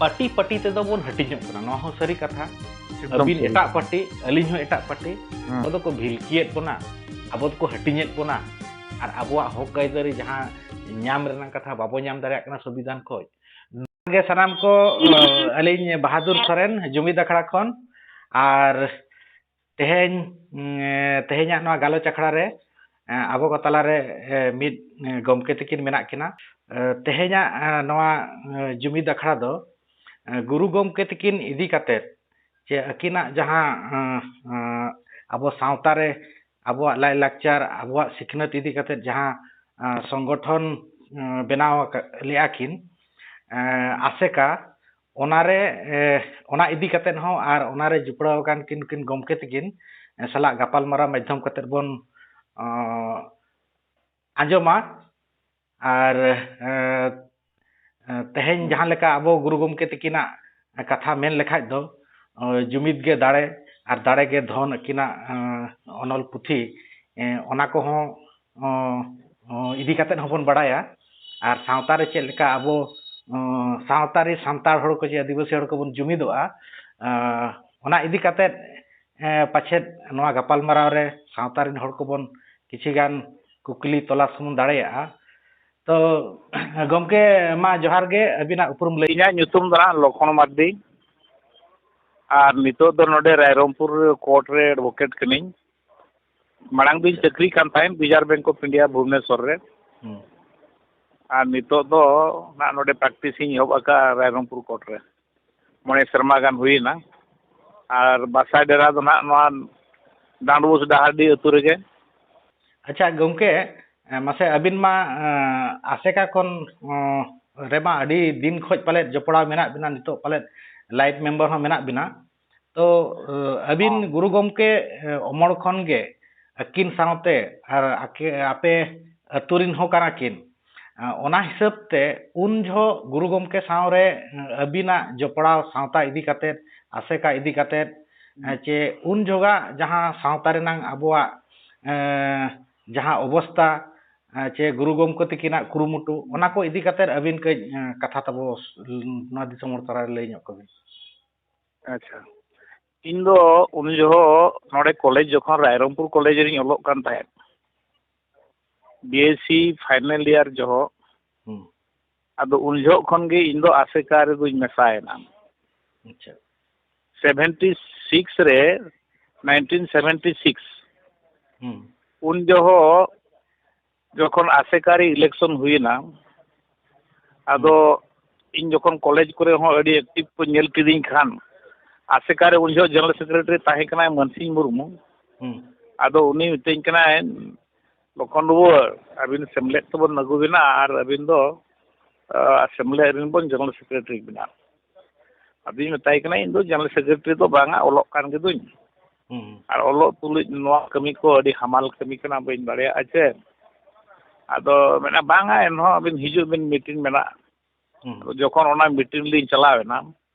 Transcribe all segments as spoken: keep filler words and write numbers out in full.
ᱯᱟᱹᱴᱤ ᱯᱟᱹᱴᱤ ᱛᱮᱫᱚ ᱵᱚᱱ ᱦᱟᱹᱴᱤᱧᱚᱜ ᱠᱟᱱᱟ᱾ ᱱᱚᱣᱟ ᱦᱚᱸ ᱥᱟᱹᱨᱤ ᱠᱟᱛᱷᱟ᱾ ᱮᱠᱫᱚᱢ ᱟᱹᱵᱤᱱ ᱥᱟᱹᱨᱤ᱾ ᱮᱴᱟᱜ ᱯᱟᱹᱴᱤ, ᱟᱹᱞᱤᱧ ᱦᱚᱸ ᱮᱴᱟᱜ ᱯᱟᱹᱴᱤ᱾ ᱦᱮᱸ᱾ ᱟᱵᱚ ᱫᱚᱠᱚ ᱵᱷᱤᱞᱠᱤᱭᱮᱫ ᱵᱚᱱᱟ, ᱟᱵᱚ ᱫᱚᱠᱚ ᱦᱟᱹᱴᱤᱧᱮᱫ ᱵᱚᱱᱟ, ᱟᱨ ᱟᱵᱚᱣᱟᱜ ᱦᱚᱠ ᱟᱹᱭᱫᱟᱹᱨᱤ ᱡᱟᱦᱟᱸ ᱧᱟᱢ ᱨᱮᱱᱟᱜ ᱠᱟᱛᱷᱟ ᱵᱟᱵᱚ ᱧᱟᱢ ᱫᱟᱲᱮᱭᱟᱜ ᱠᱟᱱᱟ ᱥᱚᱝᱵᱤᱫᱷᱟᱱ ᱠᱷᱚᱱ᱾ ᱱᱚᱣᱟ ᱜᱮ ᱥᱟᱱᱟᱢ ᱠᱚ, ᱟᱹᱞᱤᱧ ᱵᱟᱦᱟᱫᱩᱨ ᱥᱚᱨᱮᱱ, ᱡᱩᱢᱤᱫ ᱟᱠᱷᱲᱟ ᱠᱷᱚᱱ᱾ ᱟᱨ ᱛᱮᱦᱮᱧ, ᱩᱸ, ᱛᱮᱦᱮᱧᱟᱜ ᱱᱚᱣᱟ ᱜᱟᱞᱚᱪ ᱟᱠᱷᱲᱟ ᱨᱮ, ᱮᱸ, ᱟᱵᱚ ᱠᱚ ᱛᱟᱞᱟᱨᱮ, ᱮᱸ, ᱢᱤᱫ, ᱮᱸ, ᱜᱚᱢᱠᱮ ᱛᱟᱹᱠᱤᱱ ᱢᱮᱱᱟᱜ ᱠᱤᱱᱟ᱾ ᱮᱸ, ᱛᱮᱦᱮᱧᱟᱜ, ᱮᱸ, ᱱᱚᱣᱟ, ᱮᱸ, ᱡᱩᱢᱤᱫ ᱟᱠᱷᱲᱟ ᱫᱚ, ᱮᱸ, ᱜᱩᱨᱩ ᱜᱚᱢᱠᱮ ᱛᱟᱹᱠᱤᱱ ᱤᱫᱤ ᱠᱟᱛᱮᱫ, ᱪᱮ ᱟᱹᱠᱤᱱᱟᱜ ᱡᱟᱦᱟᱸ, ᱮᱸ, ᱮᱸ, ᱟᱵᱚ ᱥᱟᱶᱛᱟ ᱨᱮ ᱟᱵᱚᱣᱟᱜ ᱞᱟᱭᱼᱞᱟᱠᱪᱟᱨ, ᱟᱵᱚᱣᱟᱜ ᱥᱤᱠᱷᱱᱟᱹᱛ ᱤᱫᱤ ᱠᱟᱛᱮᱫ ᱡᱟᱦᱟᱸ, ᱮᱸ, ᱥᱚᱝᱜᱚᱴᱷᱚᱱ, ᱮᱸ, ᱵᱮᱱᱟᱣ ᱟᱠᱟᱫ, ᱞᱮᱜᱼᱟ ᱠᱤᱱ, ᱮᱸ, ᱟᱥᱮᱠᱟ, ᱚᱱᱟᱨᱮ, ᱮᱸ, ᱚᱱᱟ ᱤᱫᱤ ᱠᱟᱛᱮᱫ ᱦᱚᱸ ᱟᱨ ᱚᱱᱟᱨᱮ ᱡᱚᱯᱲᱟᱣ ᱟᱠᱟᱱ ᱠᱤᱱ, ᱠᱤᱱ ᱜᱚᱢᱠᱮ ᱛᱟᱹᱠᱤᱱ, ᱮᱸ, ᱥᱟᱞᱟᱜ ᱜᱟᱯᱟᱞᱢᱟᱨᱟᱣ ᱢᱟᱫᱽᱫᱷᱚᱢ ᱠᱟᱛᱮᱫ ᱵᱚᱱ, ᱚᱸ, ᱟᱸᱡᱚᱢᱟ᱾ ᱟᱨ, ᱮᱸ, ᱮᱸ, ᱛᱮᱦᱮᱧ ᱡᱟᱦᱟᱸ ᱞᱮᱠᱟ ᱟᱵᱚ ᱜᱩᱨᱩ ᱜᱚᱢᱠᱮ ᱛᱟᱹᱠᱤᱱᱟᱜ ᱠᱟᱛᱷᱟ ᱢᱮᱱ ᱞᱮᱠᱷᱟᱡ ᱫᱚ, ᱚᱸ, ᱡᱩᱢᱤᱫ ᱜᱮ ᱫᱟᱲᱮ ᱟᱨ ᱫᱟᱲᱮ ᱜᱮ ᱫᱷᱚᱱ ᱟᱹᱠᱤᱱᱟᱜ, ᱮᱸ, ᱚᱱᱚᱞ ᱯᱩᱛᱷᱤ, ᱮᱸ, ᱚᱱᱟ ᱠᱚᱦᱚᱸ, ᱚᱸ, ᱚᱸ, ᱤᱫᱤ ᱠᱟᱛᱮᱫ ᱦᱚᱸᱵᱚᱱ ᱵᱟᱲᱟᱭᱟ᱾ ᱟᱨ ᱥᱟᱶᱛᱟ ᱨᱮ ᱪᱮᱫ ᱞᱮᱠᱟ ᱟᱵᱚ, ᱚᱸ, ᱥᱟᱶᱛᱟᱨᱤ ᱥᱟᱱᱛᱟᱲ ᱦᱚᱲ ᱠᱚ ᱪᱮ ᱟᱹᱫᱤᱵᱟᱹᱥᱤ ᱦᱚᱲ ᱠᱚᱵᱚᱱ ᱡᱩᱢᱤᱫᱚᱜᱼᱟ, ᱮᱸ, ᱚᱱᱟ ᱤᱫᱤ ᱠᱟᱛᱮᱫ, ᱮᱸ, ᱯᱟᱪᱮᱫ ᱱᱚᱣᱟ ᱜᱟᱯᱟᱞᱢᱟᱨᱟᱣ ᱨᱮ ᱥᱟᱶᱛᱟ ᱨᱮᱱ ᱦᱚᱲ ᱠᱚᱵᱚᱱ ᱠᱤᱪᱷᱤ ᱜᱟᱱ ᱠᱩᱠᱞᱤ ᱛᱚᱞᱟᱥ ᱵᱚᱱ ᱫᱟᱲᱮᱭᱟᱜᱼᱟ᱾ ᱛᱚ, ᱜᱚᱢᱠᱮ, ᱢᱟ ᱡᱚᱦᱟᱨ ᱜᱮ, ᱟᱹᱵᱤᱱᱟᱜ ᱩᱯᱨᱩᱢ ᱞᱟᱹᱭ᱾ ᱤᱧᱟᱹᱜ ᱧᱩᱛᱩᱢ ᱫᱚ ᱱᱟᱦᱟᱜ ᱞᱚᱠᱷᱚᱱ ᱢᱟᱨᱰᱤ, ᱟᱨ ᱱᱤᱛᱚᱜ ᱫᱚ ᱱᱚᱰᱮ ᱨᱟᱭᱨᱚᱝᱯᱩᱨ ᱠᱳᱨᱴ ᱨᱮ ᱮᱰᱵᱷᱳᱠᱮᱴ ᱠᱟᱹᱱᱟᱹᱧ᱾ ᱢᱟᱲᱟᱝ ᱫᱚᱧ ᱪᱟᱹᱠᱨᱤ ᱠᱟᱱ ᱛᱟᱦᱮᱸᱫ ᱵᱤᱡᱟᱨ ᱵᱮᱝᱠ ᱚᱯᱷ ᱤᱱᱰᱤᱭᱟ ᱵᱷᱩᱵᱽᱱᱮᱥᱚᱨ ᱨᱮ᱾ ᱦᱩᱸ᱾ ᱟᱨ ᱱᱤᱛᱚᱜ ᱫᱚ ᱱᱟᱜ ᱱᱚᱰᱮ ᱯᱨᱮᱠᱴᱤᱥ ᱤᱧ ᱮᱦᱚᱵ ᱟᱠᱟᱫᱼᱟ ᱨᱟᱭᱨᱚᱝᱯᱩᱨ ᱠᱳᱨᱴ ᱨᱮ᱾ ᱢᱚᱬᱮ ᱥᱮᱨᱢᱟ ᱜᱟᱱ ᱦᱩᱭᱮᱱᱟ᱾ ᱟᱨ ᱵᱟᱥᱟ ᱰᱮᱨᱟ ᱫᱚ ᱱᱟᱜ ᱱᱚᱣᱟ ᱰᱟᱸᱰᱵᱳᱥ ᱰᱟᱦᱟᱨᱰᱤ ᱟᱹᱛᱩ ᱨᱮᱜᱮ᱾ ᱟᱪᱪᱷᱟ ᱜᱚᱢᱠᱮ, ᱮᱸ, ᱢᱟᱥᱮ ᱟᱹᱵᱤᱱ ᱢᱟ, ᱮᱸ, ᱟᱥᱮᱠᱟ ᱠᱷᱚᱱ, ᱮᱸ, ᱨᱮᱢᱟ ᱟᱹᱰᱤ ᱫᱤᱱ ᱠᱷᱚᱡ ᱯᱟᱞᱮᱫ ᱡᱚᱯᱲᱟᱣ ᱢᱮᱱᱟᱜ ᱵᱤᱱᱟ, ᱱᱤᱛᱚᱜ ᱯᱟᱞᱮᱫ ᱞᱟᱭᱤᱯᱷ ᱢᱮᱢᱵᱟᱨ ᱦᱚᱸ ᱢᱮᱱᱟᱜ ᱵᱤᱱᱟ᱾ ᱛᱚ, ᱮᱸ, ᱟᱹᱵᱤᱱ ᱦᱚᱸ᱾ ᱜᱩᱨᱩ ᱜᱚᱢᱠᱮ, ᱮᱸ, ᱚᱢᱚᱞ ᱠᱷᱚᱱ ᱜᱮ ᱟᱹᱠᱤᱱ ᱥᱟᱶᱛᱮ ᱟᱨ ᱟᱠᱮ-, ᱟᱯᱮ ᱟᱹᱛᱩ ᱨᱤᱱ ᱦᱚᱸ ᱠᱟᱱᱟ ᱠᱤᱱ᱾ ᱮᱸ, ᱚᱱᱟ ᱦᱤᱥᱟᱹᱵ ᱛᱮ ᱩᱱ ᱡᱚᱦᱚᱜ ᱜᱩᱨᱩ ᱜᱚᱢᱠᱮ ᱥᱟᱶ ᱨᱮ, ᱮᱸ, ᱟᱹᱵᱤᱱᱟᱜ ᱡᱚᱯᱲᱟᱣ ᱥᱟᱶᱛᱟ ᱤᱫᱤ ᱠᱟᱛᱮᱫ, ᱟᱥᱮᱠᱟ ᱤᱫᱤ ᱠᱟᱛᱮᱫ, ᱦᱩᱸ᱾ ᱮᱸ, ᱪᱮ ᱩᱱ ᱡᱚᱦᱚᱜᱟᱜ ᱡᱟᱦᱟᱸ ᱥᱟᱶᱛᱟ ᱨᱮᱱᱟᱝ ᱟᱵᱚᱣᱟᱜ, ᱮᱸ, ᱡᱟᱦᱟᱸ ᱚᱵᱚᱥᱛᱟ, ᱮᱸ, ᱪᱮ ᱜᱩᱨᱩ ᱜᱚᱢᱠᱮ ᱛᱟᱹᱠᱤᱱᱟᱜ ᱠᱩᱨᱩᱢᱩᱴᱩ, ᱚᱱᱟ ᱠᱚ ᱤᱫᱤ ᱠᱟᱛᱮ ᱟᱹᱵᱤᱱ ᱠᱟᱹᱡ, ᱮᱸ, ᱠᱟᱛᱷᱟ ᱛᱟᱵᱚ ᱱᱚᱣᱟ ᱫᱤᱥᱚᱢ ᱦᱚᱲ ᱛᱟᱞᱟᱨᱮ ᱞᱟᱹᱭ ᱧᱚᱜ ᱠᱚᱵᱤᱱ᱾ ᱟᱪᱪᱷᱟ, ᱤᱧ ᱫᱚ ᱩᱱ ᱡᱚᱦᱚᱜ ᱱᱚᱰᱮ ᱠᱚᱞᱮᱡᱽ, ᱡᱚᱠᱷᱚᱱ ᱨᱟᱭᱨᱚᱝᱯᱩᱨ ᱠᱚᱞᱮᱡᱽ ᱨᱤᱧ ᱚᱞᱚᱜ ᱠᱟᱱ ᱛᱟᱦᱮᱸᱫ, B S C final year ᱡᱚᱦᱚᱜ, ᱦᱩᱸ᱾ ᱟᱫᱚ ᱩᱱ ᱡᱚᱦᱚᱜ ᱠᱷᱚᱱ ᱜᱮ ᱤᱧ ᱫᱚ ᱟᱥᱮᱠᱟ ᱨᱮᱫᱚᱧ ᱢᱮᱥᱟᱭᱮᱱᱟ᱾ ᱟᱪᱪᱷᱟ᱾ ᱥᱮᱵᱷᱮᱱᱴᱤ ᱥᱤᱠᱥ ᱨᱮ, ᱱᱟᱭᱤᱱᱴᱤᱱ ᱥᱮᱵᱷᱮᱱᱴᱤ ᱥᱤᱠᱥ, ᱦᱩᱸ᱾ ᱩᱱ ᱡᱚᱦᱚᱜ ᱡᱚᱠᱷᱚᱱ ᱟᱥᱮᱠᱟ ᱨᱮ ᱤᱞᱮᱠᱥᱚᱱ ᱦᱩᱭᱮᱱᱟ, ᱟᱫᱚ ᱦᱩᱸ᱾ ᱤᱧ ᱡᱚᱠᱷᱚᱱ ᱠᱚᱞᱮᱡᱽ ᱠᱚᱨᱮ ᱦᱚᱸ ᱟᱹᱰᱤ ᱮᱠᱴᱤᱵᱷ ᱠᱚ ᱧᱮᱞ ᱠᱤᱫᱤᱧ ᱠᱷᱟᱱ, ᱟᱥᱮᱠᱟ ᱨᱮ ᱩᱱ ᱡᱚᱦᱚᱜ ᱡᱮᱱᱟᱨᱮᱞ ᱥᱮᱠᱨᱮᱴᱟᱨᱤ ᱛᱟᱦᱮᱸ ᱠᱟᱱᱟᱭ ᱢᱟᱹᱱᱥᱤᱝ ᱢᱩᱨᱢᱩ᱾ ᱦᱩᱸ᱾ ᱟᱫᱚ ᱩᱱᱤ ᱢᱤᱛᱟᱹᱧ ᱠᱟᱱᱟᱭ, "ᱞᱚᱠᱷᱚᱱ ᱵᱟᱹᱵᱩ, ᱟᱹᱵᱤᱱ ᱥᱮᱢᱞᱮᱫ ᱛᱮᱵᱚᱱ ᱟᱹᱜᱩ ᱵᱤᱱᱟ ᱟᱨ ᱟᱹᱵᱤᱱ ᱫᱚ, ᱟᱸ, ᱥᱮᱢᱞᱮᱫ ᱨᱮᱱ ᱵᱚᱱ ᱡᱮᱱᱟᱨᱮᱞ ᱥᱮᱠᱨᱮᱴᱟᱨᱤ ᱵᱮᱱᱟ᱾" ᱟᱫᱚᱧ ᱢᱮᱛᱟᱭ ᱠᱟᱱᱟ, "ᱤᱧ ᱫᱚ ᱡᱮᱱᱟᱨᱮᱞ ᱥᱮᱠᱨᱮᱴᱟᱨᱤ ᱫᱚ ᱵᱟᱝᱟ, ᱚᱞᱚᱜ ᱠᱟᱱ ᱜᱮᱫᱩᱧ᱾ ᱦᱩᱸ᱾ ᱟᱨ ᱚᱞᱚᱜ ᱛᱩᱞᱩᱡ ᱱᱚᱣᱟ ᱠᱟᱹᱢᱤ ᱠᱚ ᱟᱹᱰᱤ ᱦᱟᱢᱟᱞ ᱠᱟᱹᱢᱤ ᱠᱟᱱᱟ, ᱵᱟᱹᱧ ᱫᱟᱲᱮᱭᱟᱜᱼᱟ ᱪᱮ?" ᱟᱫᱚ ᱢᱮᱱᱟ, "ᱵᱟᱝᱟ, ᱮᱱᱦᱚᱸ ᱟᱹᱵᱤᱱ ᱦᱤᱡᱩᱜ ᱵᱤᱱ, ᱢᱤᱴᱤᱝ ᱢᱮᱱᱟᱜᱼᱟ᱾" ᱦᱩᱸ᱾ ᱟᱫᱚ ᱡᱚᱠᱷᱚᱱ ᱚᱱᱟ ᱢᱤᱴᱤᱝ ᱞᱤᱧ ᱪᱟᱞᱟᱣ ᱮᱱᱟ,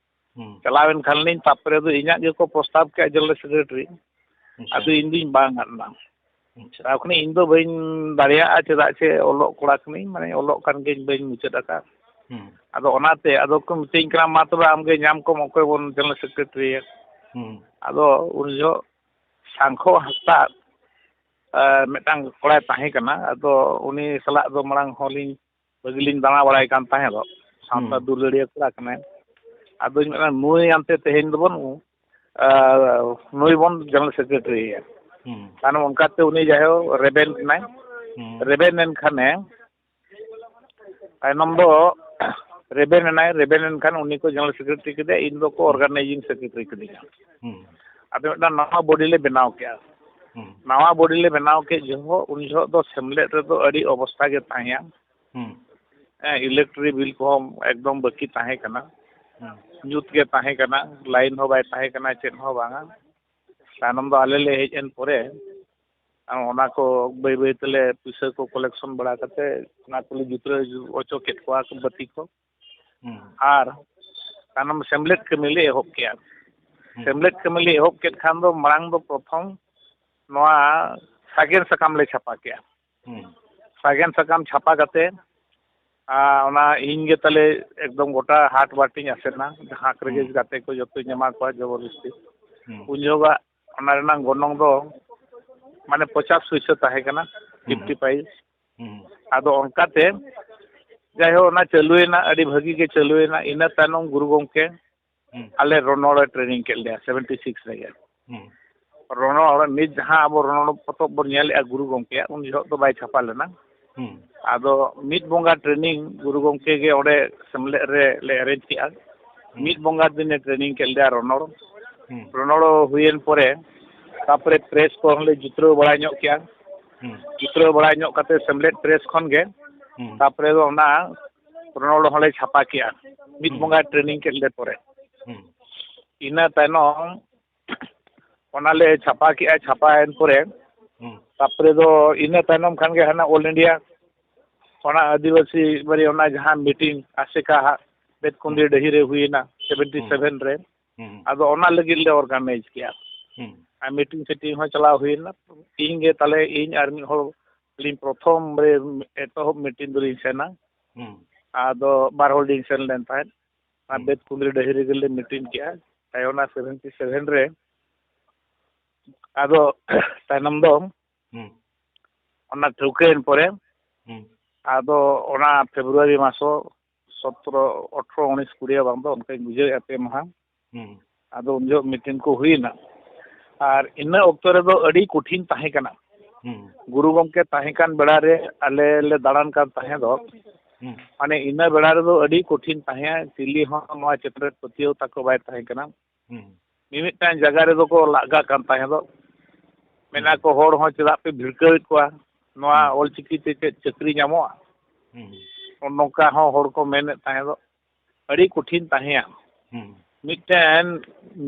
ᱦᱩᱸ᱾ ᱪᱟᱞᱟᱣ ᱮᱱ ᱠᱷᱟᱱ ᱞᱤᱧ, ᱛᱟᱨᱯᱚᱨᱮ ᱫᱚ ᱤᱧᱟᱹᱜ ᱜᱮᱠᱚ ᱯᱨᱚᱥᱛᱟᱵ ᱠᱮᱜᱼᱟ ᱡᱮᱱᱟᱨᱮᱞ ᱥᱮᱠᱨᱮᱴᱟᱨᱤ᱾ ᱟᱪᱪᱷᱟ᱾ ᱟᱫᱚ ᱤᱧ ᱫᱩᱧ ᱵᱟᱝ ᱟᱫ ᱮᱱᱟ᱾ ᱟᱪᱪᱷᱟ᱾ ᱛᱟᱨ ᱠᱷᱚᱱ ᱤᱧ ᱫᱚ ᱵᱟᱹᱧ ᱫᱟᱲᱮᱭᱟᱜᱼᱟ, ᱪᱮᱫᱟᱜ ᱪᱮ ᱚᱞᱚᱜ ᱠᱚᱲᱟ ᱠᱟᱹᱱᱟᱹᱧ, ᱢᱟᱱᱮ ᱚᱞᱚᱜ ᱠᱟᱱ ᱜᱤᱭᱟᱹᱧ, ᱵᱟᱹᱧ ᱢᱩᱪᱟᱹᱫ ᱟᱠᱟᱫ᱾ ᱦᱩᱸ᱾ ᱟᱫᱚ ᱚᱱᱟᱛᱮ ᱟᱫᱚ ᱠᱚ ᱢᱤᱛᱟᱹᱧ ᱠᱟᱱᱟ, "ᱢᱟ ᱛᱚᱵᱮ ᱟᱢᱜᱮ ᱧᱟᱢ ᱠᱚᱢ, ᱚᱠᱚᱭ ᱵᱚᱱ ᱡᱮᱱᱟᱨᱮᱞ ᱥᱮᱠᱨᱮᱴᱟᱨᱤᱭᱟ?" ᱦᱩᱸ᱾ ᱟᱫᱚ ᱩᱱ ᱡᱚᱦᱚᱜ ᱥᱟᱝᱠᱷᱚ ᱦᱟᱸᱥᱫᱟ, ᱮ, ᱢᱤᱫᱴᱟᱝ ᱠᱚᱲᱟᱭ ᱛᱟᱦᱮᱸ ᱠᱟᱱᱟ, ᱟᱫᱚ ᱩᱱᱤ ᱥᱟᱞᱟᱜ ᱫᱚ ᱢᱟᱲᱟᱝ ᱦᱚᱸᱞᱤᱧ ᱵᱷᱟᱹᱜᱤ ᱞᱤᱧ ᱫᱟᱬᱟ ᱵᱟᱲᱟᱭ ᱠᱟᱱ ᱛᱟᱦᱮᱸ ᱫᱚ, ᱥᱟᱶᱛᱟ ᱦᱩᱸ᱾ ᱫᱩᱞᱟᱹᱲᱤᱭᱟᱹ ᱠᱚᱲᱟ ᱠᱟᱱᱟᱭ᱾ ᱟᱫᱚᱧ ᱢᱮᱱᱟ, "ᱱᱩᱭ ᱟᱱᱛᱮ ᱛᱮᱦᱮᱧ ᱫᱚᱵᱚᱱ, ᱟᱨ, ᱱᱩᱭ ᱵᱚᱱ ᱡᱮᱱᱟᱨᱮᱞ ᱥᱮᱠᱨᱮᱴᱟᱨᱤᱭᱟ᱾" ᱦᱩᱸ᱾ ᱛᱟᱭᱱᱚᱢ ᱚᱱᱠᱟᱛᱮ ᱩᱱᱤ ᱡᱟᱭᱦᱳᱠ ᱨᱮᱵᱮᱱ ᱮᱱᱟᱭ᱾ ᱦᱩᱸ᱾ ᱨᱮᱵᱮᱱ ᱮᱱ ᱠᱷᱟᱱᱮ, ᱛᱟᱭᱱᱚᱢ ᱫᱚ ᱨᱮᱵᱮᱱ ᱮᱱᱟᱭ, ᱨᱮᱵᱮᱱ ᱮᱱ ᱠᱷᱟᱱ ᱩᱱᱤ ᱠᱚ ᱡᱮᱱᱟᱨᱮᱞ ᱥᱮᱠᱨᱮᱴᱟᱨᱤ ᱠᱮᱫᱮᱭᱟ, ᱤᱧ ᱫᱚᱠᱚ ᱦᱩᱸ᱾ ᱚᱨᱜᱟᱱᱟᱭᱡᱤᱝ ᱥᱮᱠᱨᱮᱴᱟᱨᱤ ᱠᱤᱫᱤᱧᱟ᱾ ᱦᱩᱸ᱾ ᱟᱫᱚ ᱢᱤᱫᱴᱟᱝ ᱱᱟᱣᱟ ᱵᱚᱰᱤ ᱞᱮ ᱵᱮᱱᱟᱣ ᱠᱮᱜᱼᱟ᱾ ᱦᱩᱸ᱾ ᱱᱟᱣᱟ ᱵᱚᱰᱤ ᱞᱮ ᱵᱮᱱᱟᱣ ᱠᱮᱫ ᱡᱚᱦᱚᱜ, ᱩᱱ ᱡᱚᱦᱚᱜ ᱫᱚ ᱥᱮᱢᱞᱮᱫ ᱨᱮᱫᱚ ᱟᱹᱰᱤ ᱚᱵᱚᱥᱛᱷᱟ ᱜᱮ ᱛᱟᱦᱮᱸᱭᱟ᱾ ᱦᱩᱸ᱾ ᱦᱮᱸ, ᱤᱞᱮᱠᱴᱨᱤ ᱵᱤᱞ ᱠᱚᱦᱚᱸ ᱮᱠᱫᱚᱢ ᱵᱟᱹᱠᱤ ᱛᱟᱦᱮᱸ ᱠᱟᱱᱟ᱾ ᱦᱩᱸ᱾ ᱧᱩᱛ ᱜᱮ ᱛᱟᱦᱮᱸ ᱠᱟᱱᱟ, ᱞᱟᱭᱤᱱ ᱦᱚᱸ ᱵᱟᱭ ᱛᱟᱦᱮᱸ ᱠᱟᱱᱟ, ᱪᱮᱫ ᱦᱚᱸ ᱵᱟᱝᱟ᱾ ᱛᱟᱭᱱᱚᱢ ᱫᱚ ᱟᱞᱮ ᱞᱮ ᱦᱮᱡ ᱮᱱ ᱯᱚᱨᱮ, ᱚᱱᱟ ᱠᱚ ᱵᱟᱹᱭ ᱵᱟᱹᱭ ᱛᱮᱞᱮ ᱯᱩᱭᱥᱟᱹ ᱠᱚ ᱠᱚᱞᱮᱠᱥᱚᱱ ᱵᱟᱲᱟ ᱠᱟᱛᱮ, ᱚᱱᱟ ᱠᱚᱞᱮ ᱡᱩᱛᱨᱟᱹᱣ ᱦᱚᱪᱚ ᱠᱮᱫ ᱠᱚᱣᱟ ᱵᱟᱹᱛᱤ ᱠᱚ᱾ ᱦᱩᱸ᱾ ᱟᱨ ᱛᱟᱭᱱᱚᱢ ᱥᱮᱢᱞᱮᱫ ᱠᱟᱹᱢᱤ ᱞᱮ ᱮᱦᱚᱵ ᱠᱮᱜᱼᱟ᱾ ᱦᱩᱸ᱾ ᱥᱮᱢᱞᱮᱫ ᱠᱟᱹᱢᱤ ᱞᱮ ᱮᱦᱚᱵ ᱠᱮᱫ ᱠᱷᱟᱱ ᱫᱚ ᱢᱟᱲᱟᱝ ᱫᱚ ᱯᱨᱚᱛᱷᱚᱢ ᱱᱚᱣᱟ ᱥᱟᱜᱮᱱ ᱥᱟᱠᱟᱢ ᱞᱮ ᱪᱷᱟᱯᱟ ᱠᱮᱜᱼᱟ᱾ ᱦᱩᱸ᱾ ᱥᱟᱜᱮᱱ ᱥᱟᱠᱟᱢ ᱪᱷᱟᱯᱟ ᱠᱟᱛᱮ, ᱟᱨ ᱚᱱᱟ ᱤᱧ ᱜᱮ ᱛᱟᱞᱮ ᱮᱠᱫᱚᱢ ᱜᱚᱴᱟ ᱦᱟᱴ ᱵᱟᱴᱤᱧ ᱟᱥᱮᱱᱟ, ᱡᱟᱦᱟᱸ ᱠᱚᱨᱮ ᱜᱮ ᱦᱩᱸ᱾ ᱜᱟᱛᱮ ᱠᱚ ᱡᱚᱛᱚᱧ ᱮᱢᱟ ᱠᱚᱣᱟ ᱡᱚᱵᱚᱨᱫᱚᱥᱛᱤ᱾ ᱦᱩᱸ᱾ ᱩᱱ ᱡᱚᱦᱚᱜᱟᱜ ᱚᱱᱟ ᱨᱮᱱᱟᱜ ᱜᱚᱱᱚᱝ ᱫᱚ ᱢᱟᱱᱮ ᱯᱚᱪᱟᱥ ᱯᱩᱭᱥᱟᱹ ᱛᱟᱦᱮᱸ ᱠᱟᱱᱟ, ᱦᱩᱸ᱾ ᱯᱷᱤᱯᱴᱤ ᱯᱟᱭᱤᱥ᱾ ᱦᱩᱸ᱾ ᱟᱫᱚ ᱚᱱᱠᱟᱛᱮ ᱡᱟᱭᱦᱳᱠ ᱚᱱᱟ ᱪᱟᱹᱞᱩᱭᱮᱱᱟ, ᱟᱹᱰᱤ ᱵᱷᱟᱹᱜᱤ ᱜᱮ ᱪᱟᱹᱞᱩᱭᱮᱱᱟ᱾ ᱤᱱᱟᱹ ᱛᱟᱭᱱᱚᱢ ᱜᱩᱨᱩ ᱜᱚᱢᱠᱮ ᱦᱩᱸ᱾ ᱟᱞᱮ ᱨᱚᱱᱚᱲᱮ ᱴᱨᱮᱱᱤᱝ ᱠᱮᱫ ᱞᱮᱭᱟ ᱥᱮᱵᱷᱮᱱᱴᱤ ᱥᱤᱠᱥ ᱨᱮᱜᱮ᱾ ᱦᱩᱸ᱾ ᱨᱚᱱᱚᱲ ᱱᱤᱛ ᱡᱟᱦᱟᱸ ᱟᱵᱚ ᱨᱚᱱᱚᱲ ᱯᱚᱛᱚᱵ ᱵᱚᱱ ᱧᱮᱞᱮᱫᱼᱟ ᱜᱩᱨᱩ ᱜᱚᱢᱠᱮᱭᱟᱜ, ᱩᱱ ᱡᱚᱦᱚᱜ ᱫᱚ ᱵᱟᱭ ᱪᱷᱟᱯᱟ ᱞᱮᱱᱟ᱾ ᱦᱩᱸ᱾ ᱟᱫᱚ ᱢᱤᱫ ᱵᱚᱸᱜᱟ ᱴᱨᱮᱱᱤᱝ ᱜᱩᱨᱩ ᱜᱚᱢᱠᱮ ᱜᱮ ᱚᱸᱰᱮ ᱥᱮᱢᱞᱮᱫ ᱨᱮ ᱞᱮ ᱮᱨᱮᱧᱡᱽ ᱠᱮᱜᱼᱟ᱾ ᱦᱩᱸ᱾ ᱢᱤᱫ ᱵᱚᱸᱜᱟ ᱫᱤᱱᱮ ᱴᱨᱮᱱᱤᱝ ᱠᱮᱫ ᱞᱮᱭᱟ ᱨᱚᱱᱚᱲ᱾ ᱦᱩᱸ᱾ ᱨᱚᱱᱚᱲ ᱦᱩᱭᱮᱱ ᱯᱚᱨᱮ ᱛᱟᱯᱚᱨᱮ ᱯᱨᱮᱥ ᱠᱚᱦᱚᱸ ᱞᱮ ᱡᱩᱛᱨᱟᱹᱣ ᱵᱟᱲᱟ ᱧᱚᱜ ᱠᱮᱜᱼᱟ᱾ ᱦᱩᱸ᱾ ᱡᱩᱛᱨᱟᱹᱣ ᱵᱟᱲᱟ ᱧᱚᱜ ᱠᱟᱛᱮ ᱥᱮᱢᱞᱮᱫ ᱯᱨᱮᱥ ᱠᱷᱚᱱ ᱜᱮ ᱦᱩᱸ᱾ ᱛᱟᱯᱚᱨᱮ ᱫᱚ ᱚᱱᱟ ᱨᱚᱱᱚᱲ ᱦᱚᱸᱞᱮ ᱪᱷᱟᱯᱟ ᱠᱮᱜᱼᱟ᱾ ᱢᱤᱫ ᱦᱩᱸ᱾ ᱵᱚᱸᱜᱟ ᱴᱨᱮᱱᱤᱝ ᱠᱮᱫ ᱞᱮ ᱯᱚᱨᱮ᱾ ᱦᱩᱸ᱾ ᱤᱱᱟᱹ ᱛᱟᱭᱱᱚᱢ ᱚᱱᱟᱞᱮ ᱪᱷᱟᱯᱟ ᱠᱮᱜᱼᱟ, ᱪᱷᱟᱯᱟᱭᱮᱱ ᱯᱚᱨᱮ ᱦᱩᱸ᱾ ᱛᱟᱯᱚᱨᱮ ᱫᱚ ᱤᱱᱟᱹ ᱛᱟᱭᱱᱚᱢ ᱠᱷᱟᱱ ᱜᱮ ᱦᱟᱱᱟ ᱚᱞ ᱤᱱᱰᱤᱭᱟ ᱚᱱᱟ ᱟᱹᱫᱤᱵᱟᱹᱥᱤ ᱵᱟᱨᱤ ᱚᱱᱟ ᱡᱟᱦᱟᱸ ᱢᱤᱴᱤᱝ ᱟᱥᱮᱠᱟ ᱦᱟᱜ ᱵᱮᱛᱠᱩᱸᱫᱽᱨᱤ ᱦᱩᱸ᱾ ᱰᱟᱹᱦᱤ ᱨᱮ ᱦᱩᱭᱮᱱᱟ ᱥᱮᱵᱷᱮᱱᱴᱤ ᱥᱮᱵᱷᱮᱱ ᱨᱮ᱾ ᱦᱩᱸ᱾ ᱟᱫᱚ ᱚᱱᱟ ᱞᱟᱹᱜᱤᱫ ᱞᱮ ᱚᱨᱜᱟᱱᱟᱭᱤᱡᱽ ᱠᱮᱜᱼᱟ᱾ ᱦᱩᱸ᱾ ᱟᱨ ᱢᱤᱴᱤᱝ ᱥᱤᱴᱤᱝ ᱦᱚᱸ ᱪᱟᱞᱟᱣ ᱦᱩᱭᱮᱱᱟ᱾ ᱤᱧ ᱜᱮ ᱛᱟᱦᱞᱮ ᱤᱧ ᱟᱨ ᱢᱤᱫ ᱦᱚᱲ ᱟᱹᱞᱤᱧ ᱯᱨᱚᱛᱷᱚᱢ ᱨᱮ ᱮᱛᱚᱦᱚᱵ ᱢᱤᱴᱤᱝ ᱫᱚᱞᱤᱧ ᱥᱮᱱᱟ᱾ ᱦᱩᱸ᱾ ᱟᱫᱚ ᱵᱟᱨ ᱦᱚᱲ ᱞᱤᱧ ᱥᱮᱱ ᱞᱮᱱ ᱛᱟᱦᱮᱸᱫ᱾ ᱚᱱᱟ ᱦᱩᱸ᱾ ᱵᱮᱛᱠᱩᱸᱫᱽᱨᱤ ᱰᱟᱹᱦᱤ ᱨᱮᱜᱮ ᱞᱮ ᱢᱤᱴᱤᱝ ᱠᱮᱜᱼᱟ᱾ ᱛᱟᱭᱚᱢ ᱚᱱᱟ ᱥᱮᱵᱷᱮᱱᱴᱤ ᱥᱮᱵᱷᱮᱱ ᱨᱮ ᱟᱫᱚ ᱛᱟᱭᱱᱚᱢ ᱫᱚ ᱦᱩᱸ᱾ ᱚᱱᱟ ᱴᱷᱟᱹᱣᱠᱟᱹᱭᱮᱱ ᱯᱚᱨᱮ ᱦᱩᱸ᱾ ᱟᱫᱚ ᱚᱱᱟ ᱯᱷᱮᱵᱽᱨᱩᱣᱟᱨᱤ ᱢᱟᱥᱚ ᱥᱚᱛᱨᱚ, ᱟᱴᱷᱨᱚ, ᱩᱱᱤᱥ, ᱠᱩᱲᱤ ᱵᱟᱝ ᱫᱚ ᱚᱱᱠᱟᱧ ᱵᱩᱡᱷᱟᱹᱣᱮᱫᱼᱟ, ᱯᱮ ᱢᱟᱦᱟ᱾ ᱦᱩᱸ᱾ ᱟᱫᱚ ᱩᱱ ᱡᱚᱦᱚᱜ ᱢᱤᱴᱤᱝ ᱠᱚ ᱦᱩᱭᱮᱱᱟ᱾ ᱟᱨ ᱤᱱᱟᱹ ᱚᱠᱛᱚ ᱨᱮᱫᱚ ᱟᱹᱰᱤ ᱠᱚᱴᱷᱤᱱ ᱛᱟᱦᱮᱸ ᱠᱟᱱᱟ᱾ ᱦᱩᱸ᱾ ᱜᱩᱨᱩ ᱜᱚᱢᱠᱮ ᱛᱟᱦᱮᱸ ᱠᱟᱱ ᱵᱮᱲᱟ ᱨᱮ ᱟᱞᱮ ᱞᱮ ᱫᱟᱬᱟᱱ ᱠᱟᱱ ᱛᱟᱦᱮᱸ ᱫᱚ, ᱦᱩᱸ᱾ ᱢᱟᱱᱮ ᱤᱱᱟᱹ ᱵᱮᱲᱟ ᱨᱮᱫᱚ ᱟᱹᱰᱤ ᱠᱚᱴᱷᱤᱱ ᱛᱟᱦᱮᱸ, ᱪᱤᱞᱤ ᱦᱚᱸ ᱱᱚᱣᱟ ᱪᱮᱛᱟᱱ ᱨᱮ ᱯᱟᱹᱛᱭᱟᱹᱣ ᱛᱟᱠᱚ ᱵᱟᱭ ᱛᱟᱦᱮᱸ ᱠᱟᱱᱟ᱾ ᱦᱩᱸ᱾ ᱢᱤᱢᱤᱫᱴᱟᱝ ᱡᱟᱭᱜᱟ ᱨᱮᱫᱚ ᱠᱚ ᱞᱟᱜᱟ ᱠᱟᱱ ᱛᱟᱦᱮᱸ ᱫᱚ᱾ ᱢᱮᱱᱟ ᱦᱩᱸ᱾ ᱠᱚ, "ᱦᱚᱲ ᱦᱚᱸ ᱪᱮᱫᱟᱜ ᱯᱮ ᱵᱷᱤᱲᱠᱟᱹᱣᱮᱫ ᱠᱚᱣᱟ? ᱱᱚᱣᱟ ᱦᱩᱸ᱾ ᱚᱞᱪᱤᱠᱤ ᱛᱮ ᱪᱮᱫ ᱪᱟᱹᱠᱨᱤ ᱧᱟᱢᱚᱜᱼᱟ?" ᱦᱩᱸ᱾ ᱱᱚᱝᱠᱟ ᱦᱚᱸ ᱦᱚᱲ ᱠᱚ ᱢᱮᱱᱮᱫ ᱛᱟᱦᱮᱸ ᱫᱚ᱾ ᱟᱹᱰᱤ ᱠᱚᱴᱷᱤᱱ ᱛᱟᱦᱮᱸᱭᱟ᱾ ᱦᱩᱸ᱾ ᱢᱤᱫᱴᱮᱱ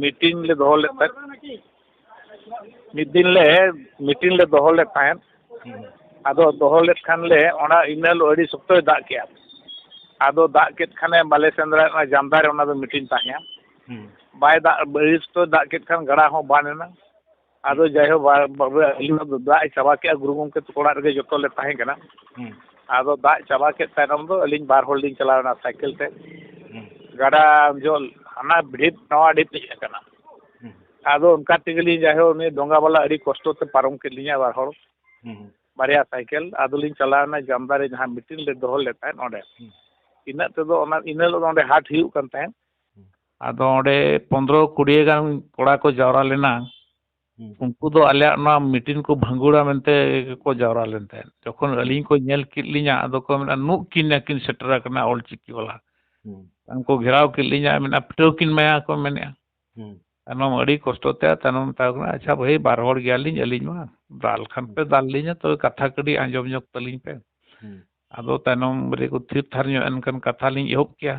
ᱢᱤᱴᱤᱝ ᱞᱮ ᱫᱚᱦᱚ ᱞᱮᱫ ᱛᱟᱦᱮᱸᱫ᱾ ᱢᱤᱫ ᱫᱤᱱ ᱞᱮ ᱢᱤᱴᱤᱝ ᱞᱮ ᱫᱚᱦᱚ ᱞᱮᱫ ᱛᱟᱦᱮᱸᱫ᱾ ᱦᱩᱸ᱾ ᱟᱫᱚ ᱫᱚᱦᱚ ᱞᱮᱫ ᱠᱷᱟᱱ ᱞᱮ, ᱚᱱᱟ ᱤᱱᱟᱹ ᱦᱤᱞᱳᱜ ᱟᱹᱰᱤ ᱥᱚᱠᱛᱚᱭ ᱫᱟᱜ ᱠᱮᱜᱼᱟ᱾ ᱟᱫᱚ ᱫᱟᱜ ᱠᱮᱫ ᱠᱷᱟᱱᱮ ᱵᱟᱞᱮ ᱥᱮᱱ ᱫᱟᱲᱮᱭᱟᱜ ᱠᱟᱱᱟ, ᱡᱟᱢᱫᱟ ᱨᱮ ᱚᱱᱟ ᱫᱚ ᱢᱤᱴᱤᱝ ᱛᱟᱦᱮᱸᱜᱼᱟ᱾ ᱦᱩᱸ᱾ ᱵᱟᱭ ᱫᱟᱜ, ᱟᱹᱰᱤ ᱥᱚᱠᱛᱚᱭ ᱫᱟᱜ ᱠᱮᱫ ᱠᱷᱟᱱ ᱜᱟᱰᱟ ᱦᱚᱸ ᱵᱟᱱ ᱮᱱᱟ᱾ ᱟᱫᱚ ᱡᱟᱭᱦᱳᱠ, ᱵᱟ-, ᱵᱟ-, ᱵᱟ-, ᱟᱹᱞᱤᱧ ᱫᱚ ᱫᱟᱜ ᱮ ᱪᱟᱵᱟ ᱠᱮᱜᱼᱟ, ᱜᱩᱨᱩ ᱜᱚᱢᱠᱮ ᱛᱟᱠᱚ ᱚᱲᱟᱜ ᱨᱮᱜᱮ ᱡᱚᱛᱚ ᱞᱮ ᱛᱟᱦᱮᱸ ᱠᱟᱱᱟ᱾ ᱦᱩᱸ᱾ ᱟᱫᱚ ᱫᱟᱜ ᱪᱟᱵᱟ ᱠᱮᱫ ᱛᱟᱭᱱᱚᱢ ᱫᱚ ᱟᱹᱞᱤᱧ ᱵᱟᱨ ᱦᱚᱲ ᱞᱤᱧ ᱪᱟᱞᱟᱣ ᱮᱱᱟ ᱥᱟᱭᱠᱮᱞ ᱛᱮ᱾ ᱦᱩᱸ᱾ ᱜᱟᱰᱟ ᱡᱚᱞ ᱦᱟᱱᱟ ᱰᱷᱤᱯ ᱱᱟᱣᱟ ᱰᱷᱤᱯ ᱞᱤᱧ ᱦᱮᱡ ᱟᱠᱟᱱᱟ᱾ ᱦᱩᱸ᱾ ᱟᱫᱚ ᱚᱱᱠᱟ ᱛᱮᱜᱮᱞᱤᱧ ᱡᱟᱭᱦᱳᱠ ᱩᱱᱤ ᱰᱚᱸᱜᱟ ᱵᱟᱞᱟ ᱟᱹᱰᱤ ᱠᱚᱥᱴᱚ ᱛᱮ ᱯᱟᱨᱚᱢ ᱠᱮᱫ ᱞᱤᱧᱟ ᱵᱟᱨ ᱦᱚᱲ᱾ ᱦᱩᱸ᱾ ᱵᱟᱨᱭᱟ ᱥᱟᱭᱠᱮᱞ᱾ ᱟᱫᱚᱞᱤᱧ ᱪᱟᱞᱟᱣ ᱮᱱᱟ ᱡᱟᱢᱫᱟ ᱨᱮ ᱡᱟᱦᱟᱸ ᱢᱤᱴᱤᱝ ᱞᱮ ᱫᱚᱦᱚ ᱞᱮᱫ ᱛᱟᱦᱮᱸᱫ ᱚᱸᱰᱮ᱾ ᱦᱩᱸ᱾ ᱤᱱᱟᱹᱜ ᱛᱮᱫᱚ ᱚᱱᱟ, ᱤᱱᱟᱹ ᱦᱤᱞᱳᱜ ᱫᱚ ᱚᱸᱰᱮ ᱦᱟᱴ ᱦᱩᱭᱩᱜ ᱠᱟᱱ ᱛᱟᱦᱮᱸᱫ᱾ ᱦᱩᱸ᱾ ᱟᱫᱚ ᱚᱸᱰᱮ ᱯᱚᱱᱫᱽᱨᱚ ᱠᱩᱲᱤ ᱜᱟᱱ ᱠᱚᱲᱟ ᱠᱚ ᱡᱟᱣᱨᱟ ᱞᱮᱱᱟ᱾ ᱦᱩᱸ᱾ ᱩᱱᱠᱩ ᱫᱚ ᱟᱞᱮᱭᱟᱜ ᱱᱚᱣᱟ ᱢᱤᱴᱤᱝ ᱠᱚ ᱵᱷᱟᱸᱜᱩᱲᱟ ᱢᱮᱱᱛᱮ ᱠᱚ ᱡᱟᱣᱨᱟ ᱞᱮᱱ ᱛᱟᱦᱮᱸᱫ᱾ ᱡᱚᱠᱷᱚᱱ ᱦᱩᱸ᱾ ᱟᱹᱞᱤᱧ ᱠᱚ ᱧᱮᱞ ᱠᱮᱫ ᱞᱤᱧᱟ, ᱟᱫᱚ ᱠᱚ ᱢᱮᱱᱟ, "ᱱᱩᱜ ᱠᱤᱱ ᱱᱟᱹᱠᱤᱱ ᱥᱮᱴᱮᱨ ᱟᱠᱟᱱᱟ ᱚᱞᱪᱤᱠᱤ ᱵᱟᱞᱟ᱾" ᱦᱩᱸ᱾ ᱩᱱᱠᱩ ᱜᱷᱮᱨᱟᱣ ᱠᱮᱫ ᱞᱤᱧᱟ, ᱢᱮᱱᱟ, "ᱯᱤᱴᱟᱹᱣ ᱠᱤᱱ ᱢᱟᱭᱟ," ᱠᱚ ᱢᱮᱱᱮᱫᱼᱟ᱾ ᱦᱩᱸ᱾ ᱛᱟᱭᱱᱚᱢ ᱟᱹᱰᱤ ᱠᱚᱥᱴᱚ ᱛᱮ ᱛᱟᱭᱱᱚᱢ ᱢᱮᱛᱟ ᱠᱚ ᱠᱟᱱᱟ, "ᱟᱪᱪᱷᱟ ᱵᱷᱟᱹᱭ, ᱵᱟᱨ ᱦᱚᱲ ᱜᱮᱭᱟᱞᱤᱧ ᱟᱹᱞᱤᱧ ᱢᱟ, ᱫᱟᱞ ᱠᱷᱟᱱ ᱦᱩᱸ᱾ ᱯᱮ ᱫᱟᱞ ᱞᱤᱧᱟ, ᱛᱚᱵᱮ ᱠᱟᱛᱷᱟ ᱠᱟᱹᱴᱤᱡ ᱟᱸᱡᱚᱢ ᱧᱚᱜ ᱛᱟᱹᱞᱤᱧ ᱯᱮ᱾" ᱦᱩᱸ᱾ ᱟᱫᱚ ᱛᱟᱭᱱᱚᱢ ᱨᱮᱠᱚ ᱛᱷᱤᱨ ᱛᱷᱟᱨ ᱧᱚᱜ ᱮᱱ ᱠᱷᱟᱱ ᱠᱟᱛᱷᱟ ᱞᱤᱧ ᱮᱦᱚᱵ ᱠᱮᱜᱼᱟ᱾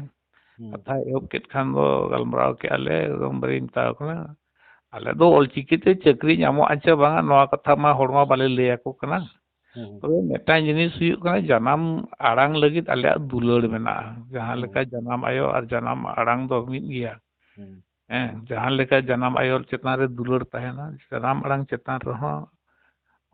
ᱦᱩᱸ᱾ ᱠᱟᱛᱷᱟ ᱮᱦᱚᱵ ᱠᱮᱫ ᱠᱷᱟᱱ ᱫᱚ ᱜᱟᱞᱢᱟᱨᱟᱣ ᱠᱮᱜᱼᱟ ᱞᱮ, ᱮᱠᱫᱚᱢ ᱵᱟᱹᱧ ᱢᱮᱛᱟ ᱠᱚ ᱠᱟᱱᱟ, ᱟᱞᱮ ᱫᱚ ᱚᱞᱪᱤᱠᱤ ᱛᱮ ᱪᱟᱹᱠᱨᱤ ᱧᱟᱢᱚᱜᱼᱟ ᱪᱮ ᱵᱟᱝᱟ, ᱱᱚᱣᱟ ᱠᱟᱛᱷᱟ ᱢᱟ ᱦᱚᱲ ᱢᱟ ᱵᱟᱞᱮ ᱞᱟᱹᱭ ᱟᱠᱚ ᱠᱟᱱᱟ᱾ ᱦᱩᱸ᱾ ᱛᱚᱵᱮ ᱢᱤᱫᱴᱟᱝ ᱡᱤᱱᱤᱥ ᱦᱩᱭᱩᱜ ᱠᱟᱱᱟ, ᱡᱟᱱᱟᱢ ᱟᱲᱟᱝ ᱞᱟᱹᱜᱤᱫ ᱟᱞᱮᱭᱟᱜ ᱫᱩᱞᱟᱹᱲ ᱢᱮᱱᱟᱜᱼᱟ᱾ ᱡᱟᱦᱟᱸ ᱦᱩᱸ᱾ ᱞᱮᱠᱟ ᱡᱟᱱᱟᱢ ᱟᱭᱳ ᱟᱨ ᱡᱟᱱᱟᱢ ᱟᱲᱟᱝ ᱫᱚ ᱢᱤᱫ ᱜᱮᱭᱟ᱾ ᱦᱩᱸ᱾ ᱦᱮᱸ, ᱡᱟᱦᱟᱸ ᱞᱮᱠᱟ ᱡᱟᱱᱟᱢ ᱟᱭᱳ ᱪᱮᱛᱟᱱ ᱨᱮ ᱫᱩᱞᱟᱹᱲ ᱛᱟᱦᱮᱱᱟ, ᱡᱟᱱᱟᱢ ᱟᱲᱟᱝ ᱪᱮᱛᱟᱱ ᱨᱮᱦᱚᱸ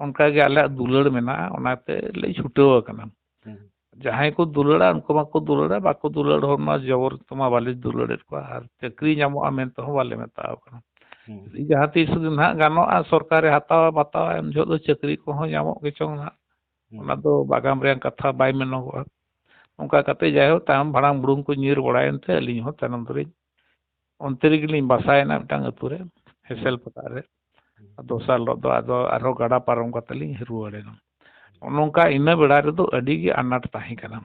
ᱚᱱᱠᱟ ᱜᱮ ᱟᱞᱮᱭᱟᱜ ᱫᱩᱞᱟᱹᱲ ᱢᱮᱱᱟᱜᱼᱟ, ᱚᱱᱟᱛᱮ ᱞᱮ ᱪᱷᱩᱴᱟᱹᱣ ᱟᱠᱟᱱᱟ᱾ ᱦᱩᱸ᱾ ᱡᱟᱦᱟᱸᱭ ᱠᱚ ᱫᱩᱞᱟᱹᱲᱟ, ᱩᱱᱠᱩ ᱢᱟᱠᱚ ᱫᱩᱞᱟᱹᱲᱟ, ᱵᱟᱠᱚ ᱫᱩᱞᱟᱹᱲ ᱦᱚᱲ ᱢᱟ ᱡᱚᱵᱚᱨ ᱛᱮᱢᱟ ᱵᱟᱞᱮ ᱫᱩᱞᱟᱹᱲᱮᱫ ᱠᱚᱣᱟ, ᱟᱨ ᱪᱟᱹᱠᱨᱤ ᱧᱟᱢᱚᱜᱼᱟ ᱢᱮᱱᱛᱮ ᱦᱚᱸ ᱵᱟᱞᱮ ᱢᱮᱛᱟᱣ ᱠᱟᱱᱟ᱾ ᱦᱩᱸ᱾ ᱡᱟᱦᱟᱸ ᱛᱤᱥ ᱜᱮ ᱱᱟᱦᱟᱜ ᱜᱟᱱᱚᱜᱼᱟ, ᱥᱚᱨᱠᱟᱨᱮ ᱦᱟᱛᱟᱣᱟ, ᱵᱟᱛᱟᱣᱟ, ᱩᱱ ᱡᱚᱦᱚᱜ ᱫᱚ ᱪᱟᱹᱠᱨᱤ ᱠᱚᱦᱚᱸ ᱧᱟᱢᱚᱜ ᱜᱮᱪᱚᱝ ᱱᱟᱦᱟᱜ᱾ ᱦᱩᱸ᱾ ᱚᱱᱟ ᱫᱚ ᱵᱟᱜᱟᱱ ᱨᱮᱭᱟᱜ ᱠᱟᱛᱷᱟ ᱵᱟᱭ ᱢᱮᱱᱚᱜᱚᱜᱼᱟ᱾ ᱚᱱᱠᱟ ᱠᱟᱛᱮ ᱡᱟᱭᱦᱳᱠ ᱛᱟᱭᱚᱢ ᱵᱷᱟᱲᱟᱝ ᱵᱷᱩᱲᱩᱝ ᱠᱚ ᱧᱤᱨ ᱵᱟᱲᱟᱭᱮᱱ ᱛᱮ ᱟᱹᱞᱤᱧ ᱦᱚᱸ ᱛᱟᱭᱱᱚᱢ ᱫᱚᱞᱤᱧ ᱚᱱᱛᱮ ᱨᱮᱜᱮᱞᱤᱧ ᱵᱟᱥᱟᱭᱮᱱᱟ ᱢᱤᱫᱴᱟᱝ ᱟᱹᱛᱩ ᱨᱮ, ᱦᱮᱸᱥᱮᱞ ᱯᱟᱛᱟ ᱨᱮ᱾ ᱦᱩᱸ᱾ ᱟᱨ ᱫᱚᱥᱟᱨ ᱦᱤᱞᱳᱜ ᱫᱚ ᱟᱫᱚ ᱟᱨᱦᱚᱸ ᱜᱟᱰᱟ ᱯᱟᱨᱚᱢ ᱠᱟᱛᱮ ᱞᱤᱧ ᱨᱩᱣᱟᱹᱲᱮᱱᱟ᱾ ᱱᱚᱜᱼᱚ ᱱᱚᱝᱠᱟ ᱤᱱᱟᱹ ᱵᱮᱲᱟ ᱨᱮᱫᱚ ᱟᱹᱰᱤ ᱜᱮ ᱟᱱᱟᱴ ᱛᱟᱦᱮᱸ ᱠᱟᱱᱟ᱾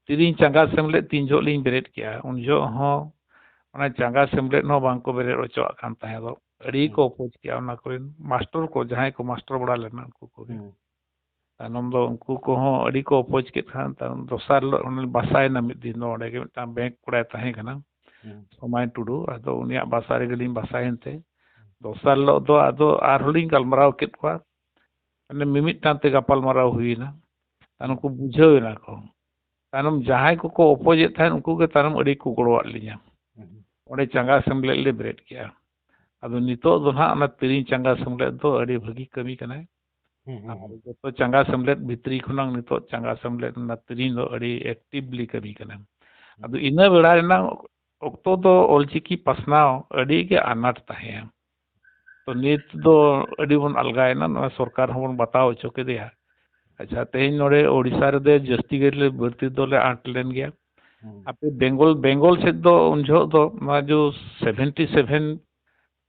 ᱛᱤᱨᱤᱧ ᱪᱟᱸᱜᱟ ᱥᱮᱢᱞᱮᱫ ᱛᱤᱱ ᱡᱚᱦᱚᱜ ᱞᱤᱧ ᱵᱮᱨᱮᱫ ᱠᱮᱜᱼᱟ, ᱩᱱ ᱡᱚᱦᱚᱜ ᱦᱚᱸ ᱚᱱᱟ ᱪᱟᱸᱜᱟ ᱥᱮᱢᱞᱮᱫ ᱦᱚᱸ ᱵᱟᱝᱠᱚ ᱵᱮᱨᱮᱫ ᱦᱚᱪᱚᱣᱟᱜ ᱠᱟᱱ ᱛᱟᱦᱮᱸ ᱫᱚ᱾ ᱟᱹᱰᱤ ᱠᱚ ᱦᱩᱸ᱾ ᱚᱯᱳᱡᱽ ᱠᱮᱜᱼᱟ ᱚᱱᱟ ᱠᱚᱨᱮᱱ ᱢᱟᱥᱴᱚᱨ ᱠᱚ, ᱡᱟᱦᱟᱸᱭ ᱠᱚ ᱢᱟᱥᱴᱚᱨ ᱵᱟᱲᱟ ᱞᱮᱱᱟ ᱩᱱᱠᱩ ᱠᱚᱜᱮ᱾ ᱦᱩᱸ᱾ ᱛᱟᱭᱱᱚᱢ ᱫᱚ ᱩᱱᱠᱩ ᱠᱚᱦᱚᱸ ᱟᱹᱰᱤ ᱠᱚ ᱚᱯᱳᱡᱽ ᱠᱮᱫ ᱠᱷᱟᱱ, ᱛᱟᱭᱱᱚᱢ ᱫᱚᱥᱟᱨ ᱦᱤᱞᱳᱜ ᱚᱸᱰᱮ ᱵᱟᱥᱟᱭᱮᱱᱟ ᱢᱤᱫ ᱫᱤᱱ ᱫᱚ, ᱚᱸᱰᱮ ᱜᱮ ᱢᱤᱫᱴᱟᱝ ᱵᱮᱝᱠ ᱠᱚᱲᱟᱭ ᱛᱟᱦᱮᱸ ᱠᱟᱱᱟ, ᱦᱩᱸ᱾ ᱥᱚᱢᱟᱭ ᱴᱩᱰᱩ᱾ ᱟᱫᱚ ᱩᱱᱤᱭᱟᱜ ᱵᱟᱥᱟ ᱨᱮᱜᱮ ᱞᱤᱧ ᱵᱟᱥᱟᱭᱮᱱ ᱛᱮ, ᱫᱚᱥᱟᱨ ᱦᱤᱞᱳᱜ ᱫᱚ ᱟᱫᱚ ᱟᱨᱦᱚᱸ ᱞᱤᱧ ᱜᱟᱞᱢᱟᱨᱟᱣ ᱠᱮᱫ ᱠᱚᱣᱟ, ᱢᱟᱱᱮ ᱢᱤᱢᱤᱫᱴᱟᱝ ᱛᱮ ᱜᱟᱯᱟᱞ ᱢᱟᱨᱟᱣ ᱦᱩᱭᱮᱱᱟ᱾ ᱛᱟᱭᱱᱚᱢ ᱦᱩᱸ᱾ ᱠᱚ ᱵᱩᱡᱷᱟᱹᱣ ᱮᱱᱟ ᱠᱚ᱾ ᱛᱟᱭᱱᱚᱢ ᱡᱟᱦᱟᱸᱭ ᱠᱚᱠᱚ ᱚᱯᱳᱡᱮᱫ ᱛᱟᱦᱮᱸᱫ, ᱩᱱᱠᱩ ᱜᱮ ᱛᱟᱭᱱᱚᱢ ᱟᱹᱰᱤ ᱠᱚ ᱜᱚᱲᱚᱣᱟᱫ ᱞᱤᱧᱟ᱾ ᱦᱩᱸ᱾ ᱚᱸᱰᱮ ᱪᱟᱸᱜᱟ ᱥᱮᱢᱞᱮᱫ ᱞᱮ ᱵᱮᱨᱮᱫ ᱠᱮᱜᱼᱟ᱾ ᱟᱫᱚ ᱱᱤᱛᱚᱜ ᱫᱚ ᱱᱟᱦᱟᱜ ᱚᱱᱟ ᱛᱤᱨᱤᱧ ᱪᱟᱸᱜᱟ ᱥᱮᱢᱞᱮᱫ ᱫᱚ ᱟᱹᱰᱤ ᱵᱷᱟᱹᱜᱤ ᱠᱟᱹᱢᱤ ᱠᱟᱱᱟᱭ᱾ ᱦᱩᱸ, ᱦᱩᱸ, ᱟᱨ ᱦᱩᱸ᱾ ᱡᱚᱛᱚ ᱪᱟᱸᱜᱟ ᱥᱮᱢᱞᱮᱫ ᱵᱷᱤᱛᱨᱤ ᱠᱷᱚᱱᱟᱜ ᱱᱤᱛᱚᱜ ᱪᱟᱸᱜᱟ ᱥᱮᱢᱞᱮᱫ ᱚᱱᱟ ᱛᱤᱨᱤᱧ ᱫᱚ ᱟᱹᱰᱤ actively ᱠᱟᱹᱢᱤ ᱠᱟᱱᱟ᱾ ᱦᱩᱸ᱾ ᱟᱫᱚ ᱤᱱᱟᱹ ᱵᱮᱲᱟ ᱨᱮᱱᱟᱜ ᱚᱠᱛᱚ ᱫᱚ ᱚᱞᱪᱤᱠᱤ ᱯᱟᱥᱱᱟᱣ ᱟᱹᱰᱤ ᱜᱮ ᱟᱱᱟᱴ ᱛᱟᱦᱮᱸᱭᱟ᱾ ᱛᱚ ᱱᱤᱛ ᱫᱚ ᱟᱹᱰᱤ ᱵᱚᱱ ᱟᱞᱜᱟᱭᱮᱱᱟ, ᱱᱚᱣᱟ ᱥᱚᱨᱠᱟᱨ ᱦᱚᱸᱵᱚᱱ ᱵᱟᱛᱟᱣ ᱦᱚᱪᱚ ᱠᱮᱫᱮᱭᱟ᱾ ᱟᱪᱪᱷᱟ, ᱛᱮᱦᱮᱧ ᱱᱚᱰᱮ ᱳᱰᱤᱥᱟ ᱨᱮᱫᱚ ᱡᱟᱹᱥᱛᱤ ᱜᱮᱞᱮ, ᱵᱟᱹᱲᱛᱤ ᱫᱚᱞᱮ ᱟᱸᱴ ᱞᱮᱱ ᱜᱮᱭᱟ᱾ ᱦᱩᱸ᱾ ᱟᱯᱮ ᱵᱮᱝᱜᱚᱞ, ᱵᱮᱝᱜᱚᱞ ᱥᱮᱫ ᱫᱚ ᱩᱱ ᱡᱚᱦᱚᱜ ᱫᱚ ᱱᱚᱣᱟ ᱡᱚ ᱥᱮᱵᱷᱮᱱᱴᱤ ᱥᱮᱵᱷᱮᱱ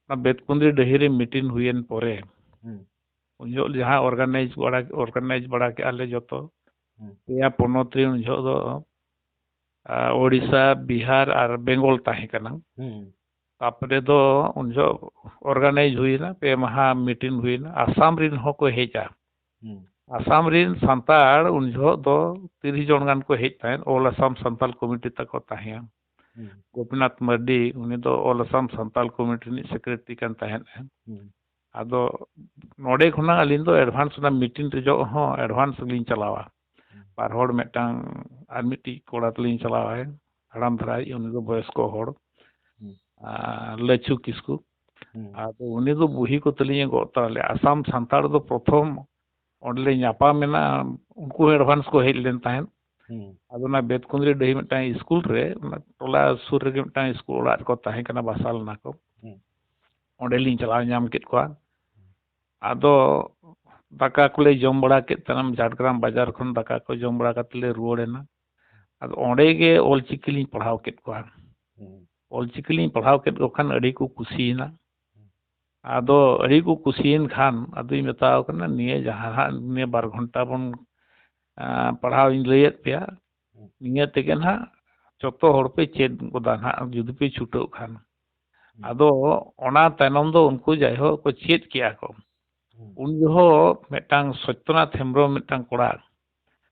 ᱚᱱᱟ ᱵᱮᱛᱠᱩᱸᱫᱽᱨᱤ ᱰᱟᱹᱦᱤ ᱨᱮ meeting ᱦᱩᱭᱮᱱ ᱯᱚᱨᱮ, ᱦᱩᱸ᱾ ᱩᱱ ᱡᱚᱦᱚᱜ ᱡᱟᱦᱟᱸ organize ᱵᱟᱲᱟ, organize ᱵᱟᱲᱟ ᱠᱮᱜᱼᱟ ᱞᱮ ᱡᱚᱛᱚ, ᱦᱩᱸ᱾ ᱯᱮᱭᱟ ᱯᱚᱱᱚᱛ ᱨᱮ ᱩᱱ ᱡᱚᱦᱚᱜ ᱫᱚ, ᱟ, ᱳᱰᱤᱥᱟ, ᱵᱤᱦᱟᱨ ᱟᱨ ᱵᱮᱝᱜᱚᱞ ᱛᱟᱦᱮᱸ ᱠᱟᱱᱟ᱾ ᱦᱩᱸ᱾ ᱛᱟᱯᱚᱨᱮ ᱫᱚ ᱩᱱ ᱡᱚᱦᱚᱜ organize ᱦᱩᱭᱱᱟ, ᱯᱮ ᱢᱟᱦᱟ meeting ᱦᱩᱭᱱᱟ, ᱟᱥᱟᱢ ᱨᱮᱱ ᱦᱚᱸᱠᱚ ᱦᱮᱡᱼᱟ᱾ ᱦᱩᱸ᱾ ᱟᱥᱟᱢ ᱨᱮᱱ ᱥᱟᱱᱛᱟᱲ ᱩᱱ ᱡᱚᱦᱚᱜ ᱫᱚ ᱛᱤᱨᱤᱥ ᱡᱚᱱ ᱜᱟᱱ ᱠᱚ ᱦᱮᱡ ᱛᱟᱦᱮᱸᱫ, All Assam Santal Committee ᱛᱟᱠᱚ ᱛᱟᱦᱮᱸᱭᱟ᱾ ᱦᱩᱸ᱾ ᱜᱳᱯᱤᱱᱟᱛᱷ ᱢᱟᱨᱰᱤ, ᱩᱱᱤ ᱫᱚ All Assam Santal Committee ᱨᱤᱱᱤᱡ secretary ᱠᱟᱱ ᱛᱟᱦᱮᱸᱫ᱾ ᱦᱩᱸ᱾ ᱟᱫᱚ ᱱᱚᱰᱮ ᱠᱷᱚᱱᱟᱜ ᱟᱹᱞᱤᱧ ᱫᱚ advance, ᱚᱱᱟ meeting ᱨᱮ ᱡᱚᱜ ᱦᱚᱸ advance ᱞᱤᱧ ᱪᱟᱞᱟᱣᱟ᱾ ᱦᱩᱸ᱾ ᱵᱟᱨ ᱦᱚᱲ, ᱢᱤᱫᱴᱟᱝ ᱟᱨ ᱢᱤᱫᱴᱤᱡ ᱠᱚᱲᱟ ᱛᱟᱹᱞᱤᱧ ᱪᱟᱞᱟᱣᱟᱭ, ᱦᱟᱲᱟᱢ ᱫᱷᱟᱨᱟᱭᱤᱡ, ᱩᱱᱤ ᱫᱚ ᱵᱚᱭᱚᱥᱠᱚ ᱦᱚᱲ, ᱦᱩᱸ᱾ ᱟᱨ ᱞᱟᱹᱪᱩ ᱠᱤᱥᱠᱩ᱾ ᱦᱩᱸ᱾ ᱟᱫᱚ ᱩᱱᱤ ᱫᱚ ᱵᱩᱦᱤ ᱠᱚ ᱛᱟᱹᱞᱤᱧ ᱮ ᱜᱚᱜ ᱛᱚᱨᱟ ᱞᱮᱫᱼᱟ᱾ ᱟᱥᱟᱢ ᱥᱟᱱᱛᱟᱲ ᱫᱚ ᱯᱨᱚᱛᱷᱚᱢ ᱚᱸᱰᱮ ᱞᱮ ᱧᱟᱯᱟᱢ ᱮᱱᱟ, ᱩᱱᱠᱩ ᱦᱚᱸ advance ᱠᱚ ᱦᱮᱡ ᱞᱮᱱ ᱛᱟᱦᱮᱸᱫ᱾ ᱦᱩᱸ᱾ ᱟᱫᱚ ᱚᱱᱟ ᱵᱮᱛᱠᱩᱸᱫᱽᱨᱤ ᱰᱟᱹᱦᱤ ᱢᱤᱫᱴᱟᱝ ᱥᱠᱩᱞ ᱨᱮ, ᱚᱱᱟ ᱴᱚᱞᱟ ᱥᱩᱨ ᱨᱮᱜᱮ ᱢᱤᱫᱴᱟᱝ ᱥᱠᱩᱞ ᱚᱲᱟᱜ ᱨᱮᱠᱚ ᱛᱟᱦᱮᱸ ᱠᱟᱱᱟ, ᱵᱟᱥᱟ ᱞᱮᱱᱟ ᱠᱚ᱾ ᱦᱩᱸ᱾ ᱚᱸᱰᱮ ᱞᱤᱧ ᱪᱟᱞᱟᱣ ᱧᱟᱢ ᱠᱮᱫ ᱠᱚᱣᱟ᱾ ᱟᱫᱚ ᱫᱟᱠᱟ ᱠᱚᱞᱮ ᱡᱚᱢ ᱵᱟᱲᱟ ᱠᱮᱫ ᱛᱟᱭᱱᱚᱢ, ᱡᱷᱟᱲᱜᱨᱟᱢ ᱵᱟᱡᱟᱨ ᱠᱷᱚᱱ ᱫᱟᱠᱟ ᱠᱚ ᱡᱚᱢ ᱵᱟᱲᱟ ᱠᱟᱛᱮ ᱞᱮ ᱨᱩᱣᱟᱹᱲ ᱮᱱᱟ᱾ ᱟᱫᱚ ᱚᱸᱰᱮ ᱜᱮ ᱚᱞᱪᱤᱠᱤ ᱞᱤᱧ ᱯᱟᱲᱦᱟᱣ ᱠᱮᱫ ᱠᱚᱣᱟ᱾ ᱦᱩᱸ᱾ ᱚᱞᱪᱤᱠᱤ ᱞᱤᱧ ᱯᱟᱲᱦᱟᱣ ᱠᱮᱫ ᱠᱚ ᱠᱷᱟᱱ ᱟᱹᱰᱤ ᱠᱚ ᱠᱩᱥᱤᱭᱮᱱᱟ᱾ ᱟᱫᱚ ᱟᱹᱰᱤ ᱠᱚ ᱠᱩᱥᱤᱭᱮᱱ ᱠᱷᱟᱱ ᱟᱫᱚᱧ ᱢᱮᱛᱟᱣ ᱠᱟᱱᱟ, ᱱᱤᱭᱟᱹ ᱡᱟᱦᱟᱸ ᱦᱟᱸᱜ ᱱᱤᱭᱟᱹ ᱵᱟᱨ ᱜᱷᱚᱱᱴᱟ ᱵᱚᱱ, ᱟᱸ, ᱯᱟᱲᱦᱟᱣ ᱤᱧ ᱞᱟᱹᱭᱮᱫ ᱯᱮᱭᱟ, ᱦᱩᱸ᱾ ᱱᱤᱭᱟᱹ ᱛᱮᱜᱮ ᱱᱟᱦᱟᱜ ᱡᱚᱛᱚ ᱦᱚᱲ ᱯᱮ ᱪᱮᱫ ᱜᱚᱫᱟ ᱱᱟᱦᱟᱜ, ᱡᱩᱫᱤ ᱯᱮ ᱪᱷᱩᱴᱟᱹᱜ ᱠᱷᱟᱱ᱾ ᱦᱩᱸ᱾ ᱟᱫᱚ ᱚᱱᱟ ᱛᱟᱭᱱᱚᱢ ᱫᱚ ᱩᱱᱠᱩ ᱡᱟᱭᱦᱳᱠ ᱠᱚ ᱪᱮᱫ ᱠᱮᱜᱼᱟ ᱠᱚ᱾ ᱦᱩᱸ᱾ ᱩᱱ ᱡᱚᱦᱚᱜ ᱢᱤᱫᱴᱟᱝ ᱥᱚᱛᱭᱚᱱᱟᱛᱷ ᱦᱮᱢᱵᱨᱚᱢ, ᱢᱤᱫᱴᱟᱝ ᱠᱚᱲᱟ,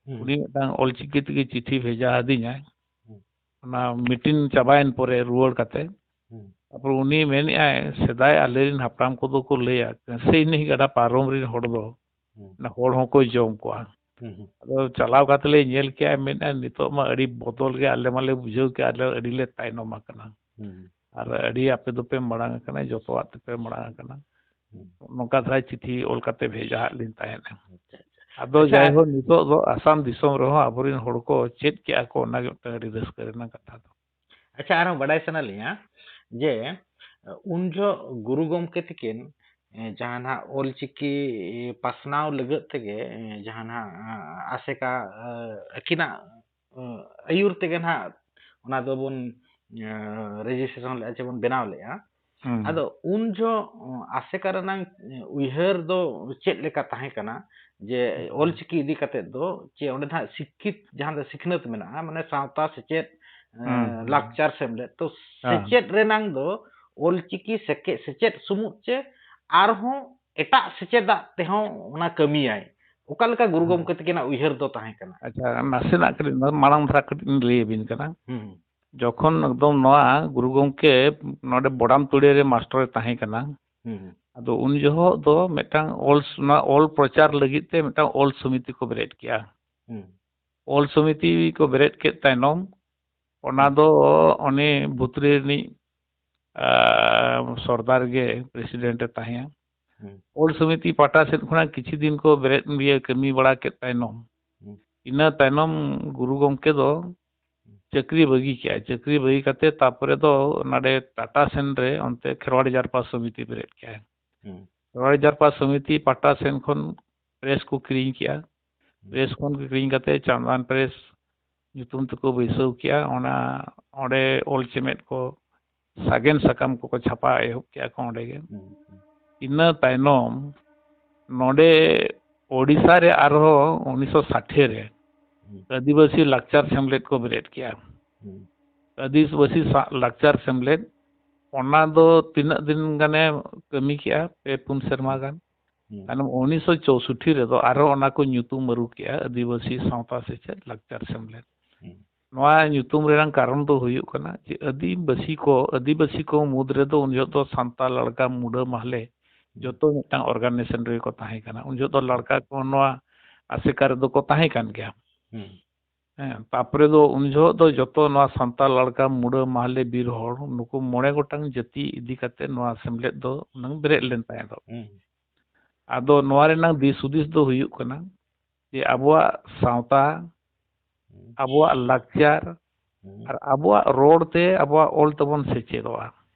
ᱦᱩᱸ᱾ ᱩᱱᱤ ᱢᱤᱫᱴᱟᱝ ᱚᱞᱪᱤᱠᱤ ᱛᱮᱜᱮ ᱪᱤᱴᱷᱤ ᱵᱷᱮᱡᱟ ᱟᱹᱫᱤᱧᱟᱭ᱾ ᱦᱩᱸ᱾ ᱚᱱᱟ meeting ᱪᱟᱵᱟᱭᱮᱱ ᱯᱚᱨᱮ ᱨᱩᱣᱟᱹᱲ ᱠᱟᱛᱮ, ᱦᱩᱸ᱾ ᱛᱟᱨᱯᱚᱨ ᱩᱱᱤ ᱢᱮᱱᱮᱫᱼᱟᱭ, ᱥᱮᱫᱟᱭ ᱟᱞᱮᱨᱮᱱ ᱦᱟᱯᱲᱟᱢ ᱠᱚᱫᱚ ᱠᱚ ᱞᱟᱹᱭᱟ, ᱠᱟᱹᱥᱟᱹᱭ ᱱᱟᱹᱭ ᱜᱟᱰᱟ ᱯᱟᱨᱚᱢ ᱨᱮᱱ ᱦᱚᱲ ᱫᱚ ᱦᱩᱸ᱾ ᱚᱱᱟ ᱦᱚᱲ ᱦᱚᱸᱠᱚ ᱡᱚᱢ ᱠᱚᱣᱟ᱾ ᱦᱩᱸ, ᱦᱩᱸ᱾ ᱟᱫᱚ ᱪᱟᱞᱟᱣ ᱠᱟᱛᱮ ᱞᱮ ᱧᱮᱞ ᱠᱮᱜᱼᱟ, ᱢᱮᱱᱮᱫᱼᱟ, ᱱᱤᱛᱚᱜ ᱢᱟ ᱟᱹᱰᱤ ᱵᱚᱫᱚᱞ ᱜᱮ, ᱟᱞᱮ ᱢᱟᱞᱮ ᱵᱩᱡᱷᱟᱹᱣ ᱠᱮᱜᱼᱟ, ᱟᱞᱮ ᱟᱹᱰᱤ ᱞᱮ ᱛᱟᱭᱱᱚᱢ ᱟᱠᱟᱱᱟ᱾ ᱦᱩᱸ᱾ ᱟᱨ ᱟᱹᱰᱤ ᱟᱯᱮ ᱫᱚᱯᱮ ᱢᱟᱲᱟᱝ ᱟᱠᱟᱱᱟ, ᱡᱚᱛᱚᱣᱟᱜ ᱛᱮᱯᱮ ᱢᱟᱲᱟᱝ ᱟᱠᱟᱱᱟ᱾ ᱦᱩᱸ᱾ ᱱᱚᱝᱠᱟ ᱫᱷᱟᱨᱟ ᱪᱤᱴᱷᱤ ᱚᱞ ᱠᱟᱛᱮ ᱵᱷᱮᱡᱟ ᱟᱫ ᱞᱤᱧ ᱛᱟᱦᱮᱸᱫ᱾ ᱟᱪᱪᱷᱟ, ᱟᱪᱪᱷᱟ᱾ ᱟᱫᱚ ᱟᱪᱪᱷᱟ᱾ ᱡᱟᱭᱦᱳᱠ, ᱱᱤᱛᱚᱜ ᱫᱚ ᱟᱥᱟᱢ ᱫᱤᱥᱚᱢ ᱨᱮᱦᱚᱸ ᱟᱵᱚᱨᱮᱱ ᱦᱚᱲ ᱠᱚ ᱪᱮᱫ ᱠᱮᱜᱼᱟ ᱠᱚ, ᱚᱱᱟᱜᱮ ᱢᱤᱫᱴᱟᱝ ᱟᱹᱰᱤ ᱨᱟᱹᱥᱠᱟᱹ ᱨᱮᱱᱟᱜ ᱠᱟᱛᱷᱟ ᱫᱚ᱾ ᱟᱪᱪᱷᱟ, ᱟᱨᱦᱚᱸ ᱵᱟᱰᱟᱭ ᱥᱟᱱᱟ ᱞᱤᱧᱟ ᱡᱮ ᱩᱱ ᱡᱚᱦᱚᱜ ᱜᱩᱨᱩ ᱜᱚᱢᱠᱮ ᱛᱤᱠᱤᱱ, ᱮ, ᱡᱟᱦᱟᱸ ᱱᱟᱦᱟᱜ ᱚᱞᱪᱤᱠᱤ ᱯᱟᱥᱱᱟᱣ ᱞᱟᱹᱜᱤᱫ ᱛᱮᱜᱮ, ᱮ, ᱡᱟᱦᱟᱸ ᱱᱟᱦᱟᱜ, ᱟ, ᱟᱥᱮᱠᱟ, ᱟ, ᱟᱹᱠᱤᱱᱟᱜ, ᱟ, ᱟᱹᱭᱩᱨ ᱛᱮᱜᱮ ᱱᱟᱦᱟᱜ ᱚᱱᱟ ᱫᱚᱵᱚᱱ, ᱟ, registration ᱞᱮᱫᱼᱟ, ᱪᱮ ᱵᱚᱱ ᱵᱮᱱᱟᱣ ᱞᱮᱫᱼᱟ᱾ ᱦᱩᱸ᱾ ᱟᱫᱚ ᱩᱱ ᱡᱚᱦᱚᱜ, ᱟ, ᱟᱥᱮᱠᱟ ᱨᱮᱱᱟᱝ ᱩᱭᱦᱟᱹᱨ ᱫᱚ ᱪᱮᱫ ᱞᱮᱠᱟ ᱛᱟᱦᱮᱸ ᱠᱟᱱᱟ ᱡᱮ ᱦᱩᱸ᱾ ᱚᱞᱪᱤᱠᱤ ᱤᱫᱤ ᱠᱟᱛᱮᱫ ᱫᱚ, ᱪᱮ ᱚᱸᱰᱮ ᱱᱟᱦᱟᱜ ᱥᱤᱠᱠᱷᱤᱛ, ᱡᱟᱦᱟᱸ ᱫᱚ ᱥᱤᱠᱷᱱᱟᱹᱛ ᱢᱮᱱᱟᱜᱼᱟ, ᱢᱟᱱᱮ ᱥᱟᱶᱛᱟ ᱥᱮᱪᱮᱫ, ᱮ, ᱦᱩᱸ, ᱦᱩᱸ᱾ ᱞᱟᱠᱪᱟᱨ ᱥᱮᱢᱞᱮᱫ, ᱛᱚ ᱦᱮᱸ᱾ ᱥᱮᱪᱮᱫ ᱨᱮᱱᱟᱝ ᱫᱚ ᱚᱞᱪᱤᱠᱤ ᱥᱮᱠᱮ-, ᱥᱮᱪᱮᱫ ᱥᱩᱢᱩᱫ ᱪᱮ ᱟᱨᱦᱚᱸ ᱮᱴᱟᱜ ᱥᱮᱪᱮᱫᱟᱜ ᱛᱮᱦᱚᱸ ᱚᱱᱟ ᱠᱟᱹᱢᱤᱭᱟᱭ? ᱚᱠᱟ ᱞᱮᱠᱟ ᱜᱩᱨᱩ ᱦᱩᱸ᱾ ᱜᱚᱢᱠᱮ ᱛᱟᱹᱠᱤᱱᱟᱜ ᱩᱭᱦᱟᱹᱨ ᱫᱚ ᱛᱟᱦᱮᱸ ᱠᱟᱱᱟ? ᱟᱪᱪᱷᱟ, ᱱᱟᱥᱮᱱᱟᱜ ᱠᱟᱹᱴᱤᱡ ᱢᱟᱲᱟᱝ ᱫᱷᱟᱨᱟ ᱠᱟᱹᱴᱤᱡ ᱤᱧ ᱞᱟᱹᱭ ᱟᱹᱵᱤᱱ ᱠᱟᱱᱟ᱾ ᱦᱩᱸ᱾ ᱡᱚᱠᱷᱚᱱ ᱮᱠᱫᱚᱢ ᱱᱚᱣᱟ ᱜᱩᱨᱩ ᱜᱚᱢᱠᱮ ᱱᱚᱰᱮ ᱵᱚᱰᱟᱢ ᱛᱩᱲᱤ ᱨᱮ ᱢᱟᱥᱴᱚᱨᱮ ᱛᱟᱦᱮᱸ ᱠᱟᱱᱟ, ᱦᱩᱸ, ᱦᱩᱸ᱾ ᱟᱫᱚ ᱩᱱ ᱡᱚᱦᱚᱜ ᱫᱚ ᱢᱤᱫᱴᱟᱝ ᱚᱞ ᱥ-, ᱱᱚᱣᱟ ᱚᱞ ᱯᱨᱚᱪᱟᱨ ᱞᱟᱹᱜᱤᱫ ᱛᱮ ᱢᱤᱫᱴᱟᱝ ᱚᱞ ᱥᱚᱢᱤᱛᱤ ᱠᱚ ᱵᱮᱨᱮᱫ ᱠᱮᱜᱼᱟ᱾ ᱦᱩᱸ᱾ ᱚᱞ ᱥᱚᱢᱤᱛᱤ ᱠᱚ ᱵᱮᱨᱮᱫ ᱠᱮᱫ ᱛᱟᱭᱱᱚᱢ, ᱚᱱᱟ ᱦᱩᱸ᱾ ᱫᱚ ᱩᱱᱤ ᱵᱷᱩᱛᱨᱤ ᱨᱤᱱᱤᱡ, ᱟ, ᱥᱚᱨᱫᱟᱨ ᱜᱮ ᱯᱨᱮᱥᱤᱰᱮᱱᱴ ᱮ ᱛᱟᱦᱮᱸᱭᱟ᱾ ᱦᱩᱸ᱾ ᱚᱞ ᱥᱚᱢᱤᱛᱤ ᱯᱟᱦᱴᱟ ᱥᱮᱫ ᱠᱷᱚᱱᱟᱜ ᱠᱤᱪᱷᱩ ᱫᱤᱱ ᱠᱚ ᱵᱮᱨᱮᱫ, ᱤᱭᱟᱹ, ᱠᱟᱹᱢᱤ ᱵᱟᱲᱟ ᱠᱮᱫ ᱛᱟᱭᱱᱚᱢ, ᱦᱩᱸ᱾ ᱤᱱᱟᱹ ᱛᱟᱭᱱᱚᱢ ᱜᱩᱨᱩ ᱜᱚᱢᱠᱮ ᱫᱚ ᱪᱟᱹᱠᱨᱤ ᱵᱟᱹᱜᱤ ᱠᱮᱜᱼᱟᱭ᱾ ᱪᱟᱹᱠᱨᱤ ᱵᱟᱹᱜᱤ ᱠᱟᱛᱮ ᱛᱟᱨᱯᱚᱨᱮ ᱫᱚ ᱱᱚᱰᱮ ᱴᱟᱴᱟ ᱥᱮᱱ ᱨᱮ ᱚᱱᱛᱮ ᱠᱷᱮᱨᱣᱟᱲ ᱡᱟᱨᱯᱟ ᱥᱚᱢᱤᱛᱤ ᱵᱮᱨᱮᱫ ᱠᱮᱜᱼᱟᱭ᱾ ᱦᱩᱸ᱾ ᱠᱷᱮᱨᱣᱟᱲ ᱡᱟᱨᱯᱟ ᱥᱚᱢᱤᱛᱤ ᱯᱟᱦᱴᱟ ᱥᱮᱱ ᱠᱷᱚᱱ ᱯᱨᱮᱥ ᱠᱚ ᱠᱤᱨᱤᱧ ᱠᱮᱜᱼᱟ᱾ ᱦᱩᱸ᱾ ᱯᱨᱮᱥ ᱠᱷᱚᱱ ᱠᱤᱨᱤᱧ ᱠᱟᱛᱮ ᱪᱟᱸᱫᱟᱱ ᱯᱨᱮᱥ ᱧᱩᱛᱩᱢ ᱛᱮᱠᱚ ᱵᱟᱹᱭᱥᱟᱹᱣ ᱠᱮᱜᱼᱟ᱾ ᱚᱱᱟ, ᱚᱸᱰᱮ ᱚᱞ ᱪᱮᱢᱮᱫ ᱠᱚ, ᱥᱟᱜᱮᱱ ᱥᱟᱠᱟᱢ ᱠᱚᱠᱚ ᱪᱷᱟᱯᱟ ᱮᱦᱚᱵ ᱠᱮᱜᱼᱟ ᱠᱚ ᱚᱸᱰᱮ ᱜᱮ᱾ ᱦᱩᱸ, ᱦᱩᱸ᱾ ᱤᱱᱟᱹ ᱛᱟᱭᱱᱚᱢ ᱱᱚᱰᱮ ᱳᱰᱤᱥᱟ ᱨᱮ ᱟᱨᱦᱚᱸ ᱩᱱᱤᱥᱥᱚ ᱥᱟᱴᱷᱮ ᱨᱮ ᱦᱩᱸ᱾ ᱟᱹᱫᱤᱵᱟᱹᱥᱤ ᱞᱟᱠᱪᱟᱨ ᱥᱮᱢᱞᱮᱫ ᱠᱚ ᱵᱮᱨᱮᱫ ᱠᱮᱜᱼᱟ᱾ ᱦᱩᱸ᱾ ᱟᱹᱫᱤᱵᱟᱹᱥᱤ ᱥᱟ-, ᱞᱟᱠᱪᱟᱨ ᱥᱮᱢᱞᱮᱫ, ᱚᱱᱟ ᱫᱚ ᱛᱤᱱᱟᱹᱜ ᱫᱤᱱ ᱜᱟᱱᱮ ᱠᱟᱹᱢᱤ ᱠᱮᱜᱼᱟ? ᱯᱮ ᱯᱩᱱ ᱥᱮᱨᱢᱟ ᱜᱟᱱ᱾ ᱦᱩᱸ᱾ ᱛᱟᱭᱱᱚᱢ ᱩᱱᱤᱥᱥᱚ ᱪᱳᱥᱳᱴᱴᱤ ᱨᱮᱫᱚ ᱟᱨᱦᱚᱸ ᱚᱱᱟ ᱠᱚ ᱧᱩᱛᱩᱢ ᱟᱹᱨᱩ ᱠᱮᱜᱼᱟ, ᱟᱹᱫᱤᱵᱟᱹᱥᱤ ᱥᱟᱶᱛᱟ ᱥᱮᱪᱮᱫ ᱞᱟᱠᱪᱟᱨ ᱥᱮᱢᱞᱮᱫ᱾ ᱦᱩᱸ᱾ ᱱᱚᱣᱟ ᱧᱩᱛᱩᱢ ᱨᱮᱱᱟᱜ ᱠᱟᱨᱚᱱ ᱫᱚ ᱦᱩᱭᱩᱜ ᱠᱟᱱᱟ ᱡᱮ ᱟᱹᱫᱤᱵᱟᱹᱥᱤ ᱠᱚ, ᱟᱹᱫᱤᱵᱟᱹᱥᱤ ᱠᱚ ᱢᱩᱫᱽ ᱨᱮᱫᱚ ᱩᱱ ᱡᱚᱦᱚᱜ ᱫᱚ ᱥᱟᱱᱛᱟᱲ, ᱞᱟᱲᱠᱟ, ᱢᱩᱰᱟᱹ, ᱢᱟᱦᱞᱮ, ᱡᱚᱛᱚ ᱢᱤᱫᱴᱟᱝ ᱚᱨᱜᱟᱱᱟᱭᱡᱮᱥᱚᱱ ᱨᱮᱜᱮ ᱠᱚ ᱛᱟᱦᱮᱸ ᱠᱟᱱᱟ᱾ ᱩᱱ ᱡᱚᱦᱚᱜ ᱫᱚ ᱞᱟᱲᱠᱟ ᱠᱚ ᱱᱚᱣᱟ ᱟᱥᱮᱠᱟ ᱨᱮᱫᱚ ᱠᱚ ᱛᱟᱦᱮᱸ ᱠᱟᱱ ᱜᱮᱭᱟ᱾ ᱦᱩᱸ᱾ ᱦᱮᱸ, ᱛᱟᱯᱚᱨᱮ ᱫᱚ ᱩᱱ ᱡᱚᱦᱚᱜ ᱫᱚ ᱡᱚᱛᱚ ᱱᱚᱣᱟ ᱥᱟᱱᱛᱟᱲ, ᱞᱟᱲᱠᱟ, ᱢᱩᱰᱟᱹ, ᱢᱟᱦᱞᱮ, ᱵᱤᱨ ᱦᱚᱲ, ᱱᱩᱠᱩ ᱢᱚᱬᱮ ᱜᱚᱴᱟᱝ ᱡᱟᱹᱛᱤ ᱤᱫᱤ ᱠᱟᱛᱮ ᱱᱚᱣᱟ ᱥᱮᱢᱞᱮᱫ ᱫᱚ ᱦᱩᱱᱟᱹᱝ ᱵᱮᱨᱮᱫ ᱞᱮᱱ ᱛᱟᱦᱮᱸ ᱫᱚ᱾ ᱦᱩᱸ᱾ ᱟᱫᱚ ᱱᱚᱣᱟ ᱨᱮᱱᱟᱝ ᱫᱤᱥ ᱦᱩᱫᱤᱥ ᱫᱚ ᱦᱩᱭᱩᱜ ᱠᱟᱱᱟ ᱡᱮ ᱟᱵᱚᱣᱟᱜ ᱥᱟᱶᱛᱟ, ᱦᱩᱸ᱾ ᱟᱵᱚᱣᱟᱜ ᱞᱟᱠᱪᱟᱨ ᱦᱩᱸ᱾ ᱟᱨ ᱟᱵᱚᱣᱟᱜ ᱨᱚᱲ ᱛᱮ ᱟᱵᱚᱣᱟᱜ ᱚᱞ ᱛᱮᱵᱚᱱ ᱥᱮᱪᱮᱫᱚᱜᱼᱟ᱾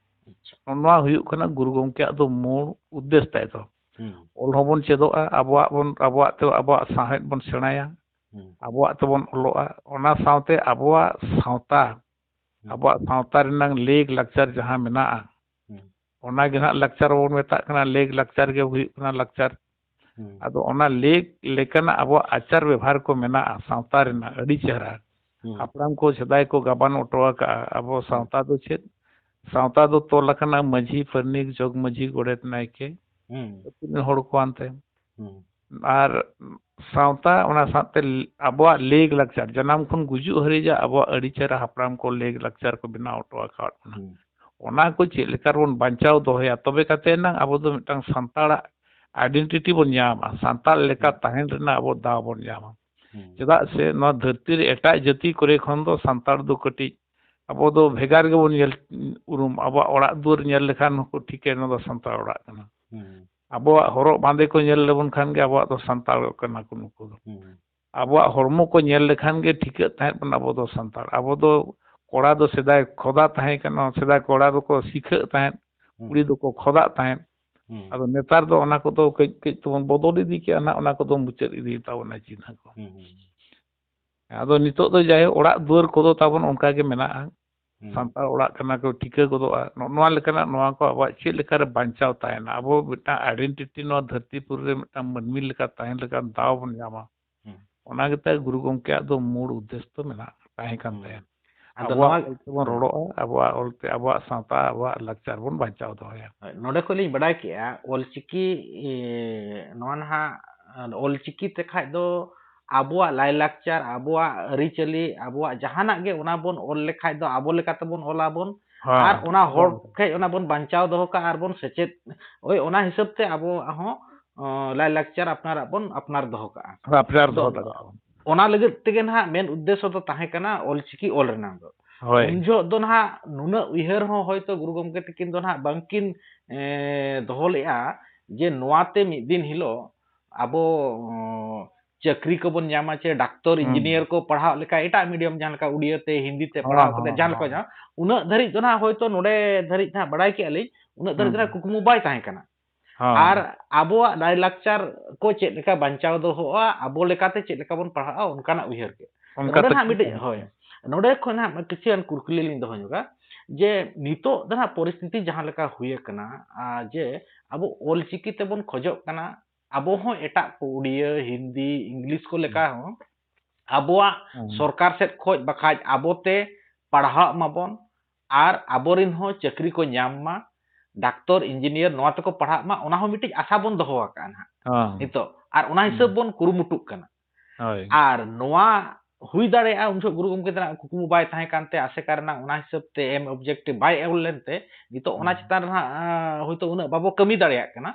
ᱟᱪᱪᱷᱟ᱾ ᱱᱚᱣᱟ ᱦᱩᱭᱩᱜ ᱠᱟᱱᱟ ᱜᱩᱨᱩ ᱜᱚᱢᱠᱮᱭᱟᱜ ᱫᱚ ᱢᱩᱞ ᱩᱫᱽᱫᱮᱥ ᱛᱟᱭ ᱫᱚ᱾ ᱦᱩᱸ᱾ ᱚᱞ ᱦᱚᱸᱵᱚᱱ ᱪᱮᱫᱚᱜᱼᱟ, ᱟᱵᱚᱣᱟᱜ ᱵᱚᱱ, ᱟᱵᱚᱣᱟᱜ ᱛᱮ ᱟᱵᱚᱣᱟᱜ ᱥᱟᱶᱦᱮᱫ ᱵᱚᱱ ᱥᱮᱬᱟᱭᱟ, ᱦᱩᱸ᱾ ᱟᱵᱚᱣᱟᱜ ᱛᱮᱵᱚᱱ ᱚᱞᱚᱜᱼᱟ, ᱚᱱᱟ ᱥᱟᱶᱛᱮ ᱟᱵᱚᱣᱟᱜ ᱥᱟᱶᱛᱟ, ᱦᱩᱸ᱾ ᱟᱵᱚᱣᱟᱜ ᱥᱟᱶᱛᱟ ᱨᱮᱱᱟᱝ ᱞᱮᱠ ᱞᱟᱠᱪᱟᱨ ᱡᱟᱦᱟᱸ ᱢᱮᱱᱟᱜᱼᱟ, ᱦᱩᱸ᱾ ᱚᱱᱟ ᱜᱮ ᱱᱟᱦᱟᱜ ᱞᱟᱠᱪᱟᱨ ᱵᱚᱱ ᱢᱮᱛᱟᱜ ᱠᱟᱱᱟ, ᱞᱮᱠ ᱞᱟᱠᱪᱟᱨ ᱜᱮ ᱦᱩᱭᱩᱜ ᱠᱟᱱᱟ ᱞᱟᱠᱪᱟᱨ᱾ ᱦᱩᱸ᱾ ᱟᱫᱚ ᱚᱱᱟ ᱞᱮᱠ ᱞᱮᱠᱟᱱᱟᱜ ᱟᱵᱚᱣᱟᱜ ᱟᱪᱟᱨ ᱵᱮᱵᱷᱟᱨ ᱠᱚ ᱢᱮᱱᱟᱜᱼᱟ ᱥᱟᱶᱛᱟ ᱨᱮᱱᱟᱜ ᱟᱹᱰᱤ ᱪᱮᱦᱨᱟ᱾ ᱦᱩᱸ᱾ ᱦᱟᱯᱲᱟᱢ ᱠᱚ ᱥᱮᱫᱟᱭ ᱠᱚ ᱜᱟᱵᱟᱱ ᱦᱚᱴᱚ ᱟᱠᱟᱫᱼᱟ, ᱟᱵᱚ ᱦᱩᱸ᱾ ᱥᱟᱶᱛᱟ ᱫᱚ ᱪᱮᱫ? ᱥᱟᱶᱛᱟ ᱫᱚ ᱛᱚᱞ ᱟᱠᱟᱱᱟ ᱢᱟᱹᱡᱷᱤ, ᱯᱟᱨᱟᱱᱤᱠ, ᱡᱚᱜᱽ ᱢᱟᱹᱡᱷᱤ, ᱜᱚᱰᱮᱛ, ᱱᱟᱭᱠᱮ, ᱦᱩᱸ᱾ ᱟᱹᱛᱩ ᱨᱮᱱ ᱦᱚᱲ ᱠᱚ ᱟᱱᱛᱮ᱾ ᱦᱩᱸ᱾ ᱟᱨ ᱥᱟᱶᱛᱟ, ᱚᱱᱟ ᱥᱟᱶᱛᱮ ᱟᱵᱚᱣᱟᱜ ᱞᱮᱠ ᱞᱟᱠᱪᱟᱨ, ᱡᱟᱱᱟᱢ ᱠᱷᱚᱱ ᱜᱩᱡᱩᱜ ᱦᱟᱹᱨᱤᱡᱟᱜ ᱟᱵᱚᱣᱟᱜ ᱟᱹᱰᱤ ᱪᱮᱦᱨᱟ ᱦᱟᱯᱲᱟᱢ ᱠᱚ ᱞᱮᱠ ᱞᱟᱠᱪᱟᱨ ᱠᱚ ᱵᱮᱱᱟᱣ ᱦᱚᱴᱚ ᱟᱠᱟᱫ ᱵᱚᱱᱟ᱾ ᱦᱩᱸ᱾ ᱚᱱᱟ ᱠᱚ ᱪᱮᱫ ᱞᱮᱠᱟ ᱨᱮᱵᱚᱱ ᱵᱟᱧᱪᱟᱣ ᱫᱚᱦᱚᱭᱟ, ᱛᱚᱵᱮ ᱠᱟᱛᱮ ᱮᱱᱟᱝ ᱟᱵᱚ ᱫᱚ ᱢᱤᱫᱴᱟᱝ ᱥᱟᱱᱛᱟᱲᱟᱜ identity ᱵᱚᱱ ᱧᱟᱢᱟ, ᱥᱟᱱᱛᱟᱲ ᱞᱮᱠᱟ ᱦᱩᱸ᱾ ᱛᱟᱦᱮᱱ ᱨᱮᱱᱟᱜ ᱟᱵᱚ ᱫᱟᱣ ᱵᱚᱱ ᱧᱟᱢᱟ᱾ ᱦᱩᱸ᱾ ᱪᱮᱫᱟᱜ ᱥᱮ ᱱᱚᱣᱟ ᱫᱷᱟᱹᱨᱛᱤ ᱨᱮ ᱮᱴᱟᱜ ᱡᱟᱹᱛᱤ ᱠᱚᱨᱮ ᱠᱷᱚᱱ ᱫᱚ ᱥᱟᱱᱛᱟᱲ ᱫᱚ ᱠᱟᱹᱴᱤᱡ ᱟᱵᱚ ᱫᱚ ᱵᱷᱮᱜᱟᱨ ᱜᱮᱵᱚᱱ ᱧᱮᱞ ᱩᱨᱩᱢ, ᱟᱵᱚᱣᱟᱜ ᱚᱲᱟᱜ ᱫᱩᱣᱟᱹᱨ ᱧᱮᱞ ᱞᱮᱠᱷᱟᱱ ᱦᱚᱸᱠᱚ ᱴᱷᱤᱠᱟᱹᱭᱟ ᱱᱚᱣᱟ ᱫᱚ ᱥᱟᱱᱛᱟᱲ ᱚᱲᱟᱜ ᱠᱟᱱᱟ᱾ ᱦᱩᱸ᱾ ᱟᱵᱚᱣᱟᱜ ᱦᱚᱨᱚᱜ ᱵᱟᱸᱫᱮ ᱠᱚ ᱧᱮᱞ ᱞᱮᱵᱚᱱ ᱠᱷᱟᱱ ᱜᱮ ᱟᱵᱚᱣᱟᱜ ᱫᱚ ᱥᱟᱱᱛᱟᱲ ᱠᱟᱱᱟ ᱠᱚ ᱱᱩᱠᱩ ᱫᱚ᱾ ᱦᱩᱸ᱾ ᱟᱵᱚᱣᱟᱜ ᱦᱚᱲᱢᱚ ᱠᱚ ᱧᱮᱞ ᱞᱮᱠᱷᱟᱱ ᱜᱮ ᱴᱷᱤᱠᱟᱹᱜ ᱛᱟᱦᱮᱸᱫ ᱵᱚᱱ ᱟᱵᱚ ᱫᱚ ᱥᱟᱱᱛᱟᱲ᱾ ᱟᱵᱚ ᱫᱚ ᱠᱚᱲᱟ ᱫᱚ ᱥᱮᱫᱟᱭ ᱠᱷᱚᱫᱟ ᱛᱟᱦᱮᱸ ᱠᱟᱱᱟ, ᱥᱮᱫᱟᱭ ᱠᱚᱲᱟ ᱫᱚᱠᱚ ᱥᱤᱠᱷᱟᱹᱜ ᱛᱟᱦᱮᱸᱫ, ᱦᱩᱸ᱾ ᱠᱩᱲᱤ ᱫᱚᱠᱚ ᱠᱷᱚᱫᱟᱜ ᱛᱟᱦᱮᱸᱫ᱾ ᱦᱩᱸ᱾ ᱟᱫᱚ ᱱᱮᱛᱟᱨ ᱫᱚ ᱚᱱᱟ ᱠᱚᱫᱚ ᱠᱟᱹᱡ ᱠᱟᱹᱡ ᱛᱮᱵᱚᱱ ᱵᱚᱫᱚᱞ ᱤᱫᱤ ᱠᱮᱜᱼᱟ ᱱᱟᱜ, ᱚᱱᱟ ᱠᱚᱫᱚ ᱢᱩᱪᱟᱹᱫ ᱤᱫᱤ ᱛᱟᱵᱚᱱᱟ ᱪᱤᱱᱦᱟᱹ ᱠᱚ᱾ ᱦᱩᱸ, ᱦᱩᱸ᱾ ᱟᱫᱚ ᱱᱤᱛᱚᱜ ᱫᱚ ᱡᱟᱭᱦᱳᱠ ᱚᱲᱟᱜ ᱫᱩᱣᱟᱹᱨ ᱠᱚᱫᱚ ᱛᱟᱵᱚᱱ ᱚᱱᱠᱟ ᱜᱮ ᱢᱮᱱᱟᱜᱼᱟ᱾ ᱦᱩᱸ᱾ ᱥᱟᱱᱛᱟᱲ ᱚᱲᱟᱜ ᱠᱟᱱᱟ ᱠᱚ ᱴᱷᱤᱠᱟᱹ ᱜᱚᱫᱚᱜᱼᱟ᱾ ᱱᱚᱜᱼᱚ ᱱᱚᱣᱟ ᱞᱮᱠᱟᱱᱟᱜ ᱱᱚᱣᱟ ᱠᱚ ᱟᱵᱚᱣᱟᱜ ᱪᱮᱫ ᱞᱮᱠᱟᱨᱮ ᱵᱟᱧᱪᱟᱣ ᱛᱟᱦᱮᱱᱟ? ᱟᱵᱚ ᱢᱤᱫᱴᱟᱝ identity ᱱᱚᱣᱟ ᱫᱷᱟᱹᱨᱛᱤ ᱯᱩᱨᱤ ᱨᱮ ᱢᱤᱫᱴᱟᱝ ᱢᱟᱹᱱᱢᱤ ᱞᱮᱠᱟ ᱛᱟᱦᱮᱱ ᱞᱮᱠᱟᱱ ᱫᱟᱣ ᱵᱚᱱ ᱧᱟᱢᱟ᱾ ᱦᱩᱸ᱾ ᱚᱱᱟ ᱜᱮᱛᱟᱭ ᱜᱩᱨᱩ ᱜᱚᱢᱠᱮᱭᱟᱜ ᱫᱚ ᱢᱩᱞ ᱩᱫᱽᱫᱮᱥ ᱫᱚ ᱢᱮᱱᱟᱜ, ᱛᱟᱦᱮᱸ ᱠᱟᱱ ᱦᱩᱸ᱾ ᱛᱟᱭᱟ᱾ ᱟᱫᱚ ᱟᱵᱚᱣᱟᱜ ᱱᱚᱣᱟ ᱚᱞ ᱛᱮᱵᱚᱱ ᱦᱩᱸ᱾ ᱨᱚᱲᱚᱜᱼᱟ, ᱟᱵᱚᱣᱟᱜ ᱚᱞ ᱛᱮ ᱟᱵᱚᱣᱟᱜ ᱥᱟᱶᱛᱟ, ᱟᱵᱚᱣᱟᱜ ᱞᱟᱠᱪᱟᱨ ᱵᱚᱱ ᱵᱟᱧᱪᱟᱣ ᱫᱚᱦᱚᱭᱟ᱾ ᱦᱳᱭ, ᱱᱚᱰᱮ ᱠᱷᱚᱱ ᱞᱤᱧ ᱵᱟᱰᱟᱭ ᱠᱮᱜᱼᱟ, ᱚᱞᱪᱤᱠᱤ, ᱮ, ᱱᱚᱣᱟ ᱱᱟᱦᱟᱜ, ᱚᱞᱪᱤᱠᱤ ᱛᱮ ᱠᱷᱟᱡ ᱫᱚ ᱟᱵᱚᱣᱟᱜ ᱞᱟᱭᱼᱞᱟᱠᱪᱟᱨ, ᱟᱵᱚᱣᱟᱜ ᱟᱹᱨᱤᱪᱟᱹᱞᱤ, ᱟᱵᱚᱣᱟᱜ ᱡᱟᱦᱟᱱᱟᱜ ᱜᱮ ᱚᱱᱟ ᱵᱚᱱ ᱚᱞ ᱞᱮᱠᱷᱟᱡ ᱫᱚ ᱟᱵᱚ ᱞᱮᱠᱟ ᱛᱮᱵᱚᱱ ᱚᱞᱟᱵᱚᱱ᱾ ᱦᱮᱸ, ᱟᱨ ᱚᱱᱟ ᱦᱚᱲ ᱦᱮᱸ᱾ ᱴᱷᱮᱡ ᱚᱱᱟ ᱵᱚᱱ ᱵᱟᱧᱪᱟᱣ ᱫᱚᱦᱚ ᱠᱟᱜᱼᱟ ᱟᱨ ᱵᱚᱱ ᱥᱮᱪᱮᱫ, ᱳᱭ ᱚᱱᱟ ᱦᱤᱥᱟᱹᱵ ᱛᱮ ᱟᱵᱚᱣᱟᱜ ᱦᱚᱸ, ᱚ, ᱞᱟᱭᱼᱞᱟᱠᱪᱟᱨ ᱟᱯᱱᱟᱨᱟᱜ ᱵᱚᱱ ᱟᱯᱱᱟᱨ ᱫᱚᱦᱚ ᱠᱟᱜᱼᱟ᱾ ᱟᱯᱱᱟᱨ ᱫᱚᱦᱚ ᱫᱚ ᱫᱟᱲᱮᱭᱟᱜᱼᱟ ᱵᱚᱱ᱾ ᱚᱱᱟ ᱞᱟᱹᱜᱤᱫ ᱛᱮᱜᱮ ᱱᱟᱦᱟᱜ ᱢᱮᱱ ᱩᱫᱽᱫᱮᱥᱥᱚ ᱫᱚ ᱛᱟᱦᱮᱸ ᱠᱟᱱᱟ ᱚᱞᱪᱤᱠᱤ ᱚᱞ ᱨᱮᱱᱟᱜ ᱫᱚ᱾ ᱦᱳᱭ᱾ ᱩᱱ ᱡᱚᱦᱚᱜ ᱫᱚ ᱱᱟᱦᱟᱜ ᱱᱩᱱᱟᱹᱜ ᱩᱭᱦᱟᱹᱨ ᱦᱚᱸ ᱦᱚᱭᱛᱳ ᱜᱩᱨᱩ ᱜᱚᱢᱠᱮ ᱛᱟᱹᱠᱤᱱ ᱫᱚ ᱱᱟᱦᱟᱜ ᱵᱟᱝᱠᱤᱱ, ᱮ, ᱫᱚᱦᱚ ᱞᱮᱫᱼᱟ ᱡᱮ ᱱᱚᱣᱟᱛᱮ ᱢᱤᱫ ᱫᱤᱱ ᱦᱤᱞᱳᱜ ᱟᱵᱚ, ᱚ, ᱪᱟᱹᱠᱨᱤ ᱠᱚᱵᱚᱱ ᱧᱟᱢᱟ, ᱪᱮ ᱰᱟᱠᱛᱚᱨ, ᱦᱩᱸ᱾ ᱤᱧᱡᱤᱱᱤᱭᱟᱨ ᱠᱚ ᱯᱟᱲᱦᱟᱣ ᱞᱮᱠᱟ ᱮᱴᱟᱜ medium, ᱡᱟᱦᱟᱸ ᱞᱮᱠᱟ ᱩᱲᱤᱭᱟᱹ ᱛᱮ, ᱦᱤᱱᱫᱤ ᱛᱮ ᱦᱚᱸ, ᱯᱟᱲᱦᱟᱣ ᱠᱟᱛᱮ ᱦᱚᱸ, ᱡᱟᱦᱟᱸ ᱞᱮᱠᱟ ᱦᱚᱸ᱾ ᱧᱟᱢ, ᱩᱱᱟᱹᱜ ᱫᱷᱟᱹᱨᱤᱡ ᱫᱚ ᱱᱟᱦᱟᱜ ᱦᱚᱭᱛᱳ ᱱᱚᱰᱮ ᱫᱷᱟᱹᱨᱤᱡ ᱱᱟᱦᱟᱜ ᱵᱟᱲᱟᱭ ᱠᱮᱜᱼᱟ ᱞᱤᱧ, ᱩᱱᱟᱹᱜ ᱫᱷᱟᱹᱨᱤᱡ ᱫᱚ ᱱᱟᱦᱟᱜ ᱦᱩᱸ᱾ ᱠᱩᱠᱢᱩ ᱵᱟᱭ ᱛᱟᱦᱮᱸ ᱠᱟᱱᱟ᱾ ᱦᱚᱸ᱾ ᱟᱨ ᱟᱵᱚᱣᱟᱜ ᱞᱟᱭᱼᱞᱟᱠᱪᱟᱨ ᱠᱚ ᱪᱮᱫ ᱞᱮᱠᱟ ᱵᱟᱧᱪᱟᱣ ᱫᱚᱦᱚᱜᱼᱟ, ᱟᱵᱚ ᱞᱮᱠᱟᱛᱮ ᱪᱮᱫ ᱞᱮᱠᱟ ᱵᱚᱱ ᱯᱟᱲᱦᱟᱜᱼᱟ, ᱚᱱᱠᱟᱱᱟᱜ ᱩᱭᱦᱟᱹᱨ ᱜᱮ᱾ ᱚᱱᱠᱟ ᱱᱚᱰᱮ ᱛᱮ ᱱᱟᱦᱟᱜ ᱢᱤᱫᱴᱤᱡ, ᱦᱳᱭ, ᱱᱚᱰᱮ ᱠᱷᱚᱱ ᱱᱟᱦᱟᱜ ᱠᱤᱪᱷᱩᱜᱟᱱ ᱠᱩᱠᱞᱤ ᱞᱤᱧ ᱫᱚᱦᱚ ᱧᱚᱜᱟ ᱡᱮ ᱱᱤᱛᱚᱜ ᱫᱚ ᱱᱟᱦᱟᱜ ᱯᱚᱨᱤᱥᱛᱷᱤᱛᱤ ᱡᱟᱦᱟᱸ ᱞᱮᱠᱟ ᱦᱩᱭ ᱟᱠᱟᱱᱟ, ᱟᱨ ᱡᱮ ᱟᱵᱚ ᱚᱞᱪᱤᱠᱤ ᱛᱮᱵᱚᱱ ᱠᱷᱚᱡᱚᱜ ᱠᱟᱱᱟ, ᱟᱵᱚ ᱦᱚᱸ ᱮᱴᱟᱜ ᱠᱚ ᱩᱲᱤᱭᱟᱹ, ᱦᱤᱱᱫᱤ, ᱤᱝᱞᱤᱥ ᱠᱚ ᱞᱮᱠᱟ ᱦᱚᱸ ᱟᱵᱚᱣᱟᱜ ᱦᱩᱸ᱾ ᱥᱚᱨᱠᱟᱨ ᱥᱮᱫ ᱠᱷᱚᱡ ᱵᱟᱠᱷᱟᱡ ᱟᱵᱚᱛᱮ ᱯᱟᱲᱦᱟᱜ ᱢᱟᱵᱚᱱ ᱟᱨ ᱟᱵᱚᱨᱮᱱ ᱦᱚᱸ ᱪᱟᱹᱠᱨᱤ ᱠᱚ ᱧᱟᱢ ᱢᱟ, ᱰᱟᱠᱛᱚᱨ, ᱤᱧᱡᱤᱱᱤᱭᱟᱨ ᱱᱚᱣᱟ ᱛᱮᱠᱚ ᱯᱟᱲᱦᱟᱜ ᱢᱟ, ᱚᱱᱟ ᱦᱚᱸ ᱢᱤᱫᱴᱤᱡ ᱟᱥᱟ ᱵᱚᱱ ᱫᱚᱦᱚ ᱟᱠᱟᱫᱼᱟ ᱱᱟᱦᱟᱜ ᱦᱚᱸ᱾ ᱱᱤᱛᱚᱜ, ᱟᱨ ᱚᱱᱟ ᱦᱤᱥᱟᱹᱵ ᱦᱩᱸ᱾ ᱵᱚᱱ ᱠᱩᱨᱩᱢᱩᱴᱩᱜ ᱠᱟᱱᱟ᱾ ᱦᱳᱭ᱾ ᱟᱨ ᱱᱚᱣᱟ ᱦᱩᱭ ᱫᱟᱲᱮᱭᱟᱜᱼᱟ ᱩᱱ ᱡᱚᱦᱚᱜ ᱜᱩᱨᱩ ᱜᱚᱢᱠᱮ ᱛᱟᱹᱠᱤᱱᱟᱜ ᱠᱩᱠᱢᱩ ᱵᱟᱭ ᱛᱟᱦᱮᱸ ᱠᱟᱱᱛᱮ, ᱟᱥᱮᱠᱟ ᱨᱮᱱᱟᱜ ᱚᱱᱟ ᱦᱤᱥᱟᱹᱵ ᱛᱮ ᱮᱢ objective ᱵᱟᱭ ᱚᱞ ᱞᱮᱱᱛᱮ ᱱᱤᱛᱚᱜ ᱚᱱᱟ ᱦᱩᱸ᱾ ᱪᱮᱛᱟᱱ ᱨᱮ ᱱᱟᱦᱟᱜ, ᱟᱸ, ᱦᱳᱭᱛᱳ ᱩᱱᱟᱹᱜ ᱵᱟᱵᱚ ᱠᱟᱹᱢᱤ ᱫᱟᱲᱮᱭᱟᱜ ᱠᱟᱱᱟ᱾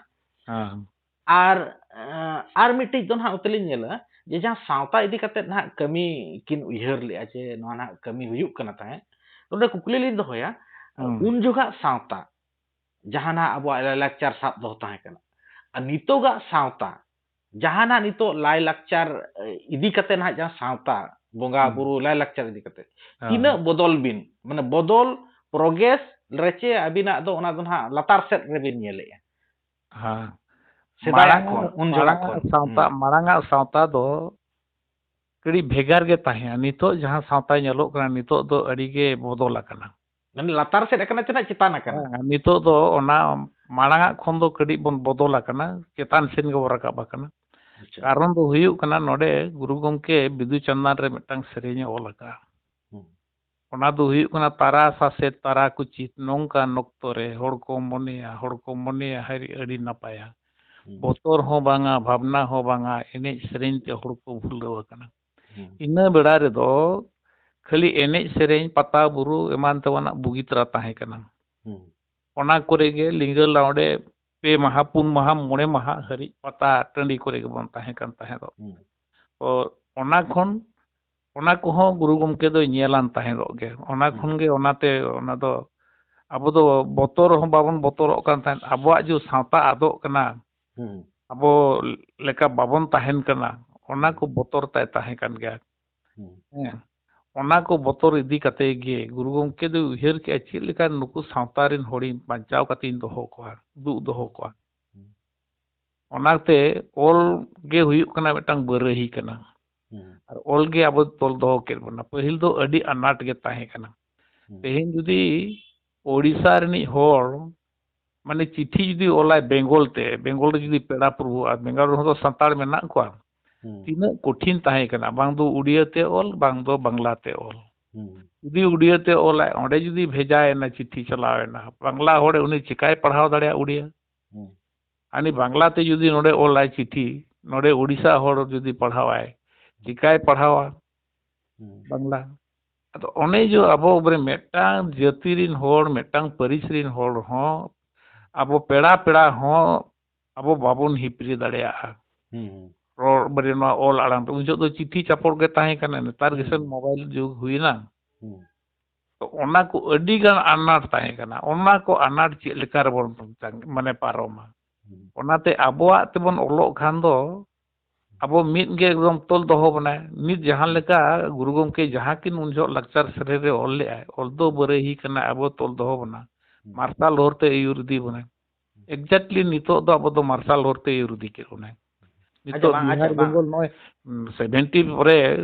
ᱦᱮᱸ᱾ ᱟᱨ, ᱟᱸ, ᱟᱨ ᱢᱤᱫᱴᱤᱡ ᱫᱚ ᱱᱟᱦᱟᱜ ᱚᱱᱛᱮ ᱞᱤᱧ ᱧᱮᱞᱟ ᱡᱮ ᱡᱟᱦᱟᱸ ᱥᱟᱶᱛᱟ ᱤᱫᱤ ᱠᱟᱛᱮᱫ ᱱᱟᱦᱟᱜ ᱠᱟᱹᱢᱤ ᱠᱤᱱ ᱩᱭᱦᱟᱹᱨ ᱞᱮᱜᱼᱟ ᱪᱮ ᱱᱚᱣᱟ ᱱᱟᱦᱟᱜ ᱠᱟᱹᱢᱤ ᱦᱩᱭᱩᱜ ᱠᱟᱱᱟ ᱛᱟᱦᱮᱸᱫ, ᱱᱚᱰᱮ ᱠᱩᱠᱞᱤ ᱞᱤᱧ ᱫᱚᱦᱚᱭᱟ, ᱦᱩᱸ᱾ ᱩᱱ ᱡᱚᱠᱷᱟᱜ ᱥᱟᱶᱛᱟ ᱡᱟᱦᱟᱸ ᱱᱟᱦᱟᱜ ᱟᱵᱚᱣᱟᱜ ᱞᱟᱭᱼᱞᱟᱠᱪᱟᱨ ᱥᱟᱵ ᱫᱚᱦᱚ ᱛᱟᱦᱮᱸ ᱠᱟᱱᱟ, ᱟᱨ ᱱᱤᱛᱚᱜᱟᱜ ᱥᱟᱶᱛᱟ ᱡᱟᱦᱟᱸ ᱱᱟᱦᱟᱜ ᱱᱤᱛᱚᱜ ᱞᱟᱭᱼᱞᱟᱠᱪᱟᱨ, ᱮ, ᱤᱫᱤ ᱠᱟᱛᱮ ᱱᱟᱦᱟᱜ ᱡᱟᱦᱟᱸ ᱥᱟᱶᱛᱟ, ᱵᱚᱸᱜᱟ ᱦᱩᱸ᱾ ᱵᱩᱨᱩ, ᱞᱟᱭᱼᱞᱟᱠᱪᱟᱨ ᱤᱫᱤ ᱠᱟᱛᱮ ᱦᱮᱸ᱾ ᱛᱤᱱᱟᱹᱜ ᱵᱚᱫᱚᱞ ᱵᱤᱱ, ᱢᱟᱱᱮ ᱵᱚᱫᱚᱞ, progress ᱨᱮ ᱪᱮ ᱟᱹᱵᱤᱱᱟᱜ ᱫᱚ ᱚᱱᱟ ᱫᱚ ᱱᱟᱦᱟᱜ ᱞᱟᱛᱟᱨ ᱥᱮᱫ ᱨᱮᱵᱤᱱ ᱧᱮᱞᱮᱜᱼᱟ? ᱦᱮᱸ᱾ ᱥᱮᱫᱟᱭᱟᱜ ᱢᱟᱲᱟᱝ ᱠᱷᱚᱱ, ᱩᱱ ᱡᱚᱠᱷᱟᱜ ᱢᱟᱲᱟᱝᱟᱜ ᱠᱷᱚᱱ᱾ ᱥᱟᱶᱛᱟ, ᱦᱩᱸ᱾ ᱢᱟᱲᱟᱝᱟᱜ ᱥᱟᱶᱛᱟ ᱫᱚ ᱠᱟᱹᱴᱤᱡ ᱵᱷᱮᱜᱟᱨ ᱜᱮ ᱛᱟᱦᱮᱸᱜᱼᱟ᱾ ᱱᱤᱛᱚᱜ ᱡᱟᱦᱟᱸ ᱥᱟᱶᱛᱟ ᱧᱮᱞᱚᱜ ᱠᱟᱱᱟ, ᱱᱤᱛᱚᱜ ᱫᱚ ᱟᱹᱰᱤ ᱜᱮ ᱵᱚᱫᱚᱞ ᱟᱠᱟᱱᱟ᱾ ᱢᱟᱱᱮ ᱞᱟᱛᱟᱨ ᱥᱮᱫ ᱟᱠᱟᱱᱟ ᱪᱮ ᱱᱟᱜ ᱪᱮᱛᱟᱱ ᱟᱠᱟᱱᱟ? ᱦᱮᱸ, ᱱᱤᱛᱚᱜ ᱫᱚ ᱚᱱᱟ ᱢᱟᱲᱟᱝᱟᱜ ᱠᱷᱚᱱ ᱫᱚ ᱠᱟᱹᱴᱤᱡ ᱵᱚᱱ ᱵᱚᱫᱚᱞ ᱟᱠᱟᱱᱟ, ᱪᱮᱛᱟᱱ ᱥᱮᱱ ᱜᱮᱵᱚᱱ ᱨᱟᱠᱟᱵ ᱟᱠᱟᱱᱟ᱾ ᱟᱪᱪᱷᱟ᱾ ᱠᱟᱨᱚᱱ ᱫᱚ ᱦᱩᱭᱩᱜ ᱠᱟᱱᱟ, ᱱᱚᱰᱮ ᱜᱩᱨᱩ ᱜᱚᱢᱠᱮ ᱵᱤᱫᱩ ᱪᱟᱸᱫᱟᱱ ᱨᱮ ᱢᱤᱫᱴᱟᱝ ᱥᱮᱨᱮᱧ ᱮ ᱚᱞ ᱟᱠᱟᱫᱼᱟ᱾ ᱦᱩᱸ᱾ ᱚᱱᱟ ᱫᱚ ᱦᱩᱭᱩᱜ ᱠᱟᱱᱟ, ᱛᱟᱨᱟ ᱥᱟᱥᱮᱛ ᱛᱟᱨᱟ ᱠᱚ ᱪᱤᱛ, ᱱᱚᱝᱠᱟᱱ ᱚᱠᱛᱚ ᱨᱮ ᱦᱚᱲ ᱠᱚ ᱢᱚᱱᱮᱭᱟ, ᱦᱚᱲ ᱠᱚ ᱢᱚᱱᱮᱭᱟ, ᱦᱟᱭᱨᱮ ᱟᱹᱰᱤ ᱱᱟᱯᱟᱭᱟ᱾ ᱦᱩᱸ᱾ ᱵᱚᱛᱚᱨ ᱦᱚᱸ ᱵᱟᱝᱟ, ᱵᱷᱟᱵᱽᱱᱟ ᱦᱚᱸ ᱵᱟᱝᱟ, ᱮᱱᱮᱡ ᱥᱮᱨᱮᱧ ᱛᱮ ᱦᱚᱲ ᱠᱚ ᱵᱷᱩᱞᱟᱹᱣ ᱟᱠᱟᱱᱟ᱾ ᱦᱩᱸ᱾ ᱤᱱᱟᱹ ᱵᱮᱲᱟ ᱨᱮᱫᱚ ᱠᱷᱟᱹᱞᱤ ᱮᱱᱮᱡ ᱥᱮᱨᱮᱧ, ᱯᱟᱛᱟ ᱵᱩᱨᱩ ᱮᱢᱟᱱ ᱛᱮᱢᱟᱱᱟᱜ ᱵᱩᱜᱤ ᱛᱟᱨᱟ ᱛᱟᱦᱮᱸ ᱠᱟᱱᱟ᱾ ᱦᱩᱸ᱾ ᱚᱱᱟ ᱠᱚᱨᱮ ᱜᱮ ᱞᱤᱸᱜᱟᱹ ᱞᱟᱣᱰᱮ ᱯᱮ ᱢᱟᱦᱟ, ᱯᱩᱱ ᱢᱟᱦᱟ, ᱢᱚᱬᱮ ᱢᱟᱦᱟ ᱦᱟᱹᱨᱤᱡ ᱯᱟᱛᱟ ᱴᱟᱺᱰᱤ ᱠᱚᱨᱮ ᱜᱮᱵᱚᱱ ᱛᱟᱦᱮᱸ ᱠᱟᱱ ᱛᱟᱦᱮᱸ ᱫᱚ᱾ ᱦᱩᱸ᱾ ᱛᱚ ᱚᱱᱟ ᱠᱷᱚᱱ, ᱚᱱᱟ ᱠᱚᱦᱚᱸ ᱜᱩᱨᱩ ᱜᱚᱢᱠᱮ ᱫᱚᱭ ᱧᱮᱞᱟᱱ ᱛᱟᱦᱮᱸᱫᱚᱜ ᱜᱮ᱾ ᱚᱱᱟ ᱦᱩᱸ᱾ ᱠᱷᱚᱱ ᱜᱮ, ᱚᱱᱟᱛᱮ ᱚᱱᱟ ᱫᱚ ᱟᱵᱚ ᱫᱚ ᱵᱚᱛᱚᱨ ᱦᱚᱸ ᱵᱟᱵᱚᱱ ᱵᱚᱛᱚᱨᱚᱜ ᱠᱟᱱ ᱛᱟᱦᱮᱸᱫ᱾ ᱟᱵᱚᱣᱟᱜ ᱡᱮ ᱥᱟᱶᱛᱟ ᱟᱫᱚᱜ ᱠᱟᱱᱟ, ᱦᱩᱸ᱾ ᱟᱵᱚ ᱞᱮᱠᱟ ᱵᱟᱵᱚᱱ ᱛᱟᱦᱮᱱ ᱠᱟᱱᱟ, ᱚᱱᱟ ᱦᱩᱸ᱾ ᱠᱚ ᱵᱚᱛᱚᱨ ᱛᱟᱭ ᱛᱟᱦᱮᱸ ᱠᱟᱱ ᱜᱮᱭᱟ᱾ ᱦᱩᱸ᱾ ᱦᱮᱸ, ᱚᱱᱟ ᱠᱚ ᱵᱚᱛᱚᱨ ᱤᱫᱤ ᱠᱟᱛᱮ ᱜᱮ ᱜᱩᱨᱩ ᱜᱚᱢᱠᱮ ᱫᱚᱭ ᱩᱭᱦᱟᱹᱨ ᱠᱮᱜᱼᱟ, ᱪᱮᱫ ᱞᱮᱠᱟ ᱱᱩᱠᱩ ᱥᱟᱶᱛᱟ ᱨᱮᱱ ᱦᱚᱲᱤᱧ ᱵᱟᱧᱪᱟᱣ ᱠᱟᱛᱮᱧ ᱫᱚᱦᱚ ᱠᱚᱣᱟ, ᱫᱩᱜ ᱫᱚᱦᱚ ᱠᱚᱣᱟ᱾ ᱦᱩᱸ᱾ ᱚᱱᱟᱛᱮ ᱚᱞ ᱜᱮ ᱦᱩᱭᱩᱜ ᱠᱟᱱᱟ ᱢᱤᱫᱴᱟᱝ ᱵᱟᱹᱨᱟᱹᱦᱤ ᱠᱟᱱᱟ᱾ ᱦᱩᱸ᱾ ᱟᱨ ᱚᱞ ᱜᱮ ᱟᱵᱚ ᱛᱚᱞ ᱫᱚᱦᱚ ᱠᱮᱫ ᱵᱚᱱᱟ᱾ ᱯᱟᱹᱦᱤᱞ ᱫᱚ ᱟᱹᱰᱤ ᱟᱱᱟᱴ ᱜᱮ ᱛᱟᱦᱮᱸ ᱠᱟᱱᱟ᱾ ᱦᱩᱸ᱾ ᱛᱮᱦᱮᱧ ᱡᱩᱫᱤ ᱳᱰᱤᱥᱟ ᱨᱤᱱᱤᱡ ᱦᱚᱲ, ᱢᱟᱱᱮ, ᱪᱤᱴᱷᱤ ᱡᱩᱫᱤ ᱚᱞᱟᱭ ᱵᱮᱝᱜᱚᱞ ᱛᱮ, ᱵᱮᱝᱜᱚᱞ ᱨᱮ ᱡᱩᱫᱤ ᱯᱮᱲᱟ ᱯᱨᱚᱵᱷᱩ, ᱟᱨ ᱵᱮᱝᱜᱚᱞ ᱨᱮᱦᱚᱸ ᱫᱚ ᱥᱟᱱᱛᱟᱲ ᱢᱮᱱᱟᱜ ᱠᱚᱣᱟ, ᱦᱩᱸ᱾ ᱛᱤᱱᱟᱹᱜ ᱠᱚᱴᱷᱤᱱ ᱛᱟᱦᱮᱸ ᱠᱟᱱᱟ, ᱵᱟᱝ ᱫᱚ ᱩᱲᱤᱭᱟᱹ ᱛᱮ ᱚᱞ, ᱵᱟᱝ ᱫᱚ ᱵᱟᱝᱞᱟ ᱛᱮ ᱚᱞ᱾ ᱦᱩᱸ᱾ ᱡᱩᱫᱤ ᱩᱲᱤᱭᱟᱹ ᱛᱮ ᱚᱞᱟᱭ, ᱚᱸᱰᱮ ᱡᱩᱫᱤ ᱵᱷᱮᱡᱟᱭᱮᱱᱟ, ᱪᱤᱴᱷᱤ ᱪᱟᱞᱟᱣᱮᱱᱟ, ᱵᱟᱝᱞᱟ ᱦᱚᱲ ᱩᱱᱤ ᱪᱤᱠᱟᱭ ᱯᱟᱲᱦᱟᱣ ᱫᱟᱲᱮᱭᱟᱜᱼᱟ ᱩᱲᱤᱭᱟᱹ? ᱦᱩᱸ᱾ ᱟᱨ ᱩᱱᱤ ᱵᱟᱝᱞᱟ ᱛᱮ ᱡᱩᱫᱤ ᱱᱚᱰᱮ ᱚᱞᱟᱭ ᱪᱤᱴᱷᱤ, ᱱᱚᱰᱮ ᱩᱲᱤᱥᱥᱟ ᱦᱚᱲ ᱡᱩᱫᱤ ᱯᱟᱲᱦᱟᱣᱟᱭ, ᱪᱤᱠᱟᱭ ᱯᱟᱲᱦᱟᱣᱟ ᱦᱩᱸ᱾ ᱵᱟᱝᱞᱟ? ᱟᱫᱚ ᱚᱱᱮ ᱡᱮ ᱟᱵᱚ ᱵᱚᱞᱮ ᱢᱤᱫᱴᱟᱝ ᱡᱟᱹᱛᱤ ᱨᱤᱱ ᱦᱚᱲ, ᱢᱤᱫᱴᱟᱝ ᱯᱟᱹᱨᱤᱥ ᱨᱤᱱ ᱦᱚᱲ ᱦᱚᱸ ᱟᱵᱚ ᱯᱮᱲᱟ ᱯᱮᱲᱟ ᱦᱚᱸ ᱟᱵᱚ ᱵᱟᱵᱚᱱ ᱦᱤᱯᱤᱨᱤ ᱫᱟᱲᱮᱭᱟᱜᱼᱟ᱾ ᱦᱩᱸ, ᱦᱩᱸ᱾ ᱨᱚᱲ ᱵᱟᱨᱮ ᱱᱚᱣᱟ ᱚᱞ ᱟᱲᱟᱝ ᱛᱮ᱾ ᱩᱱ ᱡᱚᱦᱚᱜ ᱫᱚ ᱪᱤᱴᱷᱤ ᱪᱟᱯᱚᱲ ᱜᱮ ᱛᱟᱦᱮᱸ ᱠᱟᱱᱟ, ᱱᱮᱛᱟᱨ ᱦᱩᱸ, ᱜᱮᱥᱮ ᱦᱩᱸ᱾ ᱢᱳᱵᱟᱭᱤᱞ ᱡᱩᱜᱽ ᱦᱩᱭᱱᱟ᱾ ᱦᱩᱸ᱾ ᱛᱚ ᱚᱱᱟ ᱠᱚ ᱟᱹᱰᱤ ᱜᱟᱱ ᱟᱱᱟᱴ ᱛᱟᱦᱮᱸ ᱠᱟᱱᱟ᱾ ᱚᱱᱟ ᱠᱚ ᱟᱱᱟᱴ ᱪᱮᱫ ᱞᱮᱠᱟ ᱨᱮᱵᱚᱱ ᱢᱟᱱᱮ ᱯᱟᱨᱚᱢᱟ? ᱦᱩᱸ᱾ ᱚᱱᱟᱛᱮ ᱟᱵᱚᱣᱟᱜ ᱛᱮᱵᱚᱱ ᱚᱞᱚᱜ ᱠᱷᱟᱱ ᱫᱚ ᱟᱵᱚ ᱢᱤᱫ ᱜᱮ ᱮᱠᱫᱚᱢ ᱛᱚᱞ ᱫᱚᱦᱚ ᱵᱚᱱᱟᱭ᱾ ᱱᱤᱛ ᱡᱟᱦᱟᱸ ᱞᱮᱠᱟ ᱜᱩᱨᱩ ᱜᱚᱢᱠᱮ ᱡᱟᱦᱟᱸ ᱠᱤᱱ ᱩᱱ ᱡᱚᱦᱚᱜ ᱞᱟᱠᱪᱟᱨ ᱥᱮᱨᱮᱧ ᱨᱮ ᱚᱞ ᱞᱮᱜᱼᱟᱭ, ᱚᱞ ᱫᱚ ᱵᱟᱹᱨᱟᱹᱦᱤ ᱠᱟᱱᱟ, ᱟᱵᱚ ᱛᱚᱞ ᱫᱚᱦᱚ ᱵᱚᱱᱟ᱾ ᱦᱩᱸ᱾ ᱢᱟᱨᱥᱟᱞ ᱦᱚᱨ ᱛᱮ ᱟᱹᱭᱩᱨ ᱤᱫᱤ ᱵᱚᱱᱟᱭ᱾ Exactly ᱱᱤᱛᱚᱜ ᱫᱚ ᱟᱵᱚ ᱫᱚ ᱢᱟᱨᱥᱟᱞ ᱦᱚᱨ ᱛᱮ ᱟᱹᱭᱩᱨ ᱤᱫᱤ ᱠᱮᱫ ᱵᱚᱱᱟᱭ᱾ ᱟᱪᱪᱷᱟ, ᱱᱤᱛᱚᱜ ᱵᱟᱝ, ᱵᱤᱦᱟᱨ ᱟᱪᱪᱷᱟ, ᱵᱟᱝ᱾ ᱵᱮᱝᱜᱚᱞ ᱱᱚᱜᱼᱚᱭ, ᱩᱸ, seventy ᱯᱚᱨᱮ,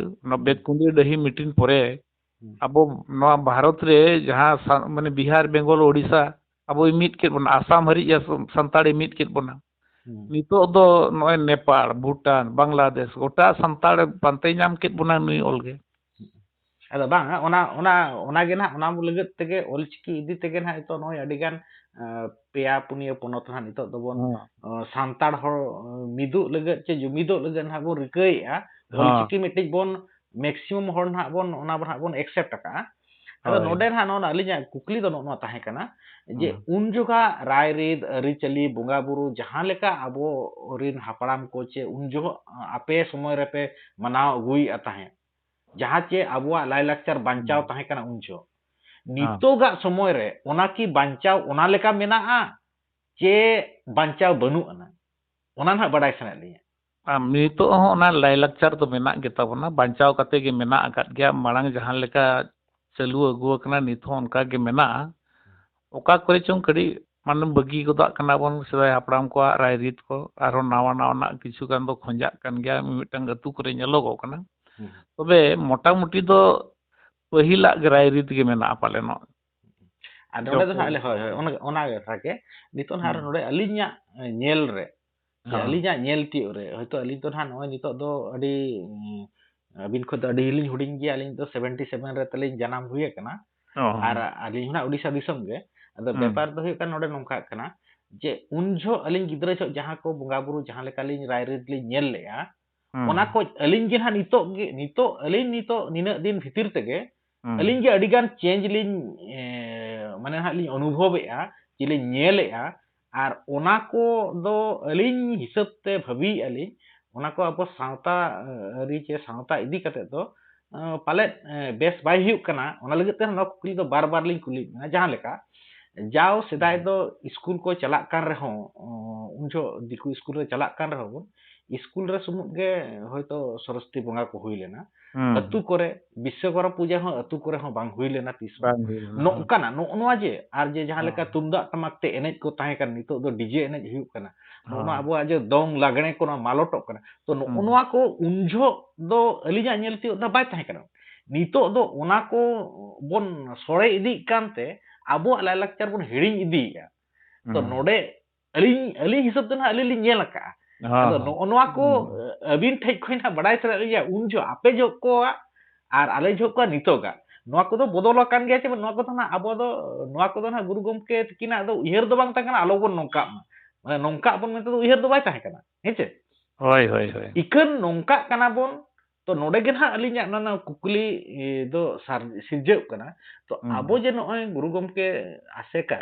ᱚᱱᱟ ᱦᱩᱸ᱾ ᱵᱮᱛᱠᱩᱸᱫᱽᱨᱤ ᱰᱟᱹᱦᱤ meeting ᱯᱚᱨᱮ, ᱦᱩᱸ᱾ ᱟᱵᱚ ᱱᱚᱣᱟ ᱵᱷᱟᱨᱚᱛ ᱨᱮ ᱡᱟᱦᱟᱸ ᱥᱟ-, ᱢᱟᱱᱮ ᱵᱤᱦᱟᱨ, ᱵᱮᱝᱜᱚᱞ, ᱳᱰᱤᱥᱟ, ᱟᱵᱚᱭ ᱢᱤᱫ ᱠᱮᱫ ᱵᱚᱱᱟ, ᱟᱥᱟᱢ ᱦᱟᱹᱨᱤᱡ ᱮ ᱥᱟᱱᱛᱟᱲᱮ ᱢᱤᱫ ᱠᱮᱫ ᱵᱚᱱᱟ᱾ ᱦᱩᱸ᱾ ᱱᱤᱛᱚᱜ ᱫᱚ ᱱᱚᱜᱼᱚᱭ ᱱᱮᱯᱟᱲ, ᱵᱷᱩᱴᱟᱱ, ᱵᱟᱝᱞᱟᱫᱮᱥ, ᱜᱚᱴᱟ ᱥᱟᱱᱛᱟᱲ ᱯᱟᱱᱛᱮ ᱧᱟᱢ ᱠᱮᱫ ᱵᱚᱱᱟ ᱱᱩᱭ ᱚᱞ ᱜᱮ᱾ ᱟᱫᱚ ᱵᱟᱝ, ᱚᱱᱟ, ᱚᱱᱟ, ᱚᱱᱟ ᱜᱮ ᱱᱟᱦᱟᱜ, ᱚᱱᱟ ᱞᱟᱹᱜᱤᱫ ᱛᱮᱜᱮ ᱚᱞᱪᱤᱠᱤ ᱤᱫᱤ ᱛᱮᱜᱮ ᱱᱟᱦᱟᱜ ᱱᱤᱛᱚᱜ ᱱᱚᱜᱼᱚᱭ ᱟᱹᱰᱤ ᱜᱟᱱ, ᱮᱸ, ᱯᱮᱭᱟ ᱯᱩᱱᱭᱟᱹ ᱯᱚᱱᱚᱛ ᱱᱟᱦᱟᱜ ᱱᱤᱛᱚᱜ ᱫᱚᱵᱚᱱ, ᱦᱮᱸ᱾ ᱮᱸ, ᱥᱟᱱᱛᱟᱲ ᱦᱚᱲ, ᱮᱸ, ᱢᱤᱫᱚᱜ ᱞᱟᱹᱜᱤᱫ ᱪᱮ ᱡᱩᱢᱤᱫᱚᱜ ᱞᱟᱹᱜᱤᱫ ᱱᱟᱦᱟᱜ ᱵᱚᱱ ᱨᱤᱠᱟᱹᱭᱮᱫᱼᱟ᱾ ᱦᱮᱸ᱾ ᱚᱞᱪᱤᱠᱤ ᱢᱤᱫᱴᱤᱡ ᱵᱚᱱ, maximum ᱦᱚᱲ ᱱᱟᱦᱟᱜ ᱵᱚᱱ, ᱚᱱᱟ ᱵᱚᱱ ᱱᱟᱦᱟᱜ ᱵᱚᱱ accept ᱟᱠᱟᱫᱼᱟ᱾ ᱟᱫᱚ ᱦᱳᱭ᱾ ᱱᱚᱰᱮ ᱱᱟᱦᱟᱜ ᱱᱚᱜᱼᱚ ᱱᱟ ᱟᱹᱞᱤᱧᱟᱜ ᱠᱩᱠᱞᱤ ᱫᱚ ᱱᱚᱜᱼᱚ ᱱᱚᱣᱟ ᱛᱟᱦᱮᱸ ᱠᱟᱱᱟ ᱡᱮ ᱦᱩᱸ᱾ ᱩᱱ ᱡᱚᱠᱷᱟ ᱨᱟᱭᱨᱤᱛ, ᱟᱹᱨᱤᱪᱟᱹᱞᱤ, ᱵᱚᱸᱜᱟ ᱵᱩᱨᱩ ᱡᱟᱦᱟᱸ ᱞᱮᱠᱟ ᱟᱵᱚ ᱨᱤᱱ ᱦᱟᱯᱲᱟᱢ ᱠᱚ ᱪᱮ ᱩᱱ ᱡᱚᱦᱚᱜ ᱟᱯᱮ ᱥᱚᱢᱚᱭ ᱨᱮᱯᱮ ᱢᱟᱱᱟᱣ ᱟᱹᱜᱩᱭᱮᱫᱼᱟ ᱛᱟᱦᱮᱸᱫ, ᱡᱟᱦᱟᱸ ᱪᱮ ᱟᱵᱚᱣᱟᱜ ᱞᱟᱭᱞᱟᱠᱪᱟᱨ ᱵᱟᱧᱪᱟᱣ ᱦᱩᱸ᱾ ᱛᱟᱦᱮᱸ ᱠᱟᱱᱟ ᱩᱱ ᱡᱚᱦᱚᱜ, ᱦᱮᱸ᱾ ᱱᱤᱛᱚᱜᱟᱜ ᱥᱚᱢᱚᱭ ᱨᱮ ᱚᱱᱟ ᱠᱤ ᱵᱟᱧᱪᱟᱣ ᱚᱱᱟ ᱞᱮᱠᱟ ᱢᱮᱱᱟᱜᱼᱟ ᱪᱮ ᱵᱟᱧᱪᱟᱣ ᱵᱟᱹᱱᱩᱜ ᱟᱱᱟ? ᱚᱱᱟ ᱱᱟᱦᱟᱜ ᱵᱟᱰᱟᱭ ᱥᱟᱱᱟᱭᱮᱫ ᱞᱤᱧᱟ᱾ ᱟᱢ, ᱱᱤᱛᱚᱜ ᱦᱚᱸ ᱚᱱᱟ ᱞᱟᱭᱞᱟᱠᱪᱟᱨ ᱫᱚ ᱢᱮᱱᱟᱜ ᱜᱮᱛᱟ ᱵᱚᱱᱟ, ᱵᱟᱧᱪᱟᱣ ᱠᱟᱛᱮ ᱜᱮ ᱢᱮᱱᱟᱜ ᱟᱠᱟᱫ ᱜᱮᱭᱟ᱾ ᱢᱟᱲᱟᱝ ᱡᱟᱦᱟᱸ ᱞᱮᱠᱟ ᱪᱟᱹᱞᱩ ᱟᱹᱜᱩ ᱟᱠᱟᱱᱟ, ᱱᱤᱛ ᱦᱚᱸ ᱚᱱᱠᱟ ᱜᱮ ᱢᱮᱱᱟᱜᱼᱟ᱾ ᱚᱠᱟ ᱠᱚᱨᱮ ᱪᱚᱝ ᱠᱟᱹᱴᱤᱡ ᱢᱟᱱᱮ ᱵᱟᱹᱜᱤ ᱜᱚᱫᱚᱜ ᱠᱟᱱᱟ ᱵᱚᱱ ᱥᱮᱫᱟᱭ ᱦᱟᱯᱲᱟᱢ ᱠᱚᱣᱟᱜ ᱨᱟᱭᱨᱤᱛ ᱠᱚ, ᱟᱨᱦᱚᱸ ᱱᱟᱣᱟ ᱱᱟᱣᱟᱱᱟᱜ ᱠᱤᱪᱷᱩ ᱜᱟᱱ ᱫᱚ ᱠᱷᱚᱸᱡᱟᱜ ᱠᱟᱱ ᱜᱮᱭᱟ, ᱢᱤᱢᱤᱫᱴᱟᱝ ᱟᱹᱛᱩ ᱠᱚᱨᱮ ᱧᱮᱞᱚᱜᱚᱜ ᱠᱟᱱᱟ᱾ ᱦᱩᱸ᱾ ᱛᱚᱵᱮ ᱢᱚᱴᱟᱢᱩᱴᱤ ᱫᱚ ᱯᱟᱹᱦᱤᱞᱟᱜ ᱜᱮ ᱨᱟᱭᱨᱤᱛ ᱜᱮ ᱢᱮᱱᱟᱜᱼᱟ ᱯᱟᱞᱮᱱᱚᱜ᱾ ᱟᱨ ᱱᱚᱰᱮ ᱫᱚ ᱡᱚᱠᱷᱚᱱ ᱦᱟᱸᱜ ᱞᱮ, ᱦᱳᱭ, ᱦᱳᱭ, ᱚᱱᱟ, ᱚᱱᱟ ᱠᱟᱛᱷᱟ ᱜᱮ᱾ ᱱᱤᱛᱚᱜ ᱱᱟᱦᱟᱜ ᱦᱩᱸ᱾ ᱱᱚᱰᱮ ᱟᱹᱞᱤᱧᱟᱜ ᱧᱮᱞ ᱨᱮ, ᱥᱮ ᱦᱚᱸ᱾ ᱟᱹᱞᱤᱧᱟᱜ ᱧᱮᱞ ᱛᱤᱭᱳᱜ ᱨᱮ, ᱦᱚᱭᱛᱳ ᱟᱹᱞᱤᱧ ᱫᱚ ᱱᱟᱦᱟᱜ ᱱᱚᱜᱼᱚᱭ ᱱᱤᱛᱚᱜ ᱫᱚ ᱟᱹᱰᱤ, ᱩᱸ, ᱟᱹᱵᱤᱱ ᱠᱷᱚᱱ ᱫᱚ ᱟᱹᱰᱤ ᱞᱤᱧ ᱦᱩᱰᱤᱧ ᱜᱮᱭᱟ, ᱟᱹᱞᱤᱧ ᱫᱚ ᱥᱮᱵᱷᱮᱱᱴᱤ ᱥᱮᱵᱷᱮᱱ ᱨᱮ ᱛᱟᱹᱞᱤᱧ ᱡᱟᱱᱟᱢ ᱦᱩᱭ ᱟᱠᱟᱱᱟ᱾ ᱚ᱾ ᱟᱨ ᱟᱹᱞᱤᱧ ᱦᱚᱸ ᱱᱟᱦᱟᱜ ᱩᱰᱤᱥᱟ ᱫᱤᱥᱚᱢ ᱜᱮ᱾ ᱟᱫᱚ ᱦᱩᱸ᱾ ᱵᱮᱯᱟᱨ ᱫᱚ ᱦᱩᱭᱩᱜ ᱠᱟᱱᱟ, ᱱᱚᱰᱮ ᱱᱚᱝᱠᱟᱜ ᱠᱟᱱᱟ ᱡᱮ ᱩᱱ ᱡᱚᱦᱚᱜ ᱟᱹᱞᱤᱧ ᱜᱤᱫᱽᱨᱟᱹ ᱡᱚᱦᱚᱜ ᱡᱟᱦᱟᱸ ᱠᱚ ᱵᱚᱸᱜᱟ ᱵᱩᱨᱩ ᱡᱟᱦᱟᱸ ᱞᱮᱠᱟ ᱞᱤᱧ ᱨᱟᱭᱨᱤᱛ ᱞᱤᱧ ᱧᱮᱞ ᱞᱮᱜᱼᱟ, ᱦᱩᱸ᱾ ᱚᱱᱟ ᱠᱚ ᱟᱹᱞᱤᱧ ᱜᱮ ᱱᱟᱦᱟᱜ ᱱᱤᱛᱚᱜ ᱜᱮ, ᱱᱤᱛᱚᱜ ᱟᱹᱞᱤᱧ ᱱᱤᱛᱚᱜ ᱱᱤᱱᱟᱹᱜ ᱫᱤᱱ ᱵᱷᱤᱛᱤᱨ ᱛᱮᱜᱮ ᱦᱩᱸ᱾ ᱟᱹᱞᱤᱧ ᱜᱮ ᱟᱹᱰᱤ ᱜᱟᱱ ᱪᱮᱧᱡᱽ ᱞᱤᱧ, ᱮ, ᱢᱟᱱᱮ ᱱᱟᱦᱟᱜ ᱞᱤᱧ ᱚᱱᱩᱵᱷᱚᱵᱮᱜᱼᱟ, ᱪᱮ ᱞᱤᱧ ᱧᱮᱞᱮᱜᱼᱟ᱾ ᱟᱨ ᱚᱱᱟ ᱠᱚ ᱫᱚ ᱟᱹᱞᱤᱧ ᱦᱤᱥᱟᱹᱵ ᱛᱮ ᱵᱷᱟᱹᱵᱤᱭᱮᱜᱼᱟ ᱞᱤᱧ, ᱚᱱᱟ ᱠᱚ ᱟᱵᱚ ᱥᱟᱶᱛᱟ, ᱮ, ᱟᱹᱨᱤ ᱪᱮ ᱥᱟᱶᱛᱟ ᱤᱫᱤ ᱠᱟᱛᱮ ᱫᱚ, ᱮ, ᱯᱟᱞᱮᱫ, ᱮ, ᱵᱮᱥ ᱵᱟᱭ ᱦᱩᱭᱩᱜ ᱠᱟᱱᱟ᱾ ᱚᱱᱟ ᱞᱟᱹᱜᱤᱫ ᱛᱮ ᱱᱚᱣᱟ ᱠᱩᱠᱞᱤ ᱫᱚ ᱵᱟᱨ ᱵᱟᱨ ᱞᱤᱧ ᱠᱩᱞᱤᱭᱮᱫ ᱵᱮᱱᱟ᱾ ᱡᱟᱦᱟᱸ ᱞᱮᱠᱟ, ᱡᱟᱣ ᱥᱮᱫᱟᱭ ᱦᱩᱸ᱾ ᱫᱚ ᱤᱥᱠᱩᱞ ᱠᱚ ᱪᱟᱞᱟᱜ ᱠᱟᱱ ᱨᱮᱦᱚᱸ, ᱚ, ᱩᱱ ᱡᱚᱦᱚᱜ ᱫᱤᱠᱩ ᱤᱥᱠᱩᱞ ᱨᱮ ᱪᱟᱞᱟᱜ ᱠᱟᱱ ᱨᱮᱦᱚᱸ ᱵᱚᱱ, ᱤᱥᱠᱩᱞ ᱨᱮ ᱥᱩᱢᱩᱝ ᱜᱮ ᱦᱚᱭᱛᱚ ᱥᱚᱨᱚᱥᱚᱛᱤ ᱵᱚᱸᱜᱟ ᱠᱚ ᱦᱩᱭ ᱞᱮᱱᱟ᱾ ᱦᱩᱸ᱾ ᱟᱹᱛᱩ ᱠᱚᱨᱮ ᱵᱤᱥᱥᱚᱠᱚᱨᱢᱟ ᱯᱩᱡᱟᱹ ᱦᱚᱸ ᱟᱹᱛᱩ ᱠᱚᱨᱮ ᱦᱚᱸ ᱵᱟᱝ ᱦᱩᱭ ᱞᱮᱱᱟ ᱛᱤᱥ ᱦᱚᱸ᱾ ᱵᱟᱝ ᱦᱩᱭ ᱞᱮᱱᱟ, ᱦᱳᱭ᱾ ᱱᱚᱝᱠᱟᱱᱟᱜ, ᱱᱚᱜᱼᱚ ᱱᱚᱣᱟ ᱡᱮ, ᱟᱨ ᱡᱮ ᱡᱟᱦᱟᱸ ᱞᱮᱠᱟ ᱦᱳᱭ᱾ ᱛᱩᱢᱫᱟᱜ ᱴᱟᱢᱟᱠ ᱛᱮ ᱮᱱᱮᱡ ᱠᱚ ᱛᱟᱦᱮᱸ ᱠᱟᱱᱟ, ᱱᱤᱛᱚᱜ ᱫᱚ ᱰᱤᱡᱮ ᱮᱱᱮᱡ ᱦᱩᱭᱩᱜ ᱠᱟᱱᱟ᱾ ᱱᱚᱜᱼᱚ ᱱᱚᱣᱟ ᱦᱳᱭ᱾ ᱟᱵᱚᱣᱟᱜ ᱡᱮ ᱫᱚᱝ ᱞᱟᱜᱽᱬᱮ ᱠᱚ ᱱᱚᱣᱟ ᱢᱟᱞᱚᱴᱚᱜ ᱠᱟᱱᱟ᱾ ᱛᱚ, ᱱᱚᱜᱼᱚ ᱦᱩᱸ᱾ ᱱᱚᱣᱟ ᱠᱚ ᱩᱱ ᱡᱚᱦᱚᱜ ᱫᱚ ᱟᱹᱞᱤᱧᱟᱜ ᱧᱮᱞ ᱛᱤᱭᱳᱜ ᱫᱚ ᱵᱟᱭ ᱛᱟᱦᱮᱸ ᱠᱟᱱᱟ᱾ ᱱᱤᱛᱚᱜ ᱫᱚ ᱚᱱᱟ ᱠᱚ ᱵᱚᱱ ᱥᱚᱲᱮ ᱤᱫᱤᱜ ᱠᱟᱱᱛᱮ ᱟᱵᱚᱣᱟᱜ ᱞᱟᱭᱞᱟᱠᱪᱟᱨ ᱵᱚᱱ ᱦᱤᱲᱤᱧ ᱤᱫᱤᱭᱮᱫᱼᱟ᱾ ᱛᱚ, ᱦᱩᱸ᱾ ᱱᱚᱰᱮ ᱟᱹᱞᱤᱧ, ᱟᱹᱞᱤᱧ ᱦᱤᱥᱟᱹᱵ ᱛᱮ ᱱᱟᱦᱟᱜ ᱟᱹᱞᱤᱧ ᱞᱤᱧ ᱧᱮᱞ ᱟᱠᱟᱫᱼᱟ᱾ ᱦᱚᱸ, ᱟᱫᱚ ᱦᱚᱸ᱾ ᱱᱚᱜᱼᱚ ᱱᱚᱣᱟ ᱠᱚ, ᱦᱩᱸ᱾ ᱟᱹᱵᱤᱱ ᱴᱷᱮᱡ ᱠᱷᱚᱱ ᱱᱟᱦᱟᱜ ᱵᱟᱰᱟᱭ ᱥᱟᱱᱟᱭᱮᱫ ᱞᱤᱧᱟ, ᱩᱱ ᱡᱚᱦᱚᱜ ᱟᱯᱮ ᱡᱚᱦᱚᱜ ᱠᱚᱣᱟᱜ ᱟᱨ ᱟᱞᱮ ᱡᱚᱦᱚᱜ ᱠᱚᱣᱟᱜ ᱱᱤᱛᱚᱜᱟᱜ, ᱱᱚᱣᱟ ᱠᱚᱫᱚ ᱵᱚᱫᱚᱞ ᱟᱠᱟᱱ ᱜᱮᱭᱟ ᱪᱮ ᱵᱟᱝ? ᱱᱚᱣᱟ ᱠᱚᱫᱚ ᱱᱟᱦᱟᱜ ᱟᱵᱚ ᱫᱚ, ᱱᱚᱣᱟ ᱠᱚᱫᱚ ᱱᱟᱦᱟᱜ ᱜᱩᱨᱩ ᱜᱚᱢᱠᱮ ᱛᱤᱠᱤᱱᱟᱜ ᱫᱚ ᱩᱭᱦᱟᱹᱨ ᱫᱚ ᱵᱟᱝ ᱛᱟᱦᱮᱸ ᱠᱟᱱᱟ, ᱟᱞᱚ ᱵᱚᱱ ᱱᱚᱝᱠᱟᱜ ᱢᱟ᱾ ᱢᱟᱱᱮ, ᱱᱚᱝᱠᱟᱜ ᱵᱚᱱ ᱢᱮᱱᱛᱮ ᱫᱚ ᱩᱭᱦᱟᱹᱨ ᱫᱚ ᱵᱟᱭ ᱛᱟᱦᱮᱸ ᱠᱟᱱᱟ, ᱦᱮᱸ ᱪᱮ? ᱦᱳᱭ, ᱦᱳᱭ, ᱦᱳᱭ᱾ ᱤᱠᱷᱟᱹᱱ ᱱᱚᱝᱠᱟᱜ ᱠᱟᱱᱟ ᱵᱚᱱ, ᱛᱚ ᱱᱚᱰᱮ ᱜᱮ ᱱᱟᱦᱟᱜ ᱟᱹᱞᱤᱧᱟᱜ ᱱᱚᱣᱟ ᱠᱩᱠᱞᱤ ᱮ, ᱫᱚ ᱥᱟᱨ ᱥᱤᱨᱡᱟᱹᱜ ᱠᱟᱱᱟ᱾ ᱛᱚ ᱦᱩᱸ᱾ ᱟᱵᱚ ᱡᱮ ᱱᱚᱜᱼᱚᱭ ᱜᱩᱨᱩ ᱜᱚᱢᱠᱮ ᱟᱥᱮᱠᱟ,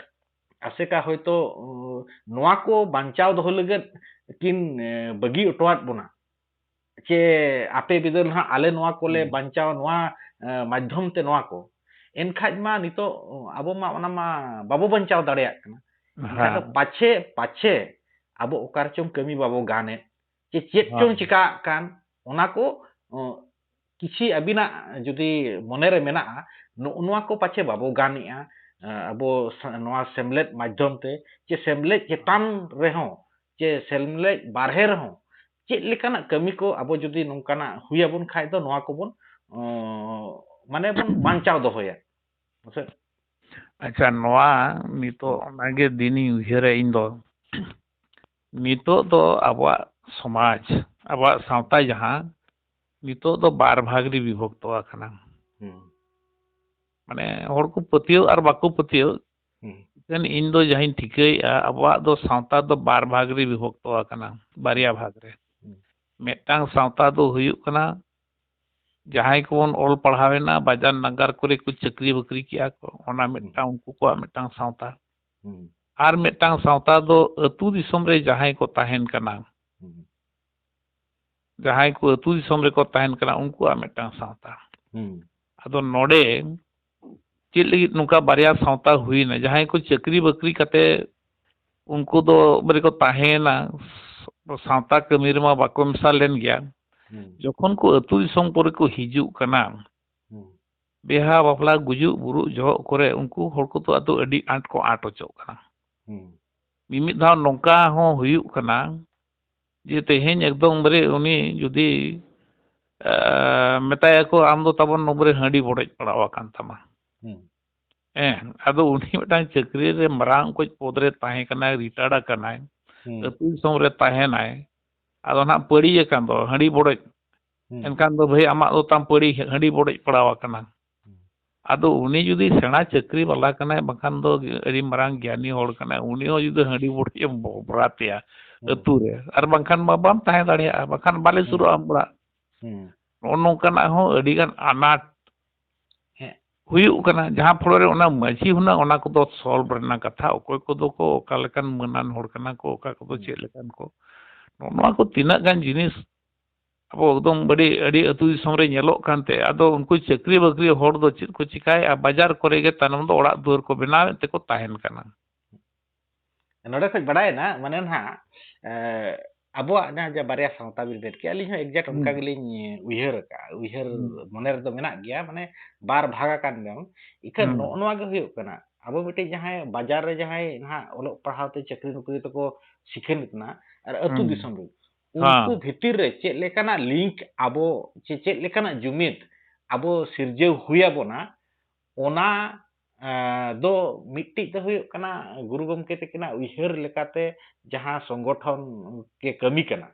ᱟᱥᱮᱠᱟ ᱦᱚᱭᱛᱳ ᱩ, ᱱᱚᱣᱟ ᱠᱚ ᱵᱟᱧᱪᱟᱣ ᱫᱚᱦᱚ ᱞᱟᱹᱜᱤᱫ ᱠᱤᱱ ᱮ, ᱵᱟᱹᱜᱤ ᱦᱚᱴᱚᱣᱟᱫ ᱵᱚᱱᱟ, ᱪᱮ ᱟᱯᱮ ᱵᱤᱫᱟᱹᱞ ᱱᱟᱦᱟᱜ ᱟᱞᱮ ᱱᱚᱣᱟ ᱠᱚᱞᱮ ᱦᱩᱸ᱾ ᱵᱟᱧᱪᱟᱣᱟ, ᱱᱚᱣᱟ ᱮ, ᱢᱟᱫᱽᱫᱷᱚᱢ ᱛᱮ ᱱᱚᱣᱟ ᱠᱚ, ᱮᱱᱠᱷᱟᱡ ᱢᱟ ᱱᱤᱛᱚᱜ ᱩ, ᱟᱵᱚ ᱢᱟ ᱚᱱᱟ ᱢᱟ ᱵᱟᱵᱚ ᱵᱟᱧᱪᱟᱣ ᱫᱟᱲᱮᱭᱟᱜ ᱠᱟᱱᱟ᱾ ᱮᱱᱠᱷᱟᱱ ᱫᱚ ᱦᱮᱸ᱾ ᱯᱟᱪᱷᱮ, ᱯᱟᱪᱷᱮ ᱟᱵᱚ ᱚᱠᱟ ᱨᱮᱪᱚᱝ ᱠᱟᱹᱢᱤ ᱵᱟᱵᱚ ᱜᱟᱱᱮᱫ, ᱪᱮ ᱪᱮᱫ ᱦᱮᱸ᱾ ᱪᱚᱝ ᱪᱤᱠᱟᱜ ᱠᱟᱱ, ᱚᱱᱟ ᱠᱚ ᱚ, ᱠᱤᱪᱷᱤ ᱟᱹᱵᱤᱱᱟᱜ ᱡᱩᱫᱤ ᱢᱚᱱᱮᱨᱮ ᱢᱮᱱᱟᱜᱼᱟ, ᱱᱚᱜᱼᱚ ᱱᱚᱣᱟ ᱠᱚ ᱯᱟᱪᱷᱮ ᱵᱟᱵᱚ ᱜᱟᱱᱮᱜᱼᱟ, ᱮ, ᱟᱵᱚ ᱥᱟ-, ᱱᱚᱣᱟ ᱥᱮᱢᱞᱮᱫ ᱢᱟᱫᱽᱫᱷᱚᱢ ᱛᱮ, ᱪᱮ ᱥᱮᱢᱞᱮᱫ ᱪᱮᱛᱟᱱ ᱨᱮᱦᱚᱸ, ᱪᱮ ᱥᱮᱢᱞᱮᱫ ᱵᱟᱨᱦᱮ ᱨᱮᱦᱚᱸ, ᱪᱮᱫ ᱞᱮᱠᱟᱱᱟᱜ ᱠᱟᱹᱢᱤ ᱠᱚ ᱟᱵᱚ ᱡᱩᱫᱤ ᱱᱚᱝᱠᱟᱱᱟᱜ ᱦᱩᱭ ᱟᱵᱚᱱ ᱠᱷᱟᱡ ᱫᱚ ᱱᱚᱣᱟ ᱠᱚᱵᱚᱱ, ᱚ, ᱢᱟᱱᱮ ᱵᱚᱱ ᱵᱟᱧᱪᱟᱣ ᱫᱚᱦᱚᱭᱟ? ᱢᱟᱥᱮ᱾ ᱟᱪᱪᱷᱟ, ᱱᱚᱣᱟ ᱱᱤᱛᱚᱜ ᱦᱩᱸ᱾ ᱚᱱᱟᱜᱮ ᱫᱤᱱᱤᱧ ᱩᱭᱦᱟᱹᱨᱟ ᱤᱧ ᱫᱚ᱾ ᱱᱤᱛᱚᱜ ᱫᱚ ᱟᱵᱚᱣᱟᱜ ᱥᱚᱢᱟᱡᱽ, ᱟᱵᱚᱣᱟᱜ ᱥᱟᱶᱛᱟ ᱡᱟᱦᱟᱸ, ᱱᱤᱛᱚᱜ ᱫᱚ ᱵᱟᱨ ᱵᱷᱟᱜᱽ ᱨᱮ ᱵᱤᱵᱷᱚᱠᱛᱚ ᱟᱠᱟᱱᱟ᱾ ᱦᱩᱸ᱾ ᱢᱟᱱᱮ ᱦᱚᱲ ᱠᱚ ᱯᱟᱹᱛᱭᱟᱹᱣ ᱟᱨ ᱵᱟᱠᱚ ᱯᱟᱹᱛᱭᱟᱹᱣ, ᱦᱩᱸ᱾ ᱮᱱᱠᱷᱟᱱ ᱤᱧ ᱫᱚ ᱡᱟᱦᱟᱸᱧ ᱴᱷᱤᱠᱟᱹᱭᱮᱫᱼᱟ, ᱟᱵᱚᱣᱟᱜ ᱫᱚ ᱥᱟᱶᱛᱟ ᱫᱚ ᱵᱟᱨ ᱵᱷᱟᱜᱽ ᱨᱮ ᱵᱤᱵᱷᱚᱠᱛᱚ ᱟᱠᱟᱱᱟ, ᱵᱟᱨᱭᱟ ᱵᱷᱟᱜᱽ ᱨᱮ᱾ ᱦᱩᱸ᱾ ᱢᱤᱫᱴᱟᱝ ᱥᱟᱶᱛᱟ ᱫᱚ ᱦᱩᱭᱩᱜ ᱠᱟᱱᱟ ᱡᱟᱦᱟᱸᱭ ᱠᱚᱵᱚᱱ ᱚᱞ ᱯᱟᱲᱦᱟᱣ ᱮᱱᱟ, ᱵᱟᱡᱟᱨ ᱱᱟᱜᱟᱨ ᱠᱚᱨᱮ ᱠᱚ ᱪᱟᱹᱠᱨᱤ ᱵᱟᱹᱠᱨᱤ ᱠᱮᱜᱼᱟ ᱠᱚ, ᱚᱱᱟ ᱦᱩᱸ᱾ ᱢᱤᱫᱴᱟᱝ ᱩᱱᱠᱩ ᱠᱚᱣᱟᱜ ᱢᱤᱫᱴᱟᱝ ᱥᱟᱶᱛᱟ᱾ ᱦᱩᱸ᱾ ᱟᱨ ᱢᱤᱫᱴᱟᱝ ᱥᱟᱶᱛᱟ ᱫᱚ ᱟᱹᱛᱩ ᱫᱤᱥᱚᱢ ᱨᱮ ᱡᱟᱦᱟᱸᱭ ᱠᱚ ᱛᱟᱦᱮᱱ ᱠᱟᱱᱟ, ᱦᱩᱸ᱾ ᱡᱟᱦᱟᱸᱭ ᱠᱚ ᱟᱹᱛᱩ ᱫᱤᱥᱚᱢ ᱨᱮᱠᱚ ᱛᱟᱦᱮᱱ ᱠᱟᱱᱟ, ᱩᱱᱠᱩᱣᱟᱜ ᱢᱤᱫᱴᱟᱝ ᱥᱟᱶᱛᱟ᱾ ᱦᱩᱸ᱾ ᱟᱫᱚ ᱱᱚᱰᱮ ᱪᱮᱫ ᱞᱟᱹᱜᱤᱫ ᱱᱚᱝᱠᱟ ᱵᱟᱨᱭᱟ ᱥᱟᱶᱛᱟ ᱦᱩᱭᱱᱟ? ᱡᱟᱦᱟᱸᱭ ᱠᱚ ᱪᱟᱹᱠᱨᱤ ᱵᱟᱹᱠᱨᱤ ᱠᱟᱛᱮ ᱩᱱᱠᱩ ᱫᱚ ᱵᱟᱨᱮ ᱠᱚ ᱛᱟᱦᱮᱸᱭᱮᱱᱟ, ᱥᱟᱶᱛᱟ ᱠᱟᱹᱢᱤ ᱨᱮᱢᱟ ᱵᱟᱠᱚ ᱢᱮᱥᱟ ᱞᱮᱱ ᱜᱮᱭᱟ᱾ ᱦᱩᱸ᱾ ᱡᱚᱠᱷᱚᱱ ᱠᱚ ᱟᱹᱛᱩ ᱫᱤᱥᱚᱢ ᱠᱚᱨᱮ ᱠᱚ ᱦᱤᱡᱩᱜ ᱠᱟᱱᱟ, ᱦᱩᱸ᱾ ᱵᱤᱦᱟ ᱵᱟᱯᱞᱟ ᱜᱩᱡᱩᱜ ᱵᱩᱨᱩᱜ ᱡᱚᱦᱚᱜ ᱠᱚᱨᱮ ᱩᱱᱠᱩ ᱦᱚᱲ ᱠᱚᱫᱚ ᱟᱫᱚ ᱟᱹᱰᱤ ᱟᱸᱴ ᱠᱚ ᱟᱸᱴ ᱚᱪᱚᱜ ᱠᱟᱱᱟ᱾ ᱦᱩᱸ᱾ ᱢᱤᱢᱤᱫ ᱫᱷᱟᱣ ᱱᱚᱝᱠᱟ ᱦᱚᱸ ᱦᱩᱭᱩᱜ ᱠᱟᱱᱟ ᱡᱮ ᱛᱮᱦᱮᱧ ᱮᱠᱫᱚᱢ ᱵᱟᱨᱮ ᱩᱱᱤ ᱡᱩᱫᱤ, ᱮ, ᱢᱮᱛᱟᱭᱟᱠᱚ, "ᱟᱢ ᱫᱚ ᱛᱟᱵᱚᱱ ᱱᱚᱣᱟ ᱨᱮ ᱦᱟᱺᱰᱤ ᱵᱚᱰᱚᱡ ᱯᱟᱲᱟᱣ ᱟᱠᱟᱱ ᱛᱟᱢᱟ᱾" ᱦᱩᱸ᱾ ᱦᱮᱸ, ᱟᱫᱚ ᱩᱱᱤ ᱢᱤᱫᱴᱟᱝ ᱪᱟᱹᱠᱨᱤ ᱨᱮ ᱢᱟᱨᱟᱝ ᱚᱠᱚᱡ ᱯᱚᱫᱽ ᱨᱮ ᱛᱟᱦᱮᱸ ᱠᱟᱱᱟᱭ, ᱨᱤᱴᱟᱭᱟᱨᱰ ᱟᱠᱟᱱᱟᱭ, ᱦᱩᱸ᱾ ᱟᱹᱛᱩ ᱫᱤᱥᱚᱢ ᱨᱮ ᱛᱟᱦᱮᱱᱟᱭ, ᱟᱫᱚ ᱱᱟᱦᱟᱜ ᱯᱟᱹᱲᱤ ᱟᱠᱟᱱ ᱫᱚ, ᱦᱟᱺᱰᱤ ᱵᱚᱰᱚᱡ᱾ ᱦᱩᱸ᱾ ᱮᱱᱠᱷᱟᱱ ᱫᱚ ᱵᱷᱟᱹᱭ, ᱟᱢᱟᱜ ᱫᱚ ᱛᱟᱢ ᱯᱟᱹᱲᱤ, ᱦᱟᱺᱰᱤ ᱵᱚᱰᱚᱡ ᱯᱟᱲᱟᱣ ᱟᱠᱟᱱᱟ᱾ ᱦᱩᱸ᱾ ᱟᱫᱚ ᱩᱱᱤ ᱡᱩᱫᱤ ᱥᱮᱬᱟ ᱪᱟᱹᱠᱨᱤ ᱵᱟᱞᱟ ᱠᱟᱱᱟᱭ, ᱵᱟᱠᱷᱟᱱ ᱫᱚ ᱟᱹᱰᱤ ᱢᱟᱨᱟᱝ ᱜᱮᱭᱟᱱᱤ ᱦᱚᱲ ᱠᱟᱱᱟᱭ, ᱩᱱᱤ ᱦᱚᱸ ᱡᱩᱫᱤ ᱦᱟᱺᱰᱤ ᱵᱚᱰᱚᱡ ᱮ ᱵᱚ-, ᱵᱚᱨᱟᱛᱮᱭᱟ ᱦᱩᱸ᱾ ᱟᱹᱛᱩ ᱨᱮ, ᱟᱨ ᱵᱟᱝᱠᱷᱟᱱ ᱢᱟ ᱵᱟᱢ ᱛᱟᱦᱮᱸ ᱫᱟᱲᱮᱭᱟᱜᱼᱟ, ᱵᱟᱠᱷᱟᱱ ᱵᱟᱞᱮ ᱦᱩᱸ᱾ ᱥᱩᱨᱩᱜᱼᱟ ᱟᱢ ᱚᱲᱟᱜ᱾ ᱦᱩᱸ᱾ ᱱᱚᱜᱼᱚ ᱱᱚᱝᱠᱟᱱᱟᱜ ᱦᱚᱸ ᱟᱹᱰᱤᱜᱟᱱ ᱟᱱᱟᱴ ᱦᱮᱸ᱾ ᱦᱩᱭᱩᱜ ᱠᱟᱱᱟ, ᱡᱟᱦᱟᱸ ᱯᱷᱚᱲᱚ ᱨᱮ ᱚᱱᱟ ᱢᱟᱹᱡᱷᱤ ᱦᱩᱱᱟᱹᱝ ᱚᱱᱟ ᱠᱚᱫᱚ ᱥᱚᱞᱵᱷ ᱨᱮᱱᱟᱜ ᱠᱟᱛᱷᱟ, ᱚᱠᱚᱭ ᱠᱚᱫᱚ ᱠᱚ ᱚᱠᱟ ᱞᱮᱠᱟᱱ ᱢᱟᱹᱱᱟᱱ ᱦᱚᱲ ᱠᱟᱱᱟ ᱠᱚ, ᱚᱠᱟ ᱠᱚᱫᱚ ᱦᱩᱸ᱾ ᱪᱮᱫ ᱞᱮᱠᱟᱱ ᱠᱚ, ᱱᱚᱜᱼᱚ ᱱᱚᱣᱟ ᱠᱚ ᱛᱤᱱᱟᱹᱜ ᱜᱟᱱ ᱡᱤᱱᱤᱥ ᱟᱵᱚ ᱮᱠᱫᱚᱢ ᱟᱹᱰᱤ, ᱟᱹᱰᱤ ᱟᱹᱛᱩ ᱫᱤᱥᱚᱢ ᱨᱮ ᱧᱮᱞᱚᱜ ᱠᱟᱱᱛᱮ, ᱟᱫᱚ ᱩᱱᱠᱩ ᱪᱟᱹᱠᱨᱤ ᱵᱟᱹᱠᱨᱤ ᱦᱚᱲ ᱫᱚ ᱪᱮᱫ ᱠᱚ ᱪᱤᱠᱟᱭᱮᱫᱼᱟ, ᱵᱟᱡᱟᱨ ᱠᱚᱨᱮ ᱜᱮ ᱛᱟᱭᱱᱚᱢ ᱫᱚ ᱚᱲᱟᱜ ᱫᱩᱣᱟᱹᱨ ᱠᱚ ᱵᱮᱱᱟᱣᱮᱫ ᱛᱮᱠᱚ ᱛᱟᱦᱮᱱ ᱠᱟᱱᱟ᱾ ᱱᱚᱰᱮ ᱠᱷᱚᱡ ᱵᱟᱰᱟᱭᱮᱱᱟ, ᱢᱟᱱᱮ ᱱᱟᱦᱟᱜ, ᱮ, ᱟᱵᱚᱣᱟᱜ ᱡᱟᱦᱟᱸ ᱡᱮ ᱵᱟᱨᱭᱟ ᱥᱟᱶᱛᱟ ᱵᱤᱨ ᱵᱷᱮᱫ ᱠᱮᱜᱼᱟ, ᱟᱹᱞᱤᱧ ᱦᱚᱸ exact ᱚᱱᱠᱟ ᱦᱩᱸ᱾ ᱜᱮᱞᱤᱧ ᱩᱭᱦᱟᱹᱨ ᱟᱠᱟᱜᱼᱟ, ᱩᱭᱦᱟᱹᱨ ᱦᱩᱸ᱾ ᱢᱚᱱᱮ ᱨᱮᱫᱚ ᱢᱮᱱᱟᱜ ᱜᱮᱭᱟ, ᱢᱟᱱᱮ ᱵᱟᱨ ᱵᱷᱟᱜᱽ ᱟᱠᱟᱱ ᱜᱮᱭᱟ᱾ ᱤᱠᱷᱟᱹᱱ ᱦᱩᱸ᱾ ᱱᱚᱜᱼᱚ ᱱᱚᱣᱟ ᱜᱮ ᱦᱩᱭᱩᱜ ᱠᱟᱱᱟ, ᱟᱵᱚ ᱢᱤᱫᱴᱮᱡ ᱡᱟᱦᱟᱸᱭ ᱵᱟᱡᱟᱨ ᱨᱮ ᱡᱟᱦᱟᱸᱭ ᱱᱟᱦᱟᱜ ᱚᱞᱚᱜ ᱯᱟᱲᱦᱟᱣ ᱛᱮ ᱪᱟᱹᱠᱨᱤ ᱱᱚᱠᱨᱤ ᱛᱮᱠᱚ ᱥᱤᱠᱷᱟᱹᱱ ᱠᱟᱱᱟ, ᱟᱨ ᱟᱹᱛᱩ ᱦᱩᱸ᱾ ᱫᱤᱥᱚᱢ ᱨᱮ, ᱩᱱᱠᱩ ᱦᱮᱸ᱾ ᱵᱷᱤᱛᱤᱨ ᱨᱮ ᱪᱮᱫ ᱞᱮᱠᱟᱱᱟᱜ link ᱟᱵᱚ, ᱪᱮ ᱪᱮᱫ ᱞᱮᱠᱟᱱᱟᱜ ᱡᱩᱢᱤᱫ ᱟᱵᱚ ᱥᱤᱨᱡᱟᱹᱣ ᱦᱩᱭ ᱟᱵᱚᱱᱟ, ᱚᱱᱟ, ᱮ, ᱫᱚ ᱢᱤᱫᱴᱤᱡ ᱫᱚ ᱦᱩᱭᱩᱜ ᱠᱟᱱᱟ ᱜᱩᱨᱩ ᱜᱚᱢᱠᱮ ᱛᱟᱹᱠᱤᱱᱟᱜ ᱩᱭᱦᱟᱹᱨ ᱞᱮᱠᱟᱛᱮ ᱡᱟᱦᱟᱸ ᱥᱚᱝᱜᱚᱴᱷᱚᱱ ᱜᱮ ᱠᱟᱹᱢᱤ ᱠᱟᱱᱟ᱾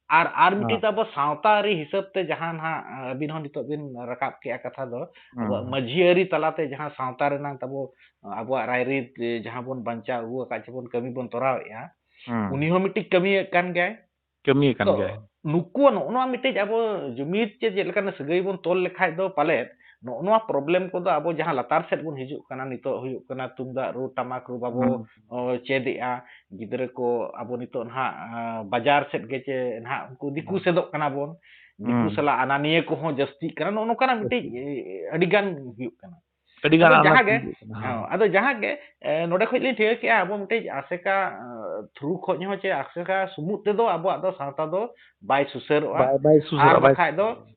ᱟᱨ, ᱟᱨ ᱢᱤᱫᱴᱤᱡ ᱦᱮᱸ᱾ ᱫᱚ ᱟᱵᱚ ᱥᱟᱶᱛᱟ ᱟᱹᱨᱤ ᱦᱤᱥᱟᱹᱵ ᱛᱮ ᱡᱟᱦᱟᱸ ᱱᱟᱦᱟᱜ ᱟᱹᱵᱤᱱ ᱦᱚᱸ ᱱᱤᱛᱚᱜ ᱵᱤᱱ ᱨᱟᱠᱟᱵ ᱠᱮᱜᱼᱟ ᱠᱟᱛᱷᱟ ᱫᱚ, ᱟᱵᱚᱣᱟᱜ ᱦᱮᱸ᱾ ᱢᱟᱹᱡᱷᱤ ᱟᱹᱨᱤ ᱛᱟᱞᱟᱛᱮ ᱡᱟᱦᱟᱸ ᱥᱟᱶᱛᱟ ᱨᱮᱱᱟᱜ ᱛᱟᱵᱚ, ᱟᱵᱚᱣᱟᱜ ᱨᱟᱭᱨᱤᱛ, ᱡᱟᱦᱟᱸ ᱵᱚᱱ ᱵᱟᱧᱪᱟᱣ ᱟᱹᱜᱩ ᱟᱠᱟᱫ ᱪᱮ ᱵᱚᱱ ᱠᱟᱹᱢᱤ ᱵᱚᱱ ᱛᱚᱨᱟᱣᱮᱫᱼᱟ, ᱦᱮᱸ᱾ ᱩᱱᱤ ᱦᱚᱸ ᱢᱤᱫᱴᱤᱡ ᱠᱟᱹᱢᱤᱭᱮᱫ ᱠᱟᱱ ᱜᱮᱭᱟᱭ᱾ ᱠᱟᱹᱢᱤᱭᱮᱫ ᱠᱟᱱ ᱛᱚ, ᱜᱮᱭᱟᱭ᱾ ᱱᱩᱠᱩᱣᱟᱜ ᱱᱚᱜᱼᱚ ᱱᱚᱣᱟ ᱢᱤᱫᱴᱤᱡ ᱟᱵᱚ ᱡᱩᱢᱤᱫ ᱪᱮ ᱪᱮᱫ ᱞᱮᱠᱟᱱ ᱥᱟᱹᱜᱟᱹᱭ ᱵᱚᱱ ᱛᱚᱞ ᱞᱮᱠᱷᱟᱡ ᱫᱚ ᱯᱟᱞᱮᱫ ᱱᱚᱜᱼᱚ ᱱᱚᱣᱟ problem ᱠᱚᱫᱚ ᱟᱵᱚ ᱡᱟᱦᱟᱸ ᱞᱟᱛᱟᱨ ᱥᱮᱫ ᱵᱚᱱ ᱦᱤᱡᱩᱜ ᱠᱟᱱᱟ, ᱱᱤᱛᱚᱜ ᱦᱩᱭᱩᱜ ᱠᱟᱱᱟ ᱛᱩᱢᱫᱟᱜ ᱨᱩ, ᱴᱟᱢᱟᱠ ᱨᱩ ᱵᱟᱵᱚ, ᱦᱩᱸ᱾ ᱚ, ᱪᱮᱫᱮᱜᱼᱟ᱾ ᱜᱤᱫᱽᱨᱟᱹ ᱠᱚ ᱟᱵᱚ ᱱᱤᱛᱚᱜ ᱱᱟᱦᱟᱜ, ᱟ, ᱵᱟᱡᱟᱨ ᱥᱮᱫ ᱜᱮ ᱪᱮ ᱱᱟᱦᱟᱜ ᱩᱱᱠᱩ ᱫᱤᱠᱩ ᱦᱩᱸ᱾ ᱥᱮᱫᱚᱜ ᱠᱟᱱᱟ ᱵᱚᱱ᱾ ᱫᱤᱠᱩ ᱦᱩᱸ᱾ ᱥᱟᱞᱟᱜ ᱟᱱᱟ ᱱᱤᱭᱟᱹ ᱠᱚᱦᱚᱸ ᱡᱟᱹᱥᱛᱤᱜ ᱠᱟᱱᱟ᱾ ᱱᱚᱜᱼᱚ ᱱᱚᱝᱠᱟᱱᱟᱜ ᱢᱤᱫᱴᱤᱡ, ᱡᱟᱹᱥᱛᱤ᱾ ᱮ, ᱟᱹᱰᱤ ᱜᱟᱱ ᱦᱩᱭᱩᱜ ᱠᱟᱱᱟ᱾ ᱟᱹᱰᱤ ᱜᱟᱱ ᱟᱫᱚ ᱟᱱᱟᱴ ᱡᱟᱦᱟᱸ ᱜᱮ, ᱦᱩᱭᱩᱜ ᱠᱟᱱᱟ, ᱦᱮᱸ᱾ ᱦᱮᱸ, ᱟᱫᱚ ᱡᱟᱦᱟᱸ ᱜᱮ, ᱮ, ᱱᱚᱰᱮ ᱠᱷᱚᱡ ᱞᱤᱧ ᱴᱷᱤᱠᱟᱹ ᱠᱮᱜᱼᱟ, ᱟᱵᱚ ᱢᱤᱫᱴᱤᱡ ᱟᱥᱮᱠᱟ, ᱮ, through ᱠᱷᱚᱡ ᱦᱚᱸ ᱪᱮ ᱟᱥᱮᱠᱟ ᱥᱩᱢᱩᱫ ᱛᱮᱫᱚ ᱟᱵᱚᱣᱟᱜ ᱫᱚ ᱥᱟᱶᱛᱟ ᱫᱚ ᱵᱟᱭ ᱥᱩᱥᱟᱹᱨᱚᱜᱼᱟ᱾ ᱵᱟᱭ, ᱵᱟᱭ ᱥᱩᱥᱟᱹᱨᱚᱜᱼᱟ, ᱟᱨ ᱵᱟᱭ ᱵᱟᱠᱷᱟᱡ ᱫᱚ ᱥᱩᱥᱟᱹᱨᱚᱜᱼᱟ᱾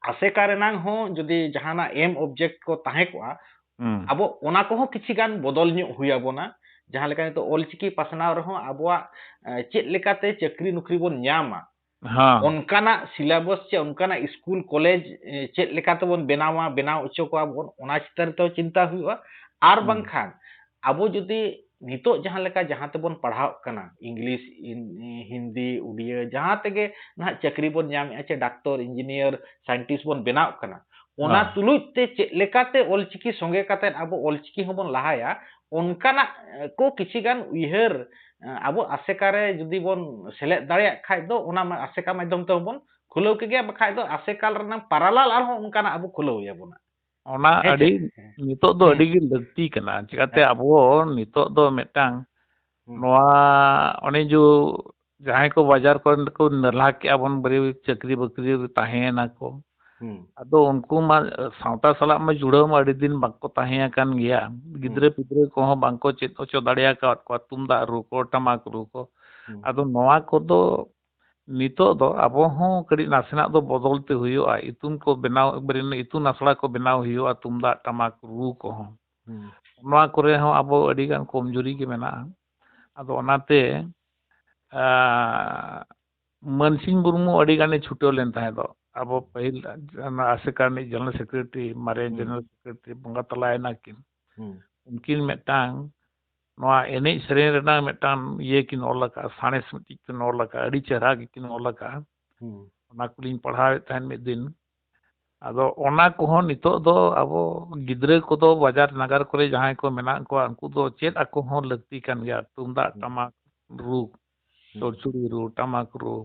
ᱟᱥᱮᱠᱟ ᱨᱮᱱᱟᱝ ᱦᱚᱸ ᱡᱩᱫᱤ ᱡᱟᱦᱟᱱᱟᱜ aim object ᱠᱚ ᱛᱟᱦᱮᱸ ᱠᱚᱜᱼᱟ, ᱦᱩᱸ᱾ ᱟᱵᱚ ᱚᱱᱟ ᱠᱚᱦᱚᱸ ᱠᱤᱪᱷᱤ ᱜᱟᱱ ᱵᱚᱫᱚᱞ ᱧᱚᱜ ᱦᱩᱭ ᱟᱵᱚᱱᱟ᱾ ᱡᱟᱦᱟᱸ ᱞᱮᱠᱟ ᱱᱤᱛᱚᱜ ᱚᱞᱪᱤᱠᱤ ᱯᱟᱥᱱᱟᱣ ᱨᱮᱦᱚᱸ ᱟᱵᱚᱣᱟᱜ, ᱮ, ᱪᱮᱫ ᱞᱮᱠᱟᱛᱮ ᱪᱟᱹᱠᱨᱤ ᱱᱚᱠᱨᱤ ᱵᱚᱱ ᱧᱟᱢᱟ, ᱦᱮᱸ᱾ ᱚᱱᱠᱟᱱᱟᱜ syllabus ᱪᱮ ᱚᱱᱠᱟᱱᱟᱜ ᱥᱠᱩᱞ, ᱠᱚᱞᱮᱡᱽ, ᱮ, ᱪᱮᱫ ᱞᱮᱠᱟ ᱛᱮᱵᱚᱱ ᱵᱮᱱᱟᱣᱟ, ᱵᱮᱱᱟᱣ ᱦᱚᱪᱚ ᱠᱚᱣᱟ ᱵᱚᱱ, ᱚᱱᱟ ᱪᱮᱛᱟᱱ ᱨᱮ ᱛᱮᱦᱚᱸ ᱪᱤᱱᱛᱟ ᱦᱩᱭᱩᱜᱼᱟ᱾ ᱟᱨ ᱦᱩᱸ᱾ ᱵᱟᱝᱠᱷᱟᱱ ᱟᱵᱚ ᱡᱩᱫᱤ ᱱᱤᱛᱚᱜ ᱡᱟᱦᱟᱸ ᱞᱮᱠᱟ ᱡᱟᱦᱟᱸ ᱛᱮᱵᱚᱱ ᱯᱟᱲᱦᱟᱣᱚᱜ ᱠᱟᱱᱟ, English, ᱦᱤᱱ-, ᱦᱤᱱᱫᱤ, ᱩᱰᱤᱭᱟᱹ, ᱡᱟᱦᱟᱸ ᱛᱮᱜᱮ ᱱᱟᱦᱟᱜ ᱪᱟᱹᱠᱨᱤ ᱵᱚᱱ ᱧᱟᱢᱮᱜᱼᱟ, ᱪᱮ ᱰᱟᱠᱛᱚᱨ, engineer, scientist ᱵᱚᱱ ᱵᱮᱱᱟᱣᱚᱜ ᱠᱟᱱᱟ, ᱚᱱᱟ ᱦᱮᱸ᱾ ᱛᱩᱞᱩᱡ ᱛᱮ ᱪᱮᱫ ᱞᱮᱠᱟᱛᱮ ᱚᱞᱪᱤᱠᱤ ᱥᱚᱸᱜᱮ ᱠᱟᱛᱮᱫ ᱟᱵᱚ ᱚᱞᱪᱤᱠᱤ ᱦᱚᱸᱵᱚᱱ ᱞᱟᱦᱟᱭᱟ, ᱚᱱᱠᱟᱱᱟᱜ, ᱮ, ᱠᱚ ᱠᱤᱪᱷᱤ ᱜᱟᱱ ᱩᱭᱦᱟᱹᱨ, ᱮ, ᱟᱵᱚ ᱟᱥᱮᱠᱟ ᱨᱮ ᱡᱩᱫᱤ ᱵᱚᱱ ᱥᱮᱞᱮᱫ ᱫᱟᱲᱮᱭᱟᱜ ᱠᱷᱟᱡ ᱫᱚ, ᱚᱱᱟ ᱢᱟ ᱟᱥᱮᱠᱟ ᱢᱟᱫᱽᱫᱷᱚᱢ ᱛᱮᱦᱚᱸ ᱵᱚᱱ ᱠᱷᱩᱞᱟᱹᱣ ᱠᱮᱜᱮᱭᱟ, ᱵᱟᱠᱷᱟᱡ ᱫᱚ ᱟᱥᱮᱠᱟᱞ ᱨᱮᱱᱟᱝ ᱯᱟᱨᱟᱞᱟᱞ ᱟᱨᱦᱚᱸ ᱚᱱᱠᱟᱱᱟᱜ ᱟᱵᱚ ᱠᱷᱩᱞᱟᱹᱣ ᱦᱩᱭ ᱟᱵᱚᱱᱟ᱾ ᱚᱱᱟ ᱦᱮᱸ ᱟᱹᱰᱤ ᱪᱮ? ᱱᱤᱛᱚᱜ ᱫᱚ ᱦᱩᱸ᱾ ᱟᱹᱰᱤ ᱜᱮ ᱞᱟᱹᱠᱛᱤ ᱠᱟᱱᱟ᱾ ᱪᱤᱠᱟᱹᱛᱮ ᱦᱮᱸ᱾ ᱟᱵᱚ ᱱᱤᱛᱚᱜ ᱫᱚ ᱢᱤᱫᱴᱟᱝ ᱦᱩᱸ᱾ ᱱᱚᱣᱟ ᱚᱱᱮ ᱡᱚ ᱡᱟᱦᱟᱸᱭ ᱠᱚ ᱵᱟᱡᱟᱨ ᱠᱚᱨᱮ ᱠᱚ ᱱᱟᱞᱦᱟ ᱠᱮᱜᱼᱟ ᱵᱚᱱ, ᱵᱟᱹᱨᱤ ᱪᱟᱹᱠᱨᱤ ᱵᱟᱹᱠᱨᱤ ᱨᱮ ᱛᱟᱦᱮᱸᱭᱮᱱᱟ ᱠᱚ, ᱦᱩᱸ᱾ ᱟᱫᱚ ᱩᱱᱠᱩ ᱢᱟ ᱥᱟᱶᱛᱟ ᱥᱟᱞᱟᱜ ᱢᱟ ᱡᱩᱲᱟᱹᱣ ᱢᱟ ᱟᱹᱰᱤ ᱫᱤᱱ ᱵᱟᱝᱠᱚ ᱛᱟᱦᱮᱸ ᱟᱠᱟᱱ ᱜᱮᱭᱟ᱾ ᱜᱤᱫᱽᱨᱟᱹ ᱯᱤᱫᱽᱨᱟᱹ ᱠᱚᱦᱚᱸ ᱵᱟᱝᱠᱚ ᱪᱮᱫ ᱦᱚᱪᱚ ᱫᱟᱲᱮ ᱟᱠᱟᱫ ᱠᱚᱣᱟ ᱛᱩᱢᱫᱟᱜ ᱨᱩ ᱠᱚ, ᱴᱟᱢᱟᱠ ᱨᱩ ᱠᱚ᱾ ᱦᱩᱸ᱾ ᱟᱫᱚ ᱱᱚᱣᱟ ᱠᱚᱫᱚ ᱱᱤᱛᱚᱜ ᱫᱚ ᱟᱵᱚ ᱦᱚᱸ ᱠᱟᱹᱴᱤᱡ ᱱᱟᱥᱮᱱᱟᱜ ᱫᱚ ᱵᱚᱫᱚᱞ ᱛᱮ ᱦᱩᱭᱩᱜᱼᱟ᱾ ᱤᱛᱩᱱ ᱠᱚ ᱵᱮᱱᱟᱣ, ᱮᱠᱵᱟᱨᱮ ᱤᱛᱩᱱ ᱟᱥᱲᱟ ᱠᱚ ᱵᱮᱱᱟᱣ ᱦᱩᱭᱩᱜᱼᱟ, ᱛᱩᱢᱫᱟᱜ ᱴᱟᱢᱟᱠ ᱨᱩ ᱠᱚᱦᱚᱸ᱾ ᱦᱩᱸ᱾ ᱱᱚᱣᱟ ᱠᱚᱨᱮ ᱦᱚᱸ ᱟᱵᱚ ᱟᱹᱰᱤ ᱜᱟᱱ ᱠᱚᱢᱡᱩᱨᱤ ᱜᱮ ᱢᱮᱱᱟᱜᱼᱟ᱾ ᱟᱫᱚ ᱚᱱᱟᱛᱮ, ᱟ, ᱢᱟᱹᱱᱥᱤᱝ ᱢᱩᱨᱢᱩ ᱟᱹᱰᱤ ᱜᱟᱱᱮ ᱪᱷᱩᱴᱟᱹᱣ ᱞᱮᱱ ᱛᱟᱦᱮᱸ ᱫᱚ᱾ ᱟᱵᱚ ᱯᱟᱹᱦᱤᱞ ᱚᱱᱟ ᱟᱥᱮᱠᱟ ᱨᱤᱱᱤᱡ general secretary, ᱢᱟᱨᱮ ᱦᱩᱸ᱾ general secretary, ᱵᱚᱸᱜᱟ ᱛᱟᱞᱟᱭᱮᱱᱟ ᱠᱤᱱ᱾ ᱦᱩᱸ᱾ ᱩᱱᱠᱤᱱ ᱢᱤᱫᱴᱟᱝ ᱱᱚᱣᱟ ᱮᱱᱮᱡ ᱥᱮᱨᱮᱧ ᱨᱮᱱᱟᱜ ᱢᱤᱫᱴᱟᱝ ᱤᱭᱟᱹ ᱠᱤᱱ ᱚᱞ ᱟᱠᱟᱫᱼᱟ, ᱥᱟᱬᱮᱥ ᱢᱤᱫᱴᱤᱡ ᱠᱤᱱ ᱚᱞ ᱟᱠᱟᱫᱼᱟ, ᱟᱹᱰᱤ ᱪᱮᱦᱨᱟ ᱜᱮᱠᱤᱱ ᱚᱞ ᱟᱠᱟᱫᱼᱟ᱾ ᱦᱩᱸ᱾ ᱚᱱᱟ ᱠᱚᱞᱤᱧ ᱯᱟᱲᱦᱟᱣᱮᱫ ᱛᱟᱦᱮᱸᱫ ᱢᱤᱫ ᱫᱤᱱ᱾ ᱟᱫᱚ ᱚᱱᱟ ᱠᱚᱦᱚᱸ ᱱᱤᱛᱚᱜ ᱫᱚ ᱟᱵᱚ ᱜᱤᱫᱽᱨᱟᱹ ᱠᱚᱫᱚ ᱵᱟᱡᱟᱨ ᱱᱟᱜᱟᱨ ᱠᱚᱨᱮ ᱡᱟᱦᱟᱸᱭ ᱠᱚ ᱢᱮᱱᱟᱜ ᱠᱚᱣᱟ, ᱩᱱᱠᱩ ᱫᱚ ᱪᱮᱫ ᱟᱠᱚ ᱦᱚᱸ ᱞᱟᱹᱠᱛᱤ ᱠᱟᱱ ᱜᱮᱭᱟ, ᱛᱩᱢᱫᱟᱜ ᱦᱩᱸ᱾ ᱴᱟᱢᱟᱠ ᱨᱩ, ᱦᱩᱸ᱾ ᱪᱚᱲᱪᱩᱲᱤ ᱨᱩ, ᱴᱟᱢᱟᱠ ᱨᱩ᱾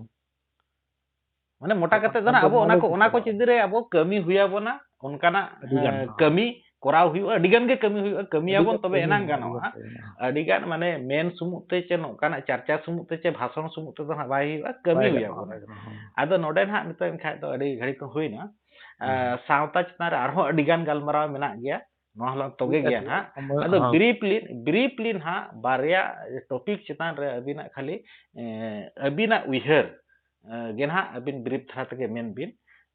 ᱢᱟᱱᱮ ᱢᱚᱴᱟ ᱠᱟᱛᱮ ᱫᱚ ᱵᱟᱝᱠᱷᱟᱱ ᱱᱟᱜ ᱟᱵᱚ ᱚᱱᱟ ᱢᱚᱱᱮ ᱠᱚ, ᱚᱱᱟ ᱠᱚ ᱪᱟᱵᱟᱜᱼᱟ᱾ ᱪᱮᱛᱟᱱ ᱨᱮ ᱟᱵᱚ ᱠᱟᱹᱢᱤ ᱦᱩᱭ ᱟᱵᱚᱱᱟ, ᱚᱱᱠᱟᱱᱟᱜ, ᱟᱹᱰᱤ ᱜᱟᱱ, ᱮ, ᱦᱚᱸ᱾ ᱠᱟᱹᱢᱤ ᱠᱚᱨᱟᱣ ᱦᱩᱭᱩᱜᱼᱟ, ᱟᱹᱰᱤ ᱜᱟᱱ ᱜᱮ ᱠᱟᱹᱢᱤ ᱦᱩᱭᱩᱜᱼᱟ, ᱠᱟᱹᱢᱤ ᱟᱹᱰᱤ ᱟᱵᱚᱱ ᱜᱟᱱ ᱛᱚᱵᱮ ᱠᱟᱹᱢᱤ ᱮᱱᱟᱝ ᱢᱮᱱᱟᱜᱼᱟ, ᱟᱹᱰᱤ ᱜᱟᱱᱚᱜᱼᱟ᱾ ᱜᱟᱱ ᱠᱟᱹᱢᱤ ᱢᱮᱱᱟᱜᱼᱟ᱾ ᱟᱹᱰᱤ ᱜᱟᱱ ᱢᱟᱱᱮ ᱢᱮᱱ ᱥᱩᱢᱩᱜ ᱛᱮ ᱪᱮ ᱱᱚᱝᱠᱟᱱᱟᱜ ᱪᱟᱨᱪᱟ ᱥᱩᱢᱩᱜ ᱛᱮ ᱪᱮ ᱵᱷᱟᱥᱚᱱ ᱥᱩᱢᱩᱜ ᱛᱮᱫᱚ ᱦᱟᱸᱜ ᱵᱟᱭ ᱦᱩᱭᱩᱜᱼᱟ, ᱠᱟᱹᱢᱤ ᱵᱟᱭ ᱦᱩᱭ ᱜᱟᱱᱚᱜᱼᱟ, ᱟᱵᱚᱱᱟ᱾ ᱵᱟᱭ ᱜᱟᱱᱚᱜᱼᱟ, ᱦᱚᱸ᱾ ᱟᱫᱚ ᱱᱚᱰᱮ ᱱᱟᱦᱟᱜ ᱱᱤᱛᱚᱜ ᱮᱱᱠᱷᱟᱡ ᱫᱚ ᱟᱹᱰᱤ ᱜᱷᱟᱹᱲᱤ ᱠᱚ ᱦᱩᱭᱱᱟ᱾ ᱟ, ᱦᱩᱸ᱾ ᱥᱟᱶᱛᱟ ᱪᱮᱛᱟᱱ ᱨᱮ ᱟᱨᱦᱚᱸ ᱟᱹᱰᱤ ᱜᱟᱱ ᱜᱟᱞᱢᱟᱨᱟᱣ ᱢᱮᱱᱟᱜ ᱜᱮᱭᱟ, ᱱᱚᱣᱟ ᱦᱚᱸᱞᱟᱝ ᱛᱚᱜᱮ ᱴᱷᱤᱠ ᱜᱮᱭᱟ ᱟᱪᱷᱮ, ᱱᱟᱦᱟᱜ᱾ ᱥᱚᱢᱚᱭ, ᱟᱫᱚ ᱦᱚᱸ᱾ briefly, briefly ᱱᱟᱦᱟᱜ ᱵᱟᱨᱭᱟ topic ᱪᱮᱛᱟᱱ ᱨᱮ ᱟᱹᱵᱤᱱᱟᱜ ᱠᱷᱟᱹᱞᱤ, ᱮ, ᱟᱹᱵᱤᱱᱟᱜ ᱩᱭᱦᱟᱹᱨ, ᱮ, ᱜᱮ ᱱᱟᱦᱟᱜ ᱟᱹᱵᱤᱱ brief ᱫᱷᱟᱨᱟ ᱛᱮᱜᱮ ᱢᱮᱱ ᱵᱤᱱ᱾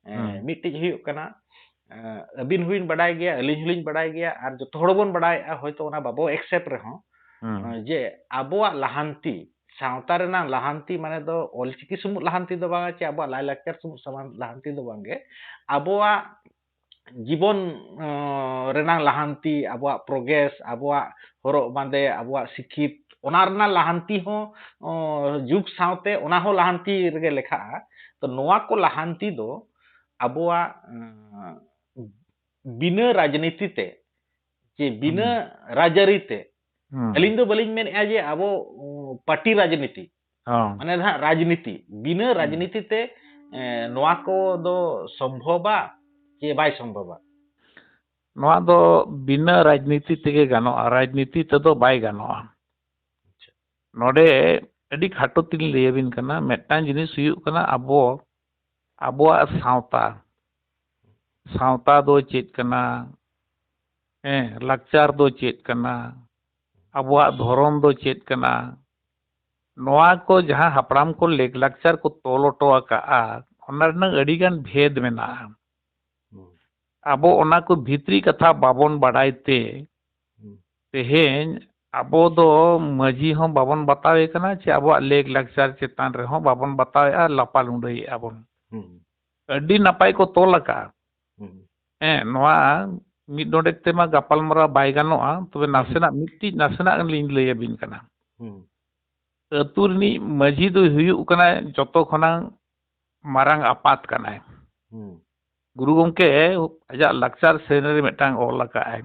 ᱮ, ᱦᱩᱸ᱾ ᱢᱤᱫᱴᱤᱡ ᱦᱩᱭᱩᱜ ᱠᱟᱱᱟ, ᱮ, ᱟᱹᱵᱤᱱ ᱦᱚᱸᱵᱤᱱ ᱵᱟᱰᱟᱭ ᱜᱮᱭᱟ, ᱟᱹᱞᱤᱧ ᱦᱚᱸᱞᱤᱧ ᱵᱟᱰᱟᱭ ᱜᱮᱭᱟ, ᱟᱨ ᱡᱚᱛᱚ ᱦᱚᱲ ᱵᱚᱱ ᱵᱟᱰᱟᱭᱮᱜᱼᱟ, ᱦᱚᱭᱛᱳ ᱚᱱᱟ ᱵᱟᱵᱚ accept ᱨᱮᱦᱚᱸ, ᱦᱩᱸ᱾ ᱮ, ᱡᱮ ᱟᱵᱚᱣᱟᱜ ᱞᱟᱦᱟᱱᱛᱤ, ᱥᱟᱶᱛᱟ ᱨᱮᱱᱟᱜ ᱞᱟᱦᱟᱱᱛᱤ ᱢᱟᱱᱮ ᱫᱚ ᱚᱞᱪᱤᱠᱤ ᱥᱩᱢᱩᱝ ᱞᱟᱦᱟᱱᱛᱤ ᱫᱚ ᱵᱟᱝᱟ, ᱪᱮ ᱟᱵᱚᱣᱟᱜ ᱞᱟᱭᱼᱞᱟᱠᱪᱟᱨ ᱥᱩᱢᱩᱝ ᱥᱟᱢᱟᱱ ᱞᱟᱦᱟᱱᱛᱤ ᱫᱚ ᱵᱟᱝᱜᱮ, ᱟᱵᱚᱣᱟᱜ ᱡᱤᱵᱚᱱ, ᱚ, ᱨᱮᱱᱟᱝ ᱞᱟᱦᱟᱱᱛᱤ, ᱟᱵᱚᱣᱟᱜ progress, ᱟᱵᱚᱣᱟᱜ ᱦᱚᱨᱚᱜ ᱵᱟᱸᱫᱮ, ᱟᱵᱚᱣᱟᱜ ᱥᱤᱠᱷᱤᱛ, ᱚᱱᱟ ᱨᱮᱱᱟᱜ ᱞᱟᱦᱟᱱᱛᱤ ᱦᱚᱸ, ᱚ, ᱡᱩᱜᱽ ᱥᱟᱶᱛᱮ ᱚᱱᱟ ᱦᱚᱸ ᱞᱟᱦᱟᱱᱛᱤ ᱨᱮᱜᱮ ᱞᱮᱠᱷᱟᱜᱼᱟ᱾ ᱛᱚ ᱱᱚᱣᱟ ᱠᱚ ᱞᱟᱦᱟᱱᱛᱤ ᱫᱚ ᱟᱵᱚᱣᱟᱜ, ᱚ, ᱵᱤᱱᱟᱹ ᱨᱟᱡᱽᱱᱤᱛᱤ ᱛᱮ, ᱡᱮ ᱵᱤᱱᱟᱹ ᱦᱩᱸ᱾ ᱨᱟᱡᱽᱟᱹᱨᱤ ᱛᱮ, ᱦᱩᱸ᱾ ᱟᱹᱞᱤᱧ ᱫᱚ ᱵᱟᱹᱞᱤᱧ ᱢᱮᱱᱮᱫᱼᱟ ᱡᱮ ᱟᱵᱚ, ᱚ, party ᱨᱟᱡᱽᱱᱤᱛᱤ, ᱦᱚᱸ᱾ ᱢᱟᱱᱮ ᱱᱟᱦᱟᱜ ᱨᱟᱡᱽᱱᱤᱛᱤ, ᱵᱤᱱᱟᱹ ᱦᱩᱸ᱾ ᱨᱟᱡᱽᱱᱤᱛᱤ ᱛᱮ ᱮ, ᱱᱚᱣᱟ ᱠᱚ ᱫᱚ ᱥᱚᱢᱵᱷᱚᱵᱟ ᱪᱮ ᱵᱟᱭ ᱥᱚᱢᱵᱷᱚᱵᱟ? ᱱᱚᱣᱟ ᱫᱚ ᱵᱤᱱᱟᱹ ᱨᱟᱡᱽᱱᱤᱛᱤ ᱛᱮᱜᱮ ᱜᱟᱱᱚᱜᱼᱟ, ᱨᱟᱡᱽᱱᱤᱛᱤ ᱛᱮᱫᱚ ᱵᱟᱭ ᱜᱟᱱᱚᱜᱼᱟ᱾ ᱱᱚᱰᱮ ᱟᱹᱰᱤ ᱠᱷᱟᱴᱚ ᱛᱮᱞᱤᱧ ᱞᱟᱹᱭ ᱟᱹᱵᱤᱱ ᱠᱟᱱᱟ, ᱢᱤᱫᱴᱟᱝ ᱡᱤᱱᱤᱥ ᱦᱩᱭᱩᱜ ᱠᱟᱱᱟ ᱟᱵᱚ, ᱟᱵᱚᱣᱟᱜ ᱥᱟᱶᱛᱟ᱾ ᱥᱟᱶᱛᱟ ᱫᱚ ᱪᱮᱫ ᱠᱟᱱᱟ? ᱦᱮᱸ, ᱞᱟᱠᱪᱟᱨ ᱫᱚ ᱪᱮᱫ ᱠᱟᱱᱟ? ᱟᱵᱚᱣᱟᱜ ᱫᱷᱚᱨᱚᱢ ᱫᱚ ᱪᱮᱫ ᱠᱟᱱᱟ? ᱱᱚᱣᱟ ᱠᱚ ᱡᱟᱦᱟᱸ ᱦᱟᱯᱲᱟᱢ ᱠᱚ ᱞᱮᱠ ᱞᱟᱠᱪᱟᱨ ᱠᱚ ᱛᱚᱞ ᱦᱚᱴᱚ ᱟᱠᱟᱫᱼᱟ, ᱚᱱᱟ ᱨᱮᱱᱟᱜ ᱟᱹᱰᱤᱜᱟᱱ ᱵᱷᱮᱫᱽ ᱢᱮᱱᱟᱜᱼᱟ᱾ ᱦᱩᱸ᱾ ᱟᱵᱚ ᱚᱱᱟ ᱠᱚ ᱵᱷᱤᱛᱨᱤ ᱠᱟᱛᱷᱟ ᱵᱟᱵᱚᱱ ᱵᱟᱰᱟᱭ ᱛᱮ, ᱦᱩᱸ᱾ ᱛᱮᱦᱮᱧ ᱟᱵᱚ ᱫᱚ ᱢᱟᱹᱡᱷᱤ ᱦᱚᱸ ᱵᱟᱵᱚᱱ ᱵᱟᱛᱟᱣᱮ ᱠᱟᱱᱟ, ᱪᱮ ᱟᱵᱚᱣᱟᱜ ᱞᱮᱠ ᱞᱟᱠᱪᱟᱨ ᱪᱮᱛᱟᱱ ᱨᱮᱦᱚᱸ ᱵᱟᱵᱚᱱ ᱵᱟᱛᱟᱣᱮᱫᱼᱟ, ᱞᱟᱯᱟ ᱞᱩᱸᱰᱟᱹᱭᱮᱫᱼᱟ ᱵᱚᱱ᱾ ᱦᱩᱸ᱾ ᱟᱹᱰᱤ ᱱᱟᱯᱟᱭ ᱠᱚ ᱛᱚᱞ ᱟᱠᱟᱫᱼᱟ᱾ ᱦᱩᱸ᱾ ᱦᱮᱸ, ᱱᱚᱣᱟ ᱢᱤᱫ ᱰᱚᱸᱰᱮᱠ ᱛᱮᱢᱟ ᱜᱟᱯᱟᱞᱢᱟᱨᱟᱣ ᱵᱟᱭ ᱜᱟᱱᱚᱜᱼᱟ, ᱛᱚᱵᱮ ᱦᱩᱸ᱾ ᱱᱟᱥᱮᱱᱟᱜ ᱢᱤᱫᱴᱤᱡ ᱱᱟᱥᱮᱱᱟᱜ ᱞᱤᱧ ᱞᱟᱹᱭ ᱟᱹᱵᱤᱱ ᱠᱟᱱᱟ᱾ ᱦᱩᱸ᱾ ᱟᱹᱛᱩ ᱨᱤᱱᱤᱡ ᱢᱟᱹᱡᱷᱤ ᱫᱚᱭ ᱦᱩᱭᱩᱜ ᱠᱟᱱᱟ ᱡᱚᱛᱚ ᱠᱷᱚᱱᱟᱝ ᱢᱟᱨᱟᱝ ᱟᱯᱟᱛ ᱠᱟᱱᱟᱭ᱾ ᱦᱩᱸ᱾ ᱜᱩᱨᱩ ᱜᱚᱢᱠᱮ ᱟᱡᱟᱜ ᱞᱟᱠᱪᱟᱨ ᱥᱮᱨᱮᱧ ᱨᱮ ᱢᱤᱫᱴᱟᱝ ᱚᱞ ᱟᱠᱟᱫᱼᱟᱭ,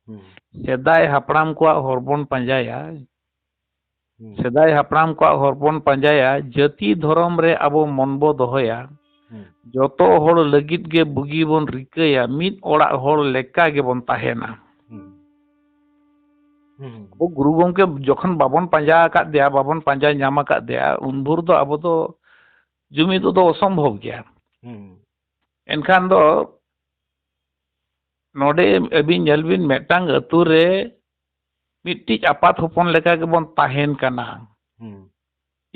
ᱦᱩᱸ᱾ ᱥᱮᱫᱟᱭ ᱦᱟᱯᱲᱟᱢ ᱠᱚᱣᱟᱜ ᱦᱚᱨ ᱵᱚᱱ ᱯᱟᱸᱡᱟᱭᱟ, ᱦᱩᱸ᱾ ᱥᱮᱫᱟᱭ ᱦᱟᱯᱲᱟᱢ ᱠᱚᱣᱟᱜ ᱦᱚᱨ ᱵᱚᱱ ᱯᱟᱸᱡᱟᱭᱟ, ᱡᱟᱹᱛᱤ ᱫᱷᱚᱨᱚᱢ ᱨᱮ ᱟᱵᱚ ᱢᱚᱱ ᱵᱚ ᱫᱚᱦᱚᱭᱟ, ᱦᱩᱸ᱾ ᱡᱚᱛᱚ ᱦᱚᱲ ᱞᱟᱹᱜᱤᱫ ᱜᱮ ᱵᱩᱜᱤ ᱵᱚᱱ ᱨᱤᱠᱟᱹᱭᱟ, ᱢᱤᱫ ᱚᱲᱟᱜ ᱦᱚᱲ ᱞᱮᱠᱟ ᱜᱮᱵᱚᱱ ᱛᱟᱦᱮᱱᱟ᱾ ᱦᱩᱸ᱾ ᱦᱩᱸ᱾ ᱟᱵᱚ ᱜᱩᱨᱩ ᱜᱚᱢᱠᱮ ᱡᱚᱠᱷᱚᱱ ᱵᱟᱵᱚᱱ ᱯᱟᱸᱡᱟ ᱟᱠᱟᱫ ᱫᱮᱭᱟ, ᱵᱟᱵᱚᱱ ᱯᱟᱸᱡᱟ ᱧᱟᱢ ᱟᱠᱟᱫ ᱫᱮᱭᱟ, ᱩᱱ ᱵᱷᱳᱨ ᱫᱚ ᱟᱵᱚ ᱫᱚ ᱡᱩᱢᱤᱫᱚᱜ ᱫᱚ ᱚᱥᱚᱢᱵᱷᱚᱵ ᱜᱮᱭᱟ᱾ ᱦᱩᱸ᱾ ᱮᱱᱠᱷᱟᱱ ᱫᱚ ᱱᱚᱰᱮ ᱟᱹᱵᱤᱱ ᱧᱮᱞ ᱵᱤᱱ, ᱢᱤᱫᱴᱟᱝ ᱟᱹᱛᱩ ᱨᱮ ᱢᱤᱫᱴᱤᱡ ᱟᱯᱟᱛ ᱦᱚᱯᱚᱱ ᱞᱮᱠᱟ ᱜᱮᱵᱚᱱ ᱛᱟᱦᱮᱱ ᱠᱟᱱᱟ᱾ ᱦᱩᱸ᱾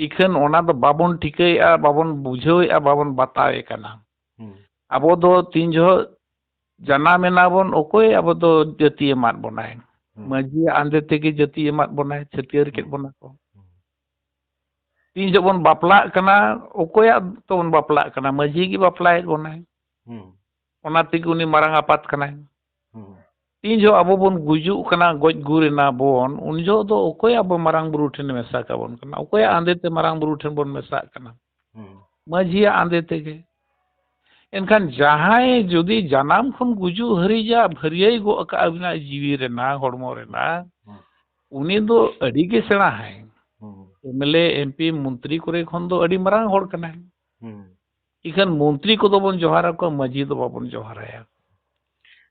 ᱤᱠᱷᱟᱹᱱ ᱚᱱᱟ ᱫᱚ ᱵᱟᱵᱚᱱ ᱴᱷᱤᱠᱟᱹᱭᱮᱫᱼᱟ, ᱵᱟᱵᱚᱱ ᱵᱩᱡᱷᱟᱹᱣᱮᱫᱼᱟ, ᱵᱟᱵᱚᱱ ᱵᱟᱛᱟᱣᱮᱫ ᱠᱟᱱᱟ᱾ ᱦᱩᱸ᱾ ᱟᱵᱚ ᱫᱚ ᱛᱤᱱ ᱡᱚᱦᱚᱜ ᱡᱟᱱᱟᱢ ᱮᱱᱟ ᱵᱚᱱ, ᱚᱠᱚᱭ ᱟᱵᱚ ᱫᱚ ᱡᱟᱹᱛᱤ ᱮᱢᱟᱫ ᱵᱚᱱᱟᱭ? ᱦᱩᱸ᱾ ᱢᱟᱹᱡᱷᱤᱭᱟᱜ ᱟᱸᱫᱮ ᱛᱮᱜᱮ ᱡᱟᱹᱛᱤ ᱮᱢᱟᱫ ᱵᱚᱱᱟᱭ, ᱪᱷᱟᱹᱴᱭᱟᱹᱨ ᱠᱮᱫ ᱦᱩᱸ᱾ ᱵᱚᱱᱟ ᱠᱚ᱾ ᱦᱩᱸ᱾ ᱛᱤᱱ ᱡᱚᱦᱚᱜ ᱵᱚᱱ ᱵᱟᱯᱞᱟᱜ ᱠᱟᱱᱟ, ᱚᱠᱚᱭᱟᱜ ᱛᱮᱵᱚᱱ ᱵᱟᱯᱞᱟᱜ ᱠᱟᱱᱟ? ᱢᱟᱹᱡᱷᱤ ᱜᱮ ᱵᱟᱯᱞᱟᱭᱮᱫ ᱵᱚᱱᱟᱭ᱾ ᱦᱩᱸ᱾ ᱚᱱᱟ ᱛᱮᱜᱮ ᱩᱱᱤ ᱢᱟᱨᱟᱝ ᱟᱯᱟᱛ ᱠᱟᱱᱟᱭ᱾ ᱦᱩᱸ᱾ ᱛᱤᱱ ᱡᱚᱦᱚᱜ ᱟᱵᱚ ᱵᱚᱱ ᱜᱩᱡᱩᱜ ᱠᱟᱱᱟ, ᱜᱚᱡ ᱜᱩᱨ ᱮᱱᱟ ᱵᱚᱱ, ᱩᱱ ᱡᱚᱦᱚᱜ ᱫᱚ ᱚᱠᱚᱭ ᱟᱵᱚ ᱢᱟᱨᱟᱝ ᱵᱩᱨᱩ ᱴᱷᱮᱱ ᱢᱮᱥᱟ ᱠᱟᱵᱚᱱ ᱠᱟᱱᱟ? ᱚᱠᱚᱭᱟᱜ ᱟᱸᱫᱮ ᱛᱮ ᱢᱟᱨᱟᱝ ᱵᱩᱨᱩ ᱴᱷᱮᱱ ᱵᱚᱱ ᱢᱮᱥᱟᱜ ᱠᱟᱱᱟ? ᱦᱩᱸ᱾ ᱢᱟᱹᱡᱷᱤᱭᱟᱜ ᱟᱸᱫᱮ ᱛᱮᱜᱮ᱾ ᱮᱱᱠᱷᱟᱱ ᱡᱟᱦᱟᱸᱭ ᱡᱩᱫᱤ ᱡᱟᱱᱟᱢ ᱠᱷᱚᱱ ᱜᱩᱡᱩᱜ ᱦᱟᱹᱨᱤᱡᱟᱜ ᱵᱷᱟᱹᱨᱭᱟᱹᱭ ᱜᱚᱜ ᱟᱠᱟᱫ ᱟᱵᱤᱱᱟᱜ ᱡᱤᱣᱤ ᱨᱮᱱᱟᱜ, ᱦᱚᱲᱢᱚ ᱨᱮᱱᱟᱜ, ᱦᱩᱸ᱾ ᱩᱱᱤ ᱫᱚ ᱟᱹᱰᱤ ᱜᱮ ᱥᱮᱬᱟᱭᱟᱭ᱾ ᱦᱩᱸ᱾ M L A, M P, ᱢᱚᱱᱛᱨᱤ ᱠᱚᱨᱮ ᱠᱷᱚᱱ ᱫᱚ ᱟᱹᱰᱤ ᱢᱟᱨᱟᱝ ᱦᱚᱲ ᱠᱟᱱᱟᱭ᱾ ᱦᱩᱸ᱾ ᱤᱠᱷᱟᱹᱱ ᱢᱚᱱᱛᱨᱤ ᱠᱚᱫᱚ ᱵᱚᱱ ᱡᱚᱦᱟᱨ ᱟᱠᱚᱣᱟ, ᱢᱟᱹᱡᱷᱤ ᱫᱚ ᱵᱟᱵᱚᱱ ᱡᱚᱦᱟᱨᱟᱭᱟ᱾